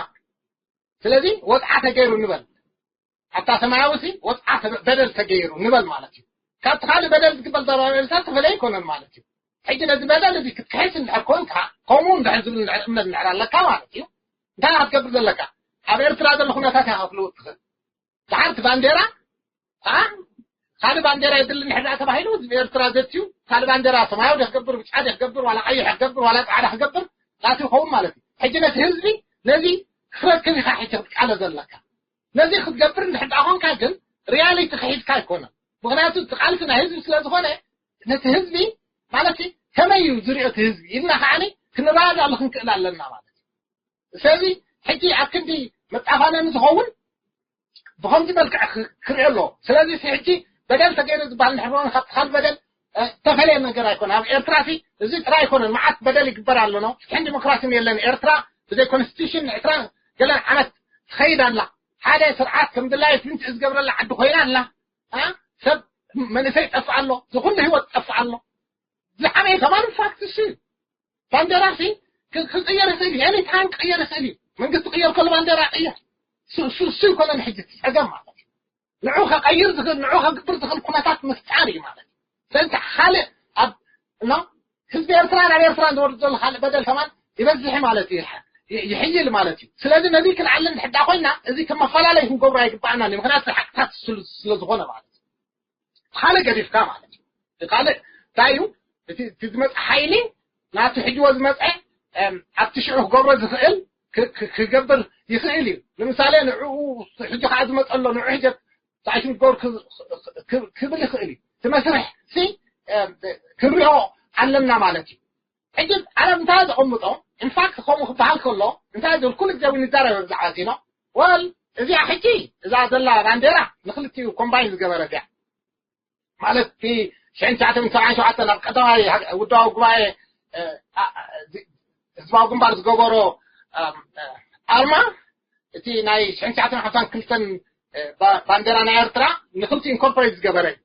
ስለዚ ወፅዓ ተገይሩ ንበል። ኣብታ ሰማያዊ ሲ ወፅዓ በደል ተገይሩ ንበል ማለት እዩ። ካብቲ ካልእ በደል ዝግበር ዘረባታት ተፈለየ ኣይኮነን ማለት እዩ። ሕጂ ነዚ በደል እዚ ክትክሕስ እንድሕር ኮንካ ከምኡ እንድሕር ዝብል እምነት እንድሕር ኣለካ ማለት እዩ እንታይ ክትገብር ዘለካ ኣብ ኤርትራ ዘሎ ኩነታት ኢኻ ክትልውጥ ትኽእል። ድሓር እቲ ባንዴራ ካልእ ባንዴራ የድሊ እንድሕር ተባሂሉ ህዝቢ ኤርትራ ዘትዩ ካልእ ባንዴራ ሰማያዊ ዶ ክገብር ብጫ ዶ ክገብር ዋላ ቀይሕ ክገብር ዋላ ፃዕዳ ክገብር ናቱ ይኸውን ማለት እዩ። ሕጂ ነቲ ህዝቢ ነዚ ክረክብ ኢኻ ሕጂ ክትቃለ ዘለካ። ነዚ ክትገብር እንድሕር ደኣ ኮንካ ግን ሪያሊቲ ክሒድካ ኣይኮነን። ምክንያቱ እቲ ቃልሲ ናይ ህዝቢ ስለ ዝኾነ ነቲ ህዝቢ ማለት ከመይ እዩ ዝሪኦ እቲ ህዝቢ ኢልና ከዓኒ ክንረዳዳሉ ክንክእል ኣለና ማለት እዩ። ስለዚ ሕጂ ኣብ ክንዲ መጣፋነኒ ዝኸውን ብኸምዚ መልክዕ ክርኢ ኣሎ። ስለዚ ሕጂ በደል ተገይሩ ዝበሃል እንድሕር ካብቲ ካልእ በደል ተፈለየ ነገር ኣይኮነ ኣብ ኤርትራ ሲ እዚ ጥራይ ኣይኮነን መዓት በደል ይግበር ኣሎ ነው ፍትሕን ዲሞክራሲን የለን ኤርትራ ብዘይ ኮንስቲቱሽን ኤርትራ ገለ ዓመት ትኸይድ ኣላ ሓደ ስርዓት ከም ድላየ ፍንጭ ዝገብረላ ዓዲ ኮይና ኣላ ሰብ መንእሰይ ጠፍእ ኣሎ ዝኩሉ ህይወት ጠፍእ ኣሎ ዝዓበየ ከማን ፋክት እሱ እዩ ባንዴራ ሲ ክቅየር ይኽእል እዩ ኤኒታይም ክቅየር ይኽእል እዩ መንግስቲ ክቅየር ከሎ ባንዴራ ይቅየር እሱ ይኮነን ሕጂ ጸገም ማለት እዩ ንዑ ከቀይር ዝኽእል ንዑ ከግብር ዝኽእል ኩነታት ምፍጣር እዩ ማለት እዩ። ስለዚ ካልእ ኣብ ኖ ህዝቢ ኤርትራ ናብ ኤርትራ ዝወርድ ዘሎ ካልእ በደል ከማን ይበዝሕ ማለት እዩ ይሕይል ማለት እዩ። ስለዚ ነዚ ክንዓሊ እንድሕዳ ኮይና እዚ ከም መፈላለይ ክንገብሮ ኣይግባኣናን እዩ። ምክንያቱ ሓቅታት ስለ ዝኾነ ማለት እዩ። ካልእ ገዲፍካ ማለት እዩ። ካልእ እንታይ እዩ እቲ ዝመፀ ሓይሊ ናቱ ሕጅዎ ዝመፀ ኣብቲ ሽዑ ክገብሮ ዝኽእል ክገብር ይኽእል እዩ። ንምሳሌ ንዕኡ ሕጂ ከዓ ዝመፀ ኣሎ ንዑ ሕጀት ሳይሽን ጎር ክብል ይኽእል እዩ። እቲ መስርሕ ሲ ክንሪኦ ኣለና ማለት እዩ። ሕጂ ዓለም እንታይ ዘቐምጦ? ኢንፋክት ከምኡ ክበሃል ከሎ እንታይ ዝብል ኩሉ ግዜ እውን ይዛረብ ብዛዕባ ዚኖ ወል እዚኣ ሕጂ እዛ ዘላ ባንዴራ ንክልቲኡ ኮምባይን ዝገበረት እያ። ማለት እቲ ሽሕን ትሽዓተ ሚእትን ሰብዓን ሸውዓተን ኣብ ቀዳማይ ሃገ- ውድባዊ ጉባኤ እ፣ ኣ- ዚ- ህዝባዊ ግንባር ዝገበሮ ኣም፣ እ፣ ኣርማ እቲ ናይ ሽሕን ትሽዓተ ሚእትን ሓምሳን ክልተን እ፣ ባ- ባንዴራ ናይ ኤርትራ ንክልቲ ኢንኮርፖሬት ዝገበረ እዩ።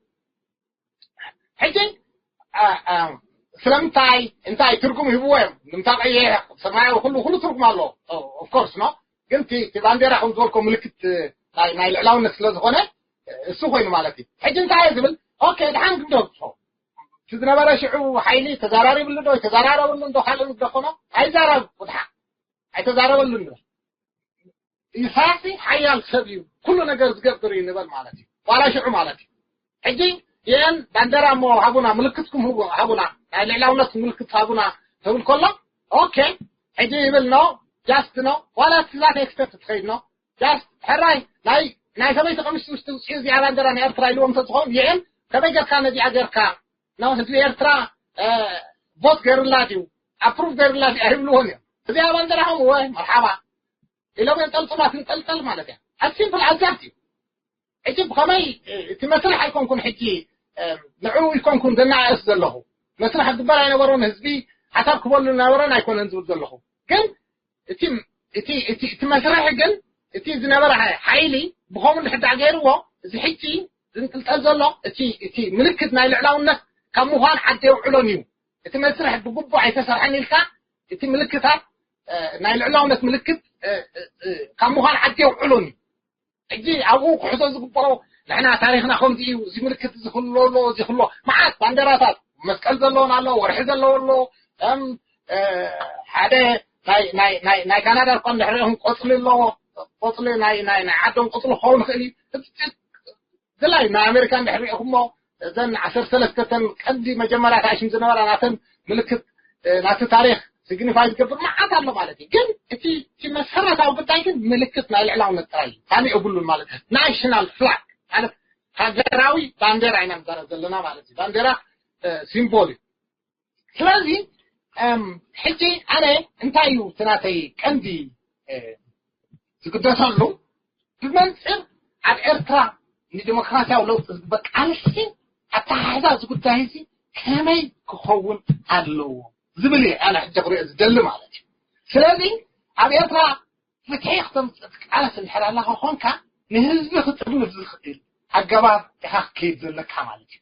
ሕጂ ኣ- ኣ- ስለምንታይ እንታይ ትርጉም ይህብዎ እዮም? ንምንታይ ቀይሕ ሰማያዊ ኩሉ ኩሉ ትርጉም ኣለዎ። ኦፍኮርስ ኖ ግን እቲ እቲ ባንዴራ ከም ዝበልኮ ምልክት ናይ ናይ ልዕላውነት ስለ ዝኾነ እሱ ኮይኑ ማለት እዩ። ሕጂ እንታይ እየ ዝብል? ኦኬ ድሓን ክንደብጾ እቲ ዝነበረ ሽዑ ሓይሊ ተዛራሪብሉ ዶ ተዛራረብሉ ዶ ካልእ ንግደ ኮኖ ኣይዛረብ ድሓን ኣይተዛረበሉን ንበል። ኢሳያስ ሓያል ሰብ እዩ፣ ኩሉ ነገር ዝገብር እዩ ንበል ማለት እዩ። ዋላ ሽዑ ማለት እዩ። ሕጂ የን ባንዴራ እሞ ሃቡና፣ ምልክትኩም ህቡ- ሃቡና፣ ናይ ልዕላውነት ምልክት ሃቡና ትብል ከሎ ኦኬ ሕጂ ይብል ኖ ጃስት ኖ ዋላ ትዛት ኤክስፐርት ትኸይድ ኖ ጃስት ሕራይ ናይ ናይ ሰበይቲ ቀምሽ ውሽጢ ውፅኡ እዚኣ ባንዴራ ናይ ኤርትራ ኢልዎም እንተዝኸውን የን ከመይ ገርካ ነዚኣ ገርካ ነው ህዝቢ ኤርትራ እ፣ ቮት ገርላ ድዩ ኣፕሩቭ ገርላ ድዩ ኣይብልዎን እዮም። እዚኣ ባንዴራኹም ወይ መርሓባ ኢሎም የንጠልጥላ ትንጠልጠል ማለት እያ። ኣሲምፕል ኣዛት እዩ። ሕጂ ብኸመይ እቲ መስርሕ ኣይኮንኩን ሕጂ ንዕኡ ይኮንኩን ዘናኣእስ ዘለኹ መስርሕ ክግበር ኣይነበሮን ህዝቢ ሓሳብ ክበሉ ነበረን ኣይኮነን ዝብል ዘለኹ ግን እቲ እቲ እቲ እቲ መስርሕ ግን እቲ ዝነበረ ሓይሊ ብኸምኡ እንድሕዳእ ገይርዎ እዚ ሕጂ ዝንጥልጠል ዘሎ እቲ እቲ ምልክት ናይ ልዕላውነት ካብ ምዃን ዓዲ የውዕሎን እዩ። እቲ መስርሕ ብግቡእ ኣይተሰርሐን ኢልካ እቲ ምልክታት ናይ ልዕላውነት ምልክት ካብ ምዃን ዓዲ የውዕሎን እዩ። ሕጂ ኣብኡ ክሕዞ ዝግበኦ ንሕና ታሪኽና ከምዚ እዩ፣ እዚ ምልክት እዚ ክህልዎ ኣለዎ፣ እዚ ክህልዎ መዓት ባንዴራታት መስቀል ዘለዎን ኣሎ፣ ወርሒ ዘለዎ ኣሎ፣ ከም ሓደ ናይ ናይ ናይ ናይ ካናዳ እኳ እንድሕር ኢኹም ቆፅሊ ኣለዎ፣ ቆፅሊ ናይ ናይ ናይ ዓዶም ቆፅሊ ክኸውን ይኽእል እዩ። ድላይ ናይ ኣሜሪካ እንድሕር ሪኢኹሞ እዘን ዓሰርተ ሰለስተ ቀንዲ መጀመርያ ተኣሽም ዝነበራ ናተን ምልክት ናቲ ታሪክ ሲግኒፋይ ዝገብር መዓት ኣሎ ማለት እዩ። ግን እቲ እቲ መሰረታዊ ጉዳይ ግን ምልክት ናይ ልዕላውነት ጥራይ እዩ። ካልእ የብሉን ማለት እዩ። ናሽናል ፍላግ ማለት ሃገራዊ ባንዴራ ኢና ንዛረብ ዘለና ማለት እዩ። ባንዴራ ሲምቦል እዩ። ስለዚ ሕጂ ኣነ እንታይ እዩ እቲ ናተይ ቀንዲ ዝግደሰሉ ብመንፅር ኣብ ኤርትራ ንዲሞክራሲያዊ ለውጢ ዝግበር ቃልሲ ኣተሓሕዛ እዚ ጉዳይ እዚ ከመይ ክኸውን ኣለዎ ዝብል እየ ኣነ ሕጂ ክሪኦ ዝደሊ ማለት እዩ። ስለዚ ኣብ ኤርትራ ፍትሒ ክተምፅእ ትቃለስ እንድሕር ኣለኻ ኮንካ ንህዝቢ ክጥርንፍ ዝኽእል ኣገባብ ኢኻ ክከይድ ዘለካ ማለት እዩ።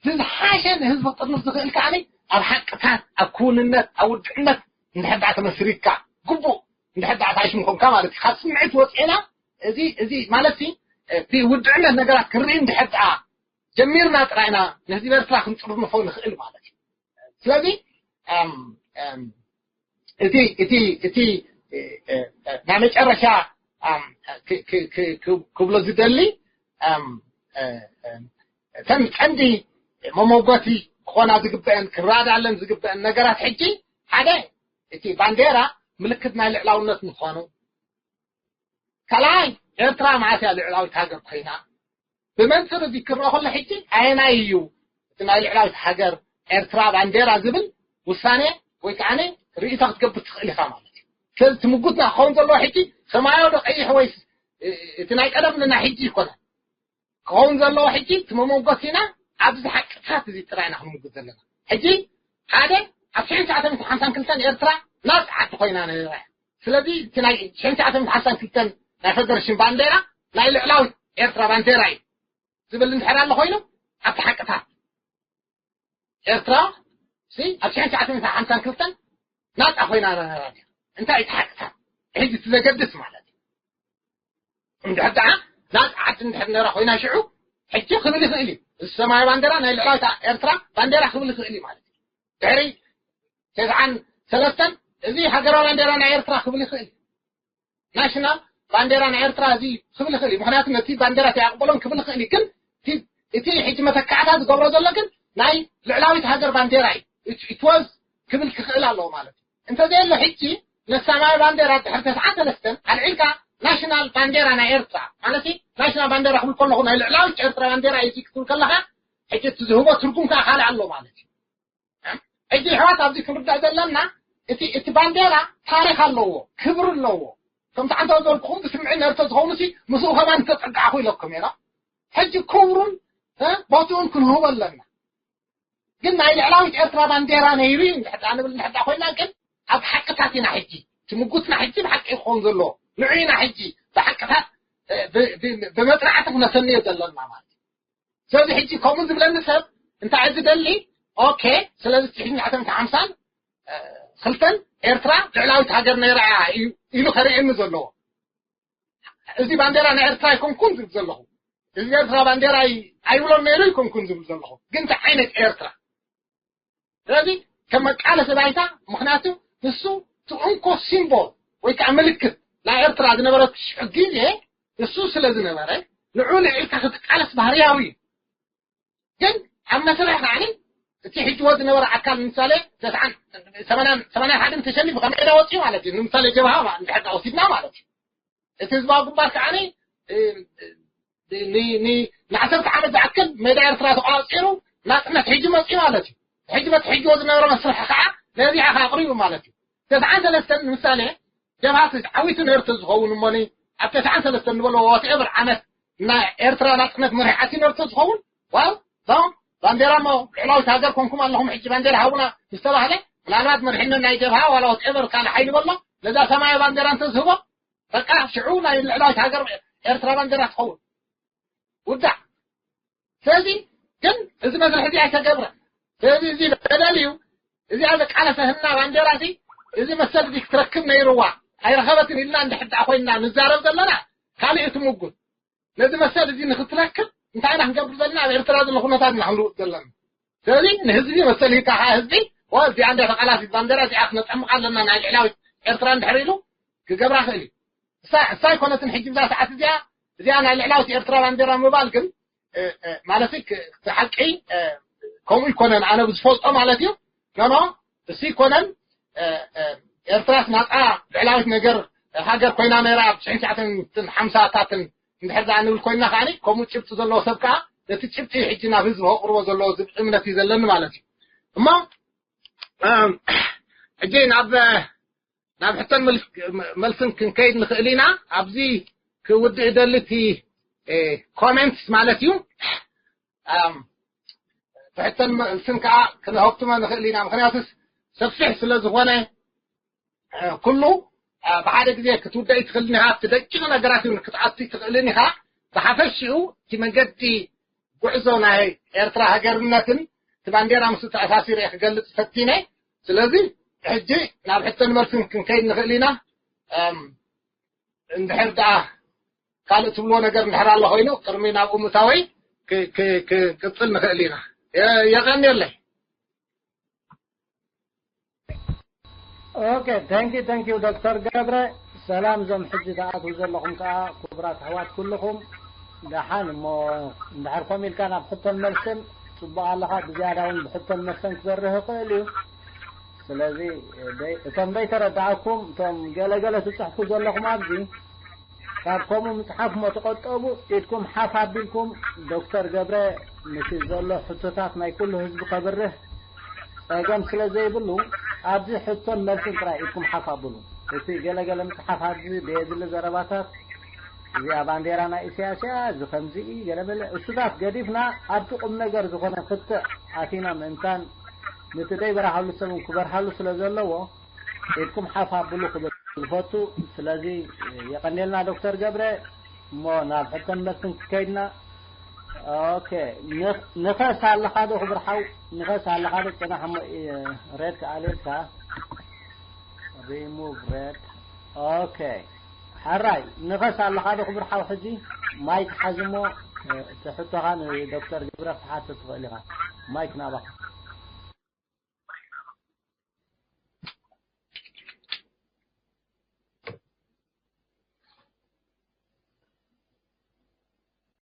ዝዝሓሸ ንህዝቢ ክጥርንፍ ዝኽእል ከዓኒ ኣብ ሓቅታት ኣብ ክውንነት ኣብ ውድዕነት እንድሕር ደኣ ተመስሪትካ ግቡእ እንድሕር ደኣ ታሽም ኮንካ ማለት እዩ። ካብ ስምዒት ወፂእና እዚ እዚ ማለት ሲ እቲ ውድዕነት ነገራት ክርኢ እንድሕር ደኣ ጀሚርና ጥራይና ንህዝቢ ኤርትራ ክንጥርንፎ ንኽእል ማለት እዩ። ስለዚ እቲ እቲ እቲ ናይ መጨረሻ ክብሎ ዝደሊ እተን ቀንዲ መመጎቲ ክኾና ዝግበአን ክራዳለን ዝግበአን ነገራት ሕጂ ሓደ እቲ ባንዴራ ምልክት ናይ ልዕላውነት ምዃኑ ካልኣይ ኤርትራ መዓስ እያ ልዕላዊት ሃገር ኮይና ብመንፅር እዚ ክረኦ ከሎ ሕጂ ኣየናይ እዩ እቲ ናይ ልዕላዊት ሃገር ኤርትራ ባንዴራ ዝብል ውሳኔ ወይ ከዓ ርእይቶ ክትገብር ትኽእል ኢኻ ማለት እዩ። ስለዚ ትምጉትና ክኸውን ዘለዎ ሕጂ ሰማያዊ ዶ ቀይሕ ወይ እቲ ናይ ቀደም ናይ ሕጂ ይኮነ ክኸውን ዘለዎ ሕጂ እቲ መመጎቲና ኣብዚ ሓቅታት እዚ ጥራይ ኢና ክንምጉት ዘለና። ሕጂ ሓደ ኣብ ሽሕን ትሽዓተ ሚእትን ሓምሳን ክልተን ኤርትራ ናጽ ዓዲ ኮይና ነይራ። ስለዚ እቲ ናይ ሽሕን ትሽዓተ ሚእትን ሓምሳን ክልተን ናይ ፈደረሽን ባንዴራ ናይ ልዕላዊት ኤርትራ ባንዴራ እዩ ዝብል እንድሕር ኣሎ ኮይኑ ኣብቲ ሓቅታት ኤርትራ ሲ ኣብ ሽሕን ትሽዓተ ሚእትን ሓምሳን ክልተን ናጻ ኮይና ነይራ። እንታይ እዩ እቲ ሓቅታት? ሕጂ እቲ ዘገድስ ማለት እዩ። እንድሕር ደኣ ናጽ ዓዲ እንድሕር ነራ ኮይና ሽዑ ሕጂ ክብል ይኽእል እዩ። እዚ ሰማያዊ ባንዴራ ናይ ልዕላዊት ኤርትራ ባንዴራ ክብል ይኽእል እዩ ማለት እዩ። ድሕሪ ተስዓን ሰለስተን እዚ ሃገራዊ ባንዴራ ናይ ኤርትራ ክብል ይኽእል እዩ። ናሽናል ባንዴራ ናይ ኤርትራ እዚ ክብል ይኽእል እዩ። ምኽንያቱ ነቲ ባንዴራ ተይኣቕበሎን ክብል ይኽእል እዩ። ግን እቲ ሕጂ መተካዕታ ዝገብሮ ዘሎ ግን ናይ ልዕላዊት ሃገር ባንዴራ እዩ። ኢትወዝ ክብል ክኽእል ኣለዎ ማለት እዩ። እንተዘየሎ ሕጂ ነሳማዊ ባንዴራ ድሕሪ ተስዓ ሰለስተን ኣልዒልካ ናሽናል ባንዴራ ናይ ኤርትራ ማለት ናሽናል ባንዴራ ክብል ከለኹ ናይ ልዕላዊት ኤርትራ ባንዴራ እዩ ክትብል ከለኻ ሕጂ እቲ ዝህቦ ትርጉም ከዓ ካልእ ኣሎ ማለት እዩ። ሕጂ ኣሕዋት ኣብዚ ክንርዳእ ዘለና እቲ እቲ ባንዴራ ታሪኽ ኣለዎ፣ ክብሪ ኣለዎ። ከምቲ ዓንታዊ ዝበልኩኹም ብስምዒት ነርተ ዝኾኑ ሲ ምስኡ ከማን ተጸጋዕኹ ኢለኩም እየ። ሕጂ ክብሩን እ፣ ቦትኡን ክንህቦ ኣለና። ግን ናይ ልዕላዊት ኤርትራ ባንዴራ ነይሩ እዩ እንድሕር ደኣ ንብል እንድሕር ደኣ ኮይና ግን ኣብ ሓቅታት ኢና ሕጂ ትምጉትና ሕጂ ብሓቂ ክኸውን ዘለዎ ንዑ ኢና ሕጂ ብሓቅታት እ፣ ብ- ብ- ብመጽናዕቲ ክነሰንዮ ዘለና ማለት እዩ። ስለዚ ሕጂ ከምኡ ዝብለኒ ሰብ እንታይ እዩ ዝደሊ? ኦኬ፣ ስለዚ ትሽዓተ ሓምሳን ክልተን ኤርትራ ልዕላዊት ሃገር ነይራ እያ እዩ ኢሉ ከርእየኒ ዘለዎ። እዚ ባንዴራ ናይ ኤርትራ ኣይኮንኩን ዝብል ዘለኹ፣ እዚ ኤርትራ ባንዴራ ኣይ- ኣይብሎን ነይሩ ኣይኮንኩን ዝብል ዘለኹ፣ ግን እንታይ ዓይነት ኤርትራ? ስለዚ ከም መቃለሲ ባይታ፣ ምኽንያቱ ንሱ እቲ እንኮ ሲምቦል ወይ ከዓ ምልክት ናይ ኤርትራ ዝነበረት ሽዑ ግዜ ንሱ ስለ ዝነበረ ንዑ ልዒልካ ክትቃለስ ባህርያዊ እዩ። ግን ኣብ መስርሕ ከዓ እቲ ሕጅዎ ዝነበረ ኣካል ንምሳሌ ተስዓን ሰማንያን ሰማንያን ሓደን ተሸኒፉ ካብ ሜዳ ወፂኡ ማለት እዩ። ንምሳሌ ጀብሃ እንድሕር ወሲድና ማለት እዩ። እቲ ህዝባዊ ግንባር ከዓ ንዓሰርተ ዓመት ዝኣክል ሜዳ ኤርትራ ተቋፂሩ ናፅነት ሕጂ መፅኡ ማለት እዩ። ሕጂ መት ሕጅዎ ዝነበረ መስርሕ ከዓ ነዚኣ ከዓ ኣቕሪቡ ማለት እዩ። ተስዓን ሰለስተን ንምሳሌ ጀብሃ ዓዊቱ ነርተ ዝኸውን እሞኒ ኣብ ተስዓን ሰለስተን ንበሎ ዋትኤቨር ዓመት ናይ ኤርትራ ናፅነት መሪሓት ነርተ ዝኸውን ዋው ዞም ባንዴራ ሞ ልዕላዊት ሃገር ኮንኩም ኣለኹም ሕጂ ባንዴራ ሃቡና ዝተባህለ ምናልባት መርሒነት ናይ ጀብሃ ዋላ ዋትኤቨር ካልእ ሓይሊ በሎ ነዛ ሰማያዊ ባንዴራ እንተዝህቦ በቃ ሽዑ ናይ ልዕላዊት ሃገር ኤርትራ ባንዴራ ትኸውን ውዳእ። ስለዚ ግን እዚ መስርሕ እዚ ኣይተገብረ። ስለዚ እዚ በደል እዩ። እዚኣ ዘቃለሰህና ባንዴራ እዚ እዚ መሰል እዚ ክትረክብ ነይርዋ ኣይረኸበትን ኢልና እንድሕር ደኣ ኮይንና ንዛረብ ዘለና ካልእ እቲ ምጉት ነዚ መሰል እዚ ንክትረክብ እንታይ ኢና ክንገብር ዘለና? ኣብ ኤርትራ ዘሎ ኩነታት ኢና ክንልውጥ ዘለና። ስለዚ ንህዝቢ መሰል ሂብካ ከዓ ህዝቢ ዋ እዚኣ እንደ ተቃላሲት ባንዴራ እዚኣ ክነጠምቃ ኣለና ናይ ልዕላዊት ኤርትራ እንድሕር ኢሉ ክገብራ ክእል እዩ። እሳ እሳ ኣይኮነትን ሕጂ ብዛ ሰዓት እዚኣ እዚኣ ናይ ልዕላዊት ኤርትራ ባንዴራ ምባል ግን ማለት እቲ ሓቂ ከምኡ ይኮነን ኣነ ብዝፈልጦ ማለት እዩ። ኖኖ እሱ ይኮነን። ኤርትራስ ናፃ ልዕላዊት ነገር ሃገር ኮይና ነራ ኣብ ሽሕን ትሽዓተን ሓምሳታትን እንድሕር ደኣ ንብል ኮይና ከዓ ከምኡ ጭብጢ ዘለዎ ሰብ ከዓ ነቲ ጭብጢ ሕጂ ናብ ህዝቢ ከቅርቦ ዘለዎ ዝብል እምነት እዩ ዘለኒ ማለት እዩ። እሞ ሕጂ ናብ ናብ ሕቶን መልስን ክንከይድ ንኽእል ኢና። ኣብዚ ክውድእ ደሊ እቲ ኮሜንትስ ማለት እዩ። ብሕቶን መልስን ከዓ ክንሀብትሞ ንኽእል ኢና። ምክንያቱስ ሰፊሕ ስለ ዝኾነ ኩሉ ብሓደ ግዜ ክትውደእ ይትኽእልን ኢኻ። ኣብቲ ደቂቕ ነገራት እውን ክትኣቱ ይትኽእልን ኢኻ። ብሓፈሽኡ እቲ መገዲ ጉዕዞ ናይ ኤርትራ ሃገርነትን እቲ ባንዴራ ምስ ተኣሳሲረ ክገልጽ ፈቲነ። ስለዚ ሕጂ ናብ ሕቶን መልስን ክንከይድ ንኽእል ኢና። እንድሕር ደኣ ካልእ ትብልዎ ነገር እንድሕር ኣሎ ኮይኑ ቅድሚ ናብኡ ምእታወይ ክቅፅል ንኽእል ኢና። የቐንየለይ። ኦኬ፣ thank you thank you ዶክተር ገብረ። ሰላም ዞም ሕጂ ትኣትዉ ዘለኹም ከዓ ክቡራት ኣሕዋት ኩልኹም ደሓን። እሞ እንድሕር ኮም ኢልካ ናብ ሕቶን መልስን ፅቡቕ ኣለኻ። ብዝያዳ እውን ብሕቶን መልሰን ክበርህ ይኽእል እዩ። ስለዚ እቶም ዘይተረዳእኩም እቶም ገለገለ ትፅሕፉ ዘለኹም ኣብዚ ካብ ከምኡ ምፅሓፍ ሞ ተቆጠቡ። ኢድኩም ሓፍ ኣቢልኩም ዶክተር ገብረ ነቲ ዘሎ ሕቶታት ናይ ኩሉ ህዝቢ ከብርህ ጸገም ስለ ዘይብሉ ኣብዚ ሕቶን መልስን ጥራይ ኢድኩም ሓፍ ኣብሉ። እቲ ገለገለ ምፅሓፍ ኣብዚ ዘየድሊ ዘረባታት እዚኣ ባንዴራ ናይ ኢሳያስ እያ፣ እዚ ከምዚ እዩ፣ ገለመለ እሱታት ገዲፍና ኣብቲ ቁም ነገር ዝኾነ ክትዕ ኣቲና ምእንታን ነቲ ደይበርሃሉ ሰብ እውን ክበርሃሉ ስለ ዘለዎ ኢድኩም ሓፍ ኣብሉ ክብል ዝፈቱ። ስለዚ የቐንየልና ዶክተር ገብረ። እሞ ናብ ሕቶን መልስን ክከይድና። ኦኬ፣ ንኸስ ኣለኻ ዶ ክብርሓው? ንኸስ ኣለኻ ዶ? ጽናሕ እሞ ሬድ ከኣልየልካ። ሪሙቭ ሬድ። ኦኬ፣ ሕራይ ንኸስ ኣለኻ ዶ ክብርሓው? ሕጂ ማይክ ሓዝ እሞ እቲ ሕቶኻ ንዶክተር ገብረ ክትሓትት ትኽእል ኢኻ። ማይክ ናባኻ።